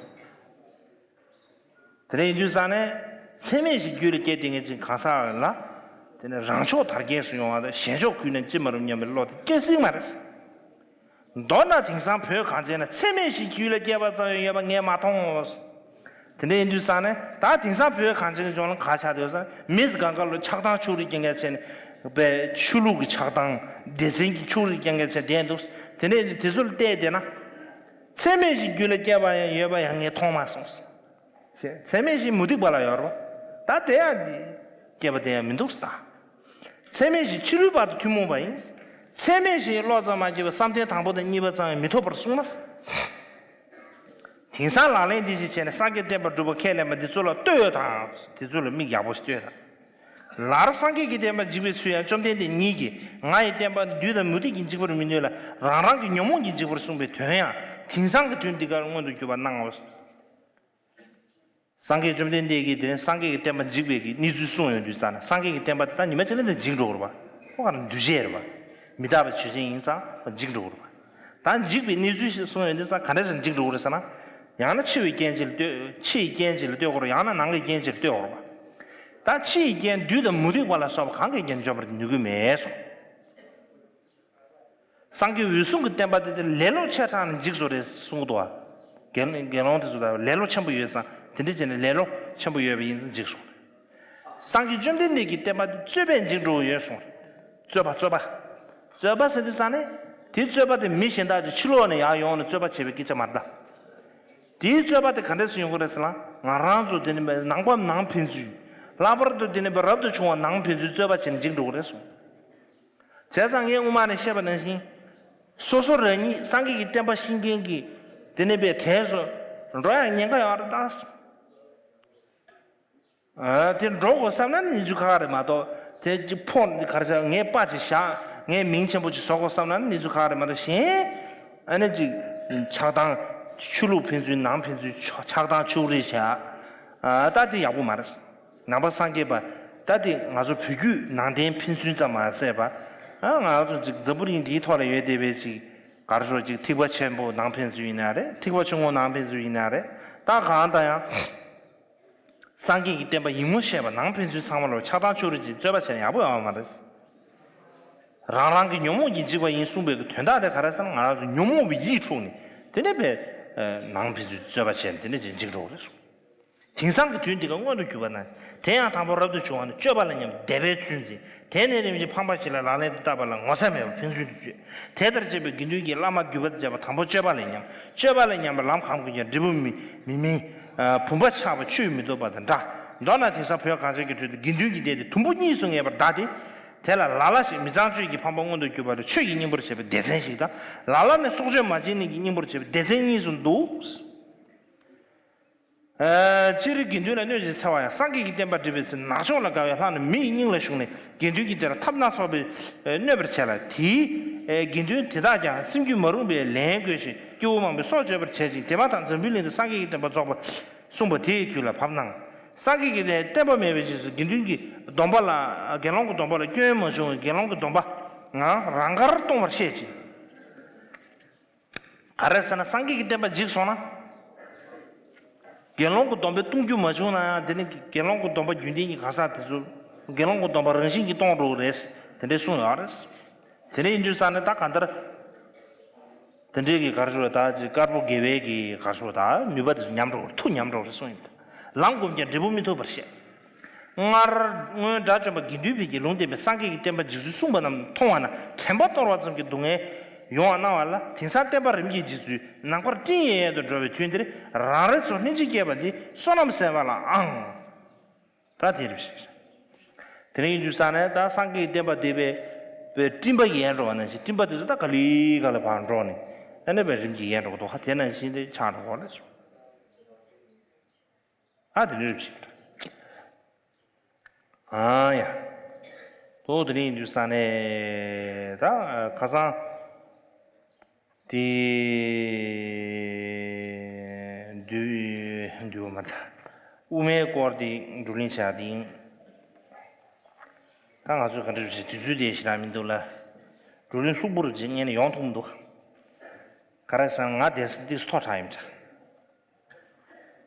དེ་འདྲ་ཡིན་དུས་ཙང་ནས་ཚད་མེད་བཞི་རྒྱུད་ལ་སྐྱེས་བསྡད་མཁན་ཅིག་གང་ཟག་ལ། དེ་ནས་རང་ཕྱོགས་དར་རྒྱས་སུ་ཡོང་བ་དང་གཞན་ཕྱོགས་གུད་ནས་ཅི་མ་རུང་སྙམ་པའི་བློ་དེ་སྐྱེ་སྲིད་མ་རེད། མདོར་ན་དེང་སང་བོད་གངས་ཅན་ན་ཚད་མེད་བཞི་རྒྱུད་ལ་སྐྱེས་པ་ཙམ་ཡང་ཡོད་པ་ངས་མ་མཐོང་། དེ་འདྲ་ཡིན་དུས་ཙང་ནས་ད་དེང་སང་བོད་གངས་ཅན་གྱི་ལྗོངས་ལ་ག་ཆགས་འདུག་ཟེར་ན། མི་ཚོ་གང་ག་ལོ་ཆགས་སྡང་ཕྱོགས་རིས་རྐྱང་རྐྱང་བྱས་ནས་པའི་ཆོས་ལུགས་ཀྱི་ཆགས་སྡང་སྡེ་ཚན་གྱི་ཕྱོགས་རིས་རྐྱང་རྐྱང་བྱས་བསྡད་འདུག་དེ་ནས་དེ་ཚོ་ལ་བལྟས་བསྡད་ན། ཚད་མེད་བཞི་རྒྱུད་ལ་སྐྱེས་པ་ཡང་ཡོད་པ་ཡང་ངས་མཐོང་མ་སོང་། ཚད་མེད་བཞི་མུ་སྟེགས་པ་ལ་ཡོད་རེད་པ། ད་དེ་ཡང་སྐྱེས་པ་དེ་ཡང་མི་འདུག་ཟེར། ཚད་མེད་བཞི་ཕྱི་རོལ་བར་དུ་ཐུན་མོང་བ་ཡིན། ཚད་མེད་བཞི་བློ་ཙམ་མ་སྐྱེས་པའི་བསམ་གཏན་དང་པོ་དང་གཉིས་པ་ཙམ་ཡང་མི་ཐོབ་པར་གསུངས་ན། དེང་སང་ལག་ལེན་འདི་ཞིག་བྱས་ནས་སངས་རྒྱས་བསྟན་པ་སྒྲུབ་པ་ཁས་ལེན་པ་འདི་ཚོ་ལ་ལྟོས་དང་། དེ་ཚོ་ལ་མིག་ཡག་པོ་ཞིག་ལྟོས་དང་། ལར་སངས་རྒྱས་ཀྱི་བསྟན་པ་འཇིག་པའི་ཚུལ་ཡང་བཅོམ་ལྡན་འདས་ཉིད་ཀྱིས་ང་ཡི་བསྟན་པ་འདི་བདུད་དང་མུ་སྟེགས་ཀྱིས་འཇིག་པར་མི་ནུས་ལ་རང་རང་གི་ཉོན་མོངས་ཀྱིས་འཇིག་པར་གསུངས་པའི་དོན་ཡང་དེང་སང་གི་དོན་འདི་གར་མངོན་དུ་གྱུར་པ་གནང་ངོ་། སངས་རྒྱས་བཅོམ་ལྡན་འདས་ཀྱིས་དེ་ནས་སངས་རྒྱས་ཀྱི་བསྟན་པ་འཇིག་པའི་གི་གནས་ཚུལ་གསུངས་ཡོང་དུས་ཙང་ན། སངས་རྒྱས་ཀྱི་བསྟན་པ་དེ་ད་ཉི་མ་གཅིག་ལ་ནི་འཇིག་འགྲོ་གི་རེད་པ། ཁོ་ག་ན་འདུ་བྱེད་རེད་པ། མི་རྟག་པའི་ཆོས་ཅན་ཡིན་ཙང་འཇིག་འགྲོ་གི་རེད་པ། ད་འཇིག་པའི་གནས་ཚུལ་ཞིག་གསུངས་ཡོང་དུས་ཙང་ག་འདྲ་ཞིག་འཇིག་འགྲོ་གི་རེད་ཟེར་ན། ཡང་ན་འཆི་བའི་རྐྱེན་ཅིག་ལ་ལྟོས། འཆི་ཡི་རྐྱེན་ཅིག་ལ་ལྟོས་དགོས་རེད། ཡང་ན་ནང་གི་རྐྱེན་ཅིག་ལ་ལྟོས་དགོས་རེད་པ། ད་འཆི་ཡི་རྐྱེན་བདུད་དང་མུ་སྟེགས་པ་ལ་སོགས་པ་གང་གིས་ཀྱང་འཇོམས་པར་ནུས་ཀྱི་མེད་གསུངས། སངས་རྒྱས་འོད་སྲུང་གི་བསྟན་པ་དེ་དེ་ལེ་ལོ་ཆེ་དྲགས་ནས་འཇིག་སོང་རེད་གསུངས་འདུག་བ། དགེ་དགེ་སློང་དེ་ཚོ་ལ་ལེ་ལོ་ཆེན་པོ་ཡོད་ཙང་དེ་འདྲ་བྱས་ནས་ལེ་ལོ་ཆེན་པོ་ཡོད་པ་ཡིན་ཙང་འཇིག་སོང་། སངས་རྒྱས་བཅོམ་ལྡན་འདས་ཀྱི་བསྟན་པ་དེ་རྩོད་པས་འཇིག་འགྲོ་ཡོད་གསུངས། རྩོད་པ་རྩོད་པ། རྩོད་པ་ཟེར་དུས་ཙང་ནས་དེའི་རྩོད་པ་དེ་མི་གཞན་དག་ཅིག་ཕྱི་ལོགས་ནས་ཡར་ཡོང་ནས་རྩོད་པ་བྱེད་པའི་སྐད་ཆ་མ་རེད་ད། དེའི་རྩོད་པ་དེ་ག་འདྲས་སུ་ཡོང་གི་རེད་ཟེར་ན། ང་རང་ཚོ་དེ་ནི་ནང་པ་ནང་ཕན་ཚུན། ལྷག་པར་དུ་དེ་ནི་རབ་ཏུ་བྱུང་བ་ནང་ཕན་ཚུན་རྩོད་པ་བྱས་ནས་འཇིག་འགྲོ་གི་རེད་གསུངས། བྱས་ཙང་ངས་སྔོན་མ་ནས་བཤད་པ་ནང་བཞིན། སོ་སོ་རང་ཉིད་སངས་རྒྱས་ཀྱི་བསྟན་པ་ཤེས་མཁན་གྱི་དེ་ནས་པའི་གྲས་སུ་འགྲོ་ཡང་ཉེན་ཁ་ཡོད་རེད་ད། ཨ། དེ་འགྲོ་དགོས་བསམ་ན་ནི་གནས་ཚུལ་ཁག་ཁག་རེད་མ་གཏོགས། དེ་ཅིག་ཕོག་ག་རེ་བྱ། ངས་པ་ཅིག་བཞག་ངས་མིང་ཆེན་པོ་ཅིག་བཟོ་དགོས་བསམ་ན་ནི་གནས་ཚུལ་ཁག་ཁག་རེད་མ་གཏོགས། གཞན་ཨ་ནི་ཅིག་ཆགས་སྡང་། ཆོས་ལུགས་ཕན་ཚུན་ནང་ཕན་ཚུན་ཆགས་སྡང་ཕྱོགས་རིས་བྱ། ཨ། ད་དེ་ཡག་པོ་མ་རེད། ནང་པ་སངས་རྒྱས་པ། ད་དེ་ང་ཚོ་བོད་བརྒྱུད་ནང་བསྟན་ཕན་ཚུན་ཙམ་མ་ཟད་པ། ཨ། ང་ཚོ་ཅིག་འཛམ་བུ་གླིང་འདིའི་ཐོག་ལ་ཡོད་བསྡད་པའི་ཅིག་ག་རེ་ཟེར། ཅིག་ཐེག་པ་ཆེན་པོ་ནང་ཕན་ཚུན་ཡིན་ན་རེད། ཐེག་པ་ཆུང་ངུ་ནང་ཕན་ཚུན་ཡིན་ན་རེད། ད་གང་ལྟར་ཡང་། སངས་རྒྱས་ཀྱི་བསྟན་པ་ཡིན་ངོ་ཤེས་པ་ནང་ཕན་ཚུན་ཚང་མ་ལ་ཆགས་སྡང་ཕྱོགས་རིས་ཀྱི་རྩོད་པ་བྱས་ན་ཡག་པོ་ཡོད་མ་རེད། རང་རང་གི་ཉོན་མོངས་ཀྱིས་འཇིག་པ་ཡིན་གསུངས་པའི་དོན་དག་དེ་ག་རེ་ཟེར་ན། ང་རང་ཚོ་ཉོན་མོངས་པའི་ཡིད་འཁྲུགས་ནས་དེ་ནས་པའི་ནང་ཕན་ཚུན་རྩོད་པ་བྱས་ནས་དེ་ནས་ཅིག་འཇིག་འགྲོ་གི་རེད་གསུངས། དེང་སང་གི་དུས་འདི་ག་མངོན་དུ་གྱུར་པ་ན། དེ་ཡང་དང་པོ་རབ་ཏུ་བྱུང་བ་ནི་སྤྱོད་པ་ལ་སྙོམས་དད་པས་ཚུལ་འཛིན། དེ་ནས་རིམ་བཞིན་ཕངས་པ་ཞི་ལ་ལག་ལེན་དུ་བསྟར་བ་ལ་ངོ་ཚ་མེད་པར་ཕན་ཚུན་དུ་སྤྱོད། དེ་ལྟར་སྤྱད་པའི་དགེ་འདུན་གྱིས་བླ་མ་བརྒྱུད་པ་དང་བཅས་པ་དང་པོ་སྤྱོད་པ་ལ་སྙོམས། སྤྱོད་པ་ལ་སྙོམས་པའི་ལམ་གང་གིས་ཀྱང་འབྲས་བུ་མི་མི་སྨིན། བུམ་པ་ཆགས་པ་ཆུས་མི་ཐོབ་པ་དང་འདྲ། མདོར་ན་དེང་སང་བོད་གངས་ཅན་གྱི་ཁྲོད་དུ་དགེ་འདུན་གྱི་སྡེ་དེ་དུམ་བུ་གཉིས་སུ་ངེས་པར་གདའ་སྟེ། དེ་ལ་ལ་ལ་ཞིག་མི་ཚངས་སྤྱོད་ཀྱི་ཕངས་པ་མངོན་དུ་གྱུར་པ་ལ་ཆོས་ཀྱི་སྙིང་པོར་བྱེད་པའི་སྡེ་ཚན་ཞིག་དང་། ལ་ལ་ནི་སྲོག་གཅོད་མ་བྱེད་ནི་གི་སྙིང་པོར་བྱེད་པའི་སྡེ་ཚན་གཉིས་སུ་འདུ། ཨ། སྤྱིར་དགེ་འདུན་ལ་གནོད་ཅིང་འཚེ་བ་ཡང་། སངས་རྒྱས་ཀྱི་བསྟན་པ་སྒྲུབ་པའི་ཚེ། ནག་ཕྱོགས་ལ་དགའ་བའི་ལྷ་རྣམས་མི་ཡི་སྙིང་ལ་ཞུགས་ནས་དགེ་འདུན་གྱི་སྡེ་ལ་ཐབས་སྣ་ཚོགས་པས་གནོད་པར་བྱེད་ལ། དེའི་དགེ་འདུན་དེ་དག་ཀྱང་སེམས་རྒྱུད་མ་རུངས་པས་ལན་བསྐོས་ཤིང་སྐྱེ་བོ་མང་པོས་སྲོག་གཅོད་པར་བྱེད་ཅིང་། དེ་མ་ཐག་འཛམ་བུའི་གླིང་དུ་སངས་རྒྱས་ཀྱི་བསྟན་པ་རྫོགས་པར་གསུངས་པ་དེའི་དུས་ལ་བབ་སྣང་། སངས་རྒྱས་ཀྱི་བསྟན་པ་མེད་པའི་རྗེས་སུ་དགེ་འདུན་གྱི་སྡོམ་པ་ལ། དགེ་སློང་གི་སྡོམ་པ་ལ་སྐྱོན་མ་བྱུང་བས་དགེ་སློང་གི་སྡོམ་པའང་རང་དགར་གཏོང་བར་བཤད་ཅིང་། ག་རེ་ཟེར་ན། སངས་རྒྱས་ཀྱི་བསྟན་པ་འཇིག་སོང་ན། དགེ་སློང་གི་སྡོམ་པས་གཏོང་རྒྱུ་མ་བྱུང་ན་ཡང་། དེ་ནི་དགེ་སློང་གི་སྡོམ་པ་རྒྱུན་ལྡན་གྱི་གང་ཟག་དེ་ཚོ་དགེ་སློང་གི་སྡོམ་པ་རང་བཞིན་གྱིས་གཏོང་འགྲོ་གི་རེད། དེ་འདྲས་གསུངས་ཡོད་རེད། དེ་འདྲ་ཡིན་དུས་ཙང་ནས་ད་གང་ལྟར་དེ་འདྲའི་གི་ག་རེ་ཟེར། ད་ཅིག་དཀར་པོ་དགེ་བའི་གི་ག་རེ་ཟེར། ད་ནུས་པ་དེ་ཚོ་ཉམས་འགྲོ་གི་རེད། མཐུ་ཉམས་འགྲོ་གི་རེད་གསུངས་ཡིན། ལམ་བསྒོམས་ཀྱང་འབྲས་བུ་མི་ཐོབ་པར་བཤད། སྔར་སྔོན་དགྲ་བཅོམ་པ་དགེ་འདུན་པས་ཀྱིས་ལུང་བསྟན་པའི་སངས་རྒྱས་ཀྱི་བསྟན་པ་འཇིག་ཚུལ་གསུངས་པ་རྣམས་མཐོང་བ་ན་དྲན་པ་གཏོར་བ་ཙམ་གྱིས་སྡུག་བསྔལ་ཡོང་བ་སྣང་བ་ལ། དེང་སང་བསྟན་པ་རིམ་གྱིས་འཇིག་ཚུལ་ནམ་མཁར་སྤྲིན་ཡལ་ཡལ་དུ་འགྲོ་བའི་དུས་འདིར་རང་རེ་ཚོ་ལྷན་ཅིག་སྐྱེས་པ་འདི་བསོད་ནམས་ཟད་པ་ལའང་། ད་དེ་རེད་ཞེས། དེ་ནས་ཡིན་དུས་ཙང་ནས་ད་སངས་རྒྱས་ཀྱི་བསྟན་པ་འདི་པའི་པའི་སྤྲིན་པ་ཡལ་འགྲོ་བ་ནང་བཞིན། སྤྲིན་པ་དེ་ཚོ་ད་ག་ལེ་ག་ལེ་ཕར་འགྲོ་ནས་ཨ་ནི་པའི་རིམ་གྱིས་ཡལ་འགྲོ་གི་འདུག་ག་དེ་ནང་བཞིན་དེ་ཆགས་འགྲོ་གི་རེད། ཨ། དེ་འདྲ་རེད་ཞེས། ཨ་ཡ། ཏོ་དེ་རིང་དུས་ས་ནས་ད་ཁ་སང་དེ་འདུལ་འདུལ་བ་མ་ད་དབུ་མའི་སྐོར་དེ་བགྲོ་གླེང་བྱ་དེ་ཡིན། ད་ང་ཚོས་ག་འདྲ་བྱས་དུས་ཚོད་དེ་ཞེ་དྲག་མི་འདུག་ལ། བགྲོ་གླེང་ལྷུག་པོ་རུ་ཅིག་ངས་ནས་ཡོང་ཐུབ་མི་འདུག་ག་རེ་ཟེར་ན་ང་བསྡད་ས་འདི་ཐོག་དྲག་ཡིན་དྲ།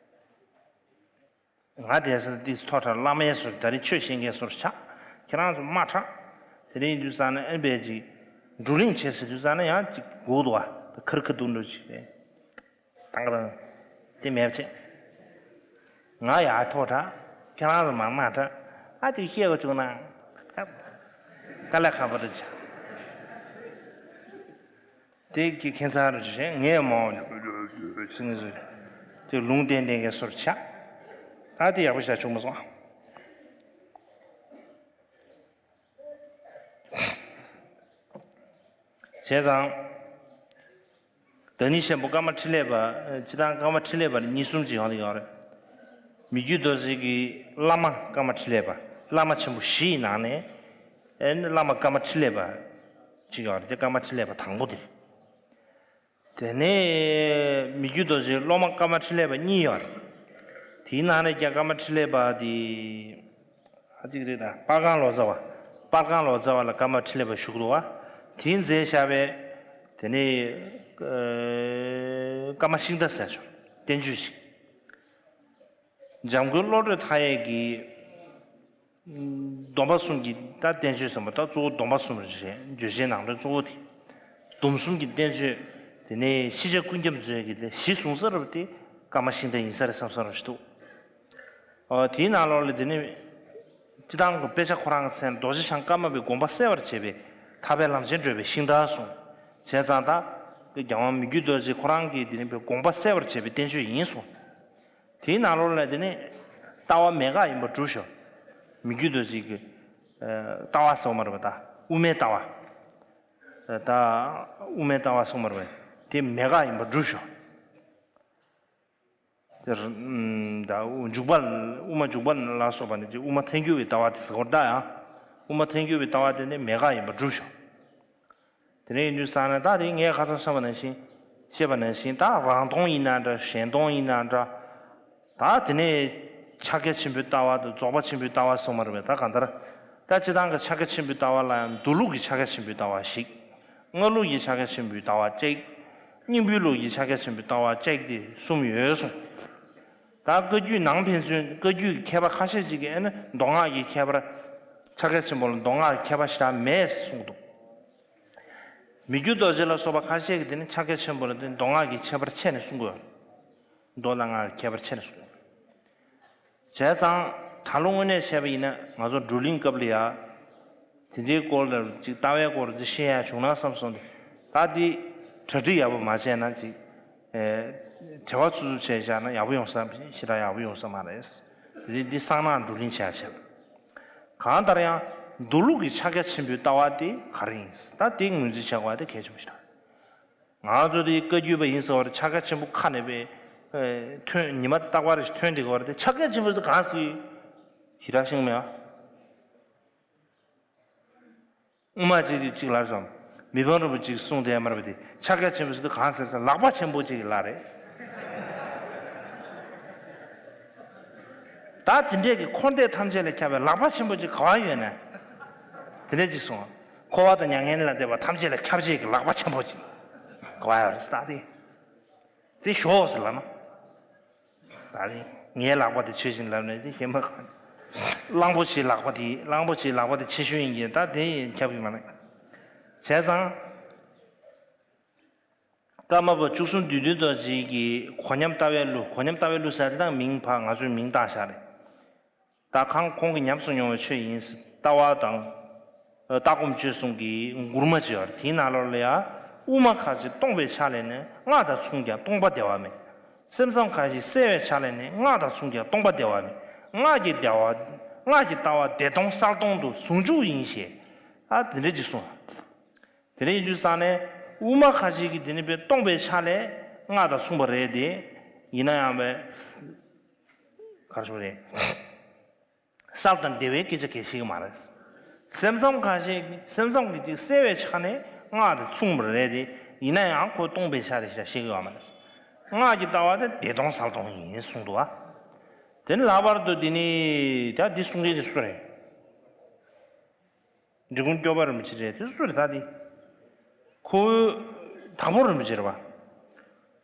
ང་བསྡད་ས་འདི་ཐོག་དྲག་བླ་མའི་ཟུར་ད་རེས་ཆོས་བཤད་མཁན་ཟུར་ཆགས། ཁྱེད་རང་ཚོ་མ་དྲག། དེ་རིང་དུས་ཙང་ནས་ཨེ་འབད་ཅིག་བགྲོ་གླེང་བྱེད་ཟེར་དུས་ཙང་ནས་ཡང་ཅིག་སྒུག་འདུག་བ། ད་ཁར་ཁ་འདུག་འགྲོ་ཅིག་རེད། དང་ག་དང་། དེ་མེད་བྱས། ང་ཡར་ཐོག་དྲག། ཁྱེད་རང་ཚོ་མར་མ་དྲག། ཨ་ཅིག་བཤད་དགོས་བྱུང་ན། དཀའ་ལས་ཁག་པོ་རེད་བྱ། དེ་གི་ཁྱད་མཚར་རེད་བྱས་ངས་མ་འོང་། དེ་ལུང་བསྟན་ལྡན་མཁན་ཟུར་ཆགས། ད་དེ་ཡག་པོ་བྱ་ཆོག་མ་སོང་། བྱས་ཙང་། བདག་ཉིད་ཆེན་པོ་ཀརྨ་འཕྲིན་ལས་པ། སྤྱིར་བཏང་ཀརྨ་འཕྲིན་ལས་པ་གཉིས་གསུམ་ཅིག་ཡོང་གི་ཡོད་རེད། མི་བསྐྱོད་རྡོ་རྗེ་གི་བླ་མ་ཀརྨ་འཕྲིན་ལས་པ། བླ་མ་ཆེན་པོ་བཞི་ཡི་ནང་ནས། ཨེ་ནི་བླ་མ་ཀརྨ་འཕྲིན་ལས་པ་ཅིག་ཡོད་རེད། དེ་ཀརྨ་འཕྲིན་ལས་པ་དང་པོ་དེ་རེད། དེ་ནས་མི་བསྐྱོད་རྡོ་རྗེའི་སློབ་མ་ཀརྨ་འཕྲིན་ལས་པ་གཉིས་ཡོད་རེད། དེའི་ནང་ནས་ཀྱང་ཀརྨ་འཕྲིན་ལས་པ་དེ། ཨ་ཅིག་རེད་ད། སྤར་ཁང་ལོ་ཙཱ་བ། སྤར་ཁང་ལོ་ཙཱ་བ་ལ་ཀརྨ་འཕྲིན་ལས་པ་བཞུགས་འདུག་བ། དེས་མཛད་བཞག་པའི། དེ་ནས། ཀརྨ་ཤིང་རྟ་ཟེར་ཆོག་བསྟན་བཅོས་ཤིག་འཇམ་མགོན་བློ་གྲོས་མཐའ་ཡས་ཀྱི། སྡོམ་པ་གསུམ་གྱི་ད་བསྟན་བཅོས་ཟེར་བ་ད་གཙོ་བོ་སྡོམ་པ་གསུམ་རེད། བརྗོད་བྱའི་ནང་དོན་གཙོ་བོ་དེ། སྡོམ་གསུམ་གྱི་བསྟན་བཅོས། དེ་ནས་ཤེས་བྱ་ཀུན་ཁྱབ་མཛོད་ཀྱི་དེ་གཞི་བཟུང་ས་རུ་དེ་ཀརྨ་ཤིང་རྟ་ཡིན་ས་རེད་བསམ་བསམ་རུ་ཞིག་འདུག་ཨོ་དེའི་ནང་ལོགས་ལ་དེ་ནི། སྤྱི་བཏང་གི་དཔེ་ཆ་ཁོ་རང་གི་མཚན་རྡོ་རྗེ་འཆང་ཀརྨ་པའི་དགོངས་པ་གསལ་བར་བྱེད་པའི་ཐར་པའི་ལམ་ཆེན་བགྲོད་པའི་ཤིང་རྟ་གསུངས། བྱས་ཙང་ད། རྒྱལ་དབང་མི་བསྐྱོད་རྡོ་རྗེ་ཁོ་རང་གིས་དེ་ནི་པའི་དགོངས་པ་གསལ་བར་བྱེད་པའི་བསྟན་བཅོས་ཡིན་གསུངས། དེའི་ནང་ལོགས་ལ་དེ་ནི། ལྟ་བ་མེད་དགག་ཡིན་པར་སྒྲུབ་ཤོག་མི་བསྐྱོད་རྡོ་རྗེ་གི། ལྟ་བ་སོགས་མ་རེད་པ་ད། དབུ་མའི་ལྟ་བ། ད། དབུ་མའི་ལྟ་བ་སོགས་མ་རེད་པ། དེ་མེད་དགག་ཡིན་པར་སྒྲུབ་ཤོག་དེར། ད་འཇུག་པ། དབུ་མ་འཇུག་པ་ལ་སོགས་པ་ནི་དབུ་མ་ཐལ་འགྱུར་བའི་ལྟ་བ་དེ་ཟེར་བར་གདའ་ཡང་། དབུ་མ་ཐལ་འགྱུར་བའི་ལྟ་བ་དེ་ནི་མེད་དགག་ཡིན་པར་སྒྲུབ་ཤོག་དེ་ནས་ཡིན་དུས་ཙང་ནས་ད་དེ་ངས་ཁ་སང་བཤད་པ་ནང་བཞིན། བཤད་པ་ནང་བཞིན་ད་རང་སྟོང་ཡིན་ན་འདྲ་གཞན་སྟོང་ཡིན་ན་འདྲ། ད་དེ་ནས་ཕྱག་རྒྱ་ཆེན་པོའི་ལྟ་བ་དང་རྫོགས་པ་ཆེན་པོའི་ལྟ་བ་གསུངས་པ་རེད་པས། ད་གང་ལྟར། ད་སྤྱི་བཏང་གི་ཕྱག་རྒྱ་ཆེན་པོའི་ལྟ་བ་ལ་མདོ་ལུགས་ཀྱི་ཕྱག་རྒྱ་ཆེན་པོའི་ལྟ་བ་ཞིག་སྔགས་ལུགས་ཀྱི་ཕྱག་རྒྱ་ཆེན་པོའི་ལྟ་བ་གཅིག་སྙིང་པོའི་ལུགས་ཀྱི་ཕྱག་རྒྱ་ཆེན་པོའི་ལྟ་བ་གཅིག་སྟེ་གསུམ་ཡོད་གསུངས། ད་བཀའ་བརྒྱུད་ནང་ཕན་ཚུན་བཀའ་བརྒྱུད་ཀྱི་མཁས་པ་ཁ་ཤས་ཅིག་གིས་ཨེ་ནི་མདོ་སྔགས་ཀྱི་ཁྱད་པར། ཕྱག་རྒྱ་ཆེན་པོ་ལ་མདོ་སྔགས་ཀྱི་ཁྱད་པར་ཞེ་དྲག་མེད་གསུངས་འདུག་མི་བསྐྱོད་རྡོ་རྗེ་ལ་སོགས་པ་ཁ་ཤས་ཀྱིས་དེ་ནི་ཕྱག་རྒྱ་ཆེན་པོ་ལ་དེ་མདོ་སྔགས་ཀྱི་ཁྱད་པར་ཕྱེ་ནས་གསུང་གི་ཡོད། མདོ་ལ་སྔགས་ཀྱི་ཁྱད་པར་ཕྱེ་ནས་གསུང་གི་ཡོད། བྱས་ཙང་ད་ལོ་དངོས་གནས་བྱས་པ་ཡིན་ན་ང་ཚོ་བགྲོ་གླེང་སྐབས་ལ་ཡ། དེ་འདྲའི་སྐོར་ལ་ཅིག་ལྟ་བའི་སྐོར་ཅིག་བཤད་ཡ་བྱུང་ན་བསམ་སོང་སྟེ། ད་འདི་གྲ་སྒྲིག་ཡག་པོ་མ་བྱས་ན་ཅིག་ཨེ། བྲེལ་བ་ཚུབ་ཚུབ་བྱས་བཞག་ན་ཡག་པོ་ཡོང་ས་ཞེ་དྲག་ཡག་པོ་ཡོང་ས་མ་རེད། དེ་འདི་གསང་ནང་བགྲོ་གླེང་བྱས་བྱས། གང་ལྟར་ཡང་མདོ་ལུགས་ཀྱི་ཕྱག་རྒྱ་ཆེན་པོའི་ལྟ་བ་དེ་ག་རེ་ཡིན། ད་དེ་ངོས་འཛིན་བྱ་དགོས་པ་དེ་གལ་ཆེན་པོ་ཞིག་རེད། ང་ཚོ་དེ་བཀའ་བརྒྱུད་པ་ཡིན་ཟེར་བ་རེད། ཕྱག་རྒྱ་ཆེན་པོ་ཁ་ནས་པའི་ཐོན་ཉི་མ་རྟག་པར་ཐོན་བསྡད་ཀྱི་ཡོད་རེད་དེ། ཕྱག་རྒྱ་ཆེན་པོ་ཟེར་གང་ཟེར་ཞེ་དྲག་ཤེས་ཀྱི་མེད་ཨ། དབུ་མ་གཅིག་གིས་གཅིག་ལབ་སོང་། མི་ཕམ་རིན་པོ་ཆེས་གསུངས་བསྡད་མ་རེད་པ་དེ། ཕྱག་རྒྱ་ཆེན་པོ་ཟེར་དུས་གང་ཟེར་ཟེར་ལག་པ་ཆེན་པོ་གཅིག་གིས་ལབ་རེད། ད་དེ་འདྲས་ཀྱི་འཁོར་འདས་ཐམས་ཅད་ལ་ཁྱབ་པའི་ལག་པ་ཆེན་པོ་གཅིག་ག་བ་ཡོད་ན། དེ་འདྲས་གཅིག་གསུངས། འཁོར་བ་དང་མྱ་ངན་ལས་འདས་པ་ཐམས་ཅད་ལ་ཁྱབ་བྱེད་ཀྱི་ལག་པ་ཆེན་པོ་གཅིག་ག་བ་ཡོད་རེད་ད་དེ། དེ་ཞོག་ཟེར་ལབ་ན། ད་ནི་ངའི་ལག་པ་དེ་ཆེ་ཞིང་ལབ་ནས་དེ་ཞེ་མ་གང་། གླང་པོ་ཆེའི་ལག་པ་དེ་གླང་པོ་ཆེའི་ལག་པ་དེ་ཆེ་ཤོས་ཡིན་གྱི་ད་དེ་ཡིན་ཁྱབ་ཀྱི་མ་རེད། བྱས་ཙང་། ཀརྨ་པ་བཅུ་གསུམ་བདུད་འདུལ་རྡོ་རྗེ་གི་གོ་ཉམས་ལྟ་བའི་གླུ། གོ་ཉམས་ལྟ་བའི་གླུ་ཟེར་དེ་དང་མིང་ཕར་ང་ཚོས་མིང་བཏགས་བཞག་རེད། ད་གང་ཁོང་གིས་ཉམས་སུ་མྱོང་བའི་ཆོས་ཡིན། ལྟ་བ་དང་། ལྟ་སྒོམ་སྤྱོད་གསུམ་གྱི་མགུར་མ་ཅིག་ཡོད་རེད། དེའི་ནང་ལོགས་ལ་ཡང་དབུ་མ་ཁ་ཅིག་སྟོང་པའི་ཆ་ལས་ནི་སྔགས་དང་མཚུངས་ཀྱང་སྟོང་པ་བདེ་བ་མེད། སེམས་ཙམ་ཁ་ཅིག་གསལ་བའི་ཆ་ལས་ནི་སྔགས་དང་མཚུངས་ཀྱང་སྟོང་པ་བདེ་བ་མེད། སྔགས་ཀྱི་བདེ་བ། སྔགས་ཀྱི་ལྟ་བ་བདེ་སྟོང་གསལ་སྟོང་དུ་ཟུང་འཇུག་ཡིན་ཞེས། ཨ་དེ་འདྲ་ཅིག་གསུངས། དེ་འདྲ་ཡིན་དུས་ཙང་ནས་དབུ་མ་ཁ་ཅིག་གིས་དེ་ནི་བས་སྟོང་པའི་ཆ་ལས་སྔགས་དང་མཚུངས་པ་རེད་དེ། ཡིན་ན་ཡང་བས། ག་རེ་ཞུ་དགོས་རེད། གསལ་དང་བདེ་བའི་སྐད་ཆ་གལ་ཆེ་གི་མ་རེད། སེམས་ཙམ་གང་ཞིག་སེམས་ཙམ་གྱི་ཅིག་གསལ་བའི་ཆ་ནས་སྔགས་དེ་མཚུངས་པ་རེད་དེ། ཡིན་ན་ཡང་ཁོ་སྟོང་པའི་ཆ་རེད་ཞེས་བཤད་ཀྱི་ཡོད་མ་རེད། སྔགས་ཀྱི་ལྟ་བ་དེ་བདེ་སྟོང་གསལ་སྟོང་ཡིན་གསུངས་འདུག་བ། དེ་ནི་ལྷག་པར་དུ་དེ་ནི་ད་འདི་གསུང་མཁན་དེ་སུ་རེད། འབྲི་གུང་སྐྱོབ་པ་རིན་པོ་ཆེ་རེད་དེ་སུ་རེད་ད་དེ། ཁོ་བོའི་དྭགས་པོ་རིན་པོ་ཆེ་རེད་བ།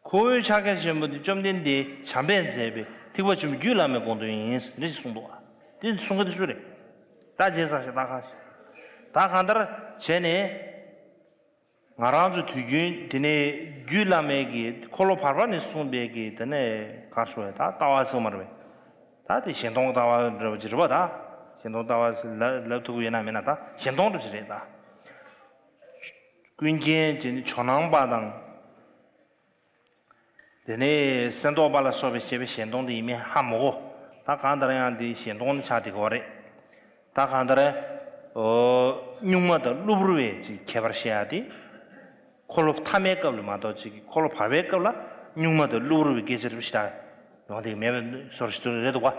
ཁོ་བོའི་ཕྱག་རྒྱ་ཆེན་པོ་འདི་བཅོམ་ལྡན་འདས་བྱམས་པས་མཛད་པའི་ཐེག་པ་ཆེན་པོ་རྒྱུད་བླ་མའི་དགོངས་དོན་ཡིན། འདི་གསུངས་འདུག་བ། འདི་གསུང་གི་འདི་སུ་རེད། ད་རྗེས་ཚར་ཞིག་ད་གང་ཞིག་ད་གང་ལྟར་བྱས་ནས། ང་རང་ཚོ་དུས་རྒྱུན་དེ་ནས་རྒྱུད་བླ་མའི་གི་འཁོར་ལོ་བར་པ་ནས་གསུངས་པའི་གི་དེ་ནས་གར་ཞུ་བའི་ད་ལྟ་བ་ཚང་མ་རེད། ད་དེ་གཞན་སྟོང་ལྟ་བ་འདྲ་བ་ཅིག་རེད་པ། ད་གཞན་སྟོང་ལྟ་བ་ལབ་ལབ་ཐུབ་ཀྱི་ཡོད་ན་མེད་ན་ད་གཞན་སྟོང་འདྲ་ཅིག་རེད་ད། ཀུན་མཁྱེན་དེ་ནི་ཇོ་ནང་པ་དང་། དེ་ནས་གསེར་མདོག་དཔལ་ལ་སོགས་པའི་བཤད་པའི་གཞན་སྟོང་དེ་ཡིན་མིན་ཧ་མ་གོ། ད་གང་ལྟར་ཡང་དེ་གཞན་སྟོང་ནི་ཆགས་བསྡད་ཀྱི་ཡོད་རེད། ད་གང་ལྟར། ཨོ། གཉུག་མ་དང་གློ་བུར་བའི་ཅིག་ཁྱད་པར་བཤད་ཡ་དེ། འཁོར་ལོ་ཐ་མའི་སྐབས་ལ་མ་གཏོགས་ཅིག་འཁོར་ལོ་བར་པའི་སྐབས་ལ་གཉུག་མ་དང་གློ་བུར་བའི་སྐད་ཆ་རེ་བ་ཞིག་ད་ཡོང་བསྡད་ཀྱི་མེད་པའི་བཟོ་འདྲ་ཞིག་ཏུ་རེད་འདུག་བ།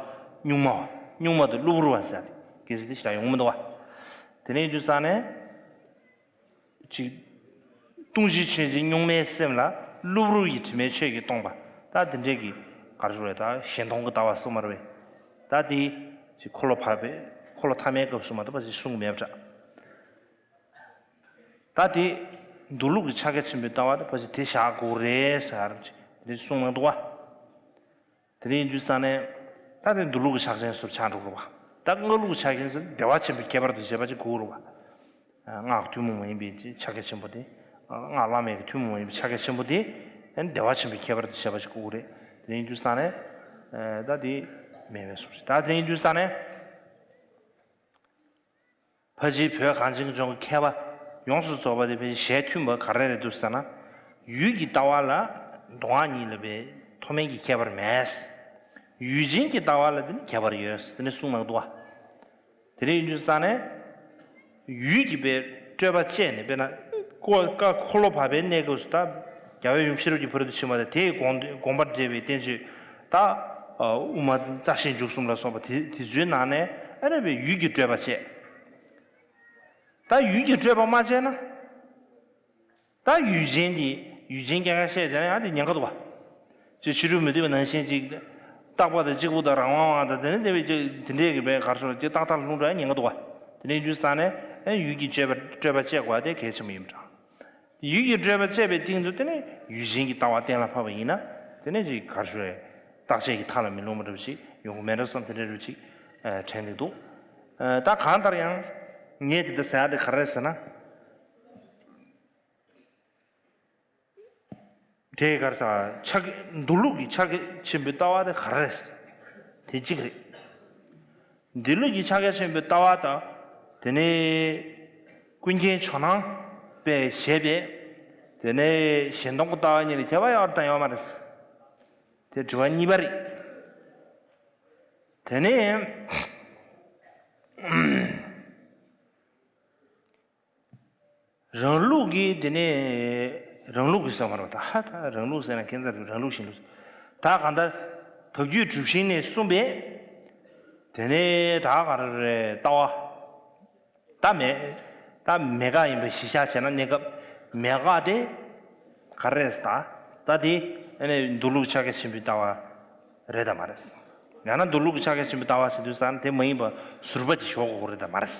གཉུག་མ་བ། གཉུག་མ་དང་གློ་བུར་བ་ཟེར་ཡ་དེ་སྐད་ཆ་དེ་ཞིག་ད་ཡོང་མི་འདུག་བ། དེ་ནས་ཡིན་དུས་ཙང་ནས། ཅིག་ལྟུང་བཤེས་ཆོས་ཅན་གཉུག་མའི་སེམས་ལ་གློ་བུར་བའི་དྲི་མས་ཆོས་ཀྱིས་སྟོང་པ། ད་དེ་འདྲའི་གི་གར་ཞུ་བའི་ད་གཞན་སྟོང་གི་ལྟ་བ་གསུངས་པ་རེད་པས། ད་དེ་ཅིག་འཁོར་ལོ་བར་པའི་འཁོར་ལོ་ཐ་མའི་སྐབས་སུ་མ་གཏོགས་པ་ཅིག་གསུང་གི་མེད་པ་འདྲ། ད་དེ་མདོ་ལུགས་ཀྱི་ཕྱག་རྒྱ་ཆེན་པོའི་ལྟ་བ་དེ་ཕལ་ཆེར་དེ་བཞག་དགོས་རེད་ཟེར་ཅིག་དེ་འདྲ་གསུངས་གནང་འདུག་བ། དེ་འདྲ་ཡིན་དུས་ཙང་ནས་ད་དེ་མདོ་ལུགས་ཀྱི་ཕྱག་ཆེན་ཟེར་ཆགས་འགྲོ་གི་རེད་བ། ད་སྔགས་ལུགས་ཀྱི་ཕྱག་ཆེན་ཟེར་བདེ་བ་ཆེན་པོའི་ཁྱད་པར་དུ་བྱས་པ་ཅིག་དགོས་རེད་བ། སྔགས་ཐུན་མོང་མ་ཡིན་པའི་ཕྱག་རྒྱ་ཆེན་པོ་དེ། སྔགས་བླ་མེད་ཀྱི་ཐུན་མོང་མ་ཡིན་པའི་ཕྱག་རྒྱ་ཆེན་པོ་དེ། བདེ་བ་ཆེན་པོའི་ཁྱད་པར་དུ་བྱས་པ་ཅིག་དགོས་རེད། དེ་ཡིན་དུས་ཙང་ནས། ད་དེ་མེད་པའི་བཟོ་ཞིག་ད་དེ་ཡིན་དུས་ཙང་ནས། ཕལ་ཆེར་བོད་གངས་ཅན་གྱི་ལྗོངས་ཀྱི་མཁས་པ་ཡོངས་སུ་རྫོགས་པ་དེ་ཕལ་ཆེར་ཞལ་མཐུན་པ་ག་རེ་རེད་འདུག་ཟེར་ན། ཡུལ་གྱི་ལྟ་བ་ལ་མདོ་སྔགས་གཉིས་ལ་བའི་མཐོ་དམན་གྱི་ཁྱད་པར་མེད། ཡུལ་ཅན་གྱི་ལྟ་བ་ལ་དེ་ནི་ཁྱད་པར་ཡོད་དེ་ནི་གསུངས་གནང་འདུག་བ། དེ་འདྲ་ཡིན་དུས་ཙང་ནས། ཡུལ་གྱི་བའི་སྤྲོས་པ་བཅད་ནས་དཔེར་ན། ཀོ་ཀ་འཁོར་ལོ་བར་པའི་གནས་སྐབས་སུ་ད། རྒྱལ་བའི་ཡུམ་ཤེས་རབ་ཀྱི་ཕ་རོལ་ཏུ་ཕྱིན་པ་དང་དེའི་དགོངས་དགོངས་པར་འགྲེལ་བའི་བསྟན་བཅོས། ད། དབུ་མ་རྩ་ཤེས་མཇུག་གསུམ་ལ་སོགས་པ་དེ་དེ་ཚོའི་ནང་ནས་ཨ་ནི་བའི་ཡུལ་གྱི་སྤྲོས་པ་བཅད། ད་ཡུལ་གྱི་སྤྲོས་པ་མ་བཅད་ན། ད་ཡུལ་ཅན་དེ་ཡུལ་ཅན་རྐྱང་རྐྱང་བཤད་བསྡད་ན་ཡང་དེ་ཉེན་ཁ་འདུག་བ། ཅིག་ཕྱི་རོལ་མུ་སྟེགས་པ་ནང་བཞིན་ཅིག་རྟག་པ་དང་གཅིག་པུ་དང་རང་དབང་དབང་དང་དེ་ནི་དེ་བས་ཅིག་དེ་འདྲས་ཀྱི་བས་གར་སོང་ཅིག་ཏག་ཏག་ལྷུང་འགྲོ་ཡང་ཉེན་ཁ་འདུག་བ། དེ་ནས་ཡུལ་ས་ནས་ཡུལ་གྱི་སྤྲོས་པ་སྤྲོས་པ་བཅད་དགོས་པ་དེ་གལ་ཆེན་པོ་ཡིན་པ་འདྲ། ཡུལ་གྱི་སྤྲོས་པ་བཅད་པའི་སྟེང་དུ་དེ་ནི་ཡུལ་ཅན་གྱི་ལྟ་བ་གཏན་ལ་ཕབ་པ་ཡིན་ན་དེ་ནི་ཅིག་གར་སོང་བས་བརྟག་དཔྱད་ཀྱི་མཐའ་ལ་མི་ལྷུང་བ་འདྲ་བ་ཅིག་ཡོང་གི་མེད་འགྲོ་བསམ་དེ་འདྲ་འདྲ་བ་ཅིག་དྲན་གྱི་འདུག་ད་གང་ལྟར་ཡང་ངས་དེ་ལྟར་ཟེར་ཡ་དེ་ག་རེ་རེད་ཟེར་ན། དེ་གར་ས་ཕྱག་མདོ་ལུགས་ཀྱི་ཕྱག་རྒྱ་ཆེན་པོའི་ལྟ་བ་དེ་ག་རེ་རེད། དེ་གཅིག་རེད། མདོ་ལུགས་ཀྱི་ཕྱག་རྒྱ་ཆེན་པོའི་ལྟ་བ་དང་། དེ་ནས་ཀུན་མཁྱེན་ཇོ་ནང་པས་བཞེད་པའི། དེ་ནས་གཞན་སྟོང་གི་ལྟ་བ་གཉིས་ལ་ཁྱད་པར་ཡོད་དང་ཡོད་མ་རེད། དེ་དྲི་བ་གཉིས་པ་རེད། དེ་ནས། རང་ལུགས་ཀྱི་དེ་ནས་རང་ལུགས་ཀྱི་བསམ་པ་རེད་ད། ཧ་ད་རང་ལུགས་ཟེར་ན་ཁྱད་མཚར་རེད། རང་ལུགས་གཞན་ལུགས། ད་གང་ལྟར་དག་རྒྱུད་གྲུབ་ཆེན་ནས་གསུངས་པའི་དེ་ནས་ད་ག་རེ་རེད་ལྟ་བ། ད་མེད་ད་མེད་དགག་ཡིན་པའི་གཞི་བཞག་བྱས་ན་གནས་སྐབས་མེད་དགག་དེ་ག་རེ་རེད་ད། ད་དེ་ཨ་ནི་མདོ་ལུགས་ཕྱག་རྒྱ་ཆེན་པོའི་ལྟ་བ་རེད་དམ་མ་རེད། ཡང་ན་མདོ་ལུགས་ཀྱི་ཕྱག་རྒྱ་ཆེན་པོའི་ལྟ་བ་ཟེར་དུས་ཙང་དེ་མ་ཡིན་པ་ཟུར་པ་ཅིག་ཞོག་དགོས་རེད་དམ་མ་རེད།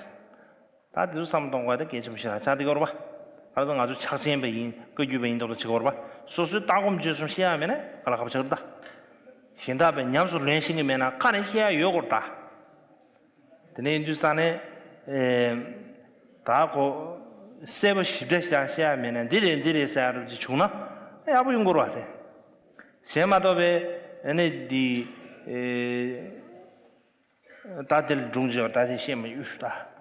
ད་དེ་ཚོ་བསམ་བློ་གཏོང་དགོས་དེ་གལ་ཆེན་པོ་ཞིག་རང་ཆགས་བསྡད་ཀྱི་ཡོད་རེད་པ། ད་ལྟ་ང་ཚོ་ཕྱག་ཆེན་པ་ཡིན་བཀའ་བརྒྱུད་པ་ཡིན་མདོག་མདོག་བྱེད་ཀྱི་ཡོད་རེད་པ། སོ་སོའི་ལྟ་སྒོམ་སྤྱོད་གསུམ་ཤེས་ཡ་མེད་ན་དཀའ་ལས་ཁག་པོ་ཆགས་ཀྱི་རེད་ད། གཞན་དག་པས་ཉམས་སུ་ལེན་ཤེས་ཀྱི་མེད་ན་ཁ་ནས་བཤད་ཡ་ཡོད་དགོས་རེད་ད། དེ་ནས་ཡིན་དུས་ཙང་ནས། ད་ཁོ་གསལ་པོ་ཞིབ་ཕྲ་ཞིག་བཤད་ཡ་མེད་ན་འདི་རེད་འདི་རེད་ཟེར་ཡ་རུ་ཅིག་བྱུང་ན་ཡག་པོ་ཡོང་གི་རེད་པ་དེ། གཞན་མ་གཏོགས་པའི་ཨ་ནི་འདི། ད་དེ་ལ་སྒྲུང་བརྗོད་པ་ད་དེ་བཤད་མ་ཡོད་ད།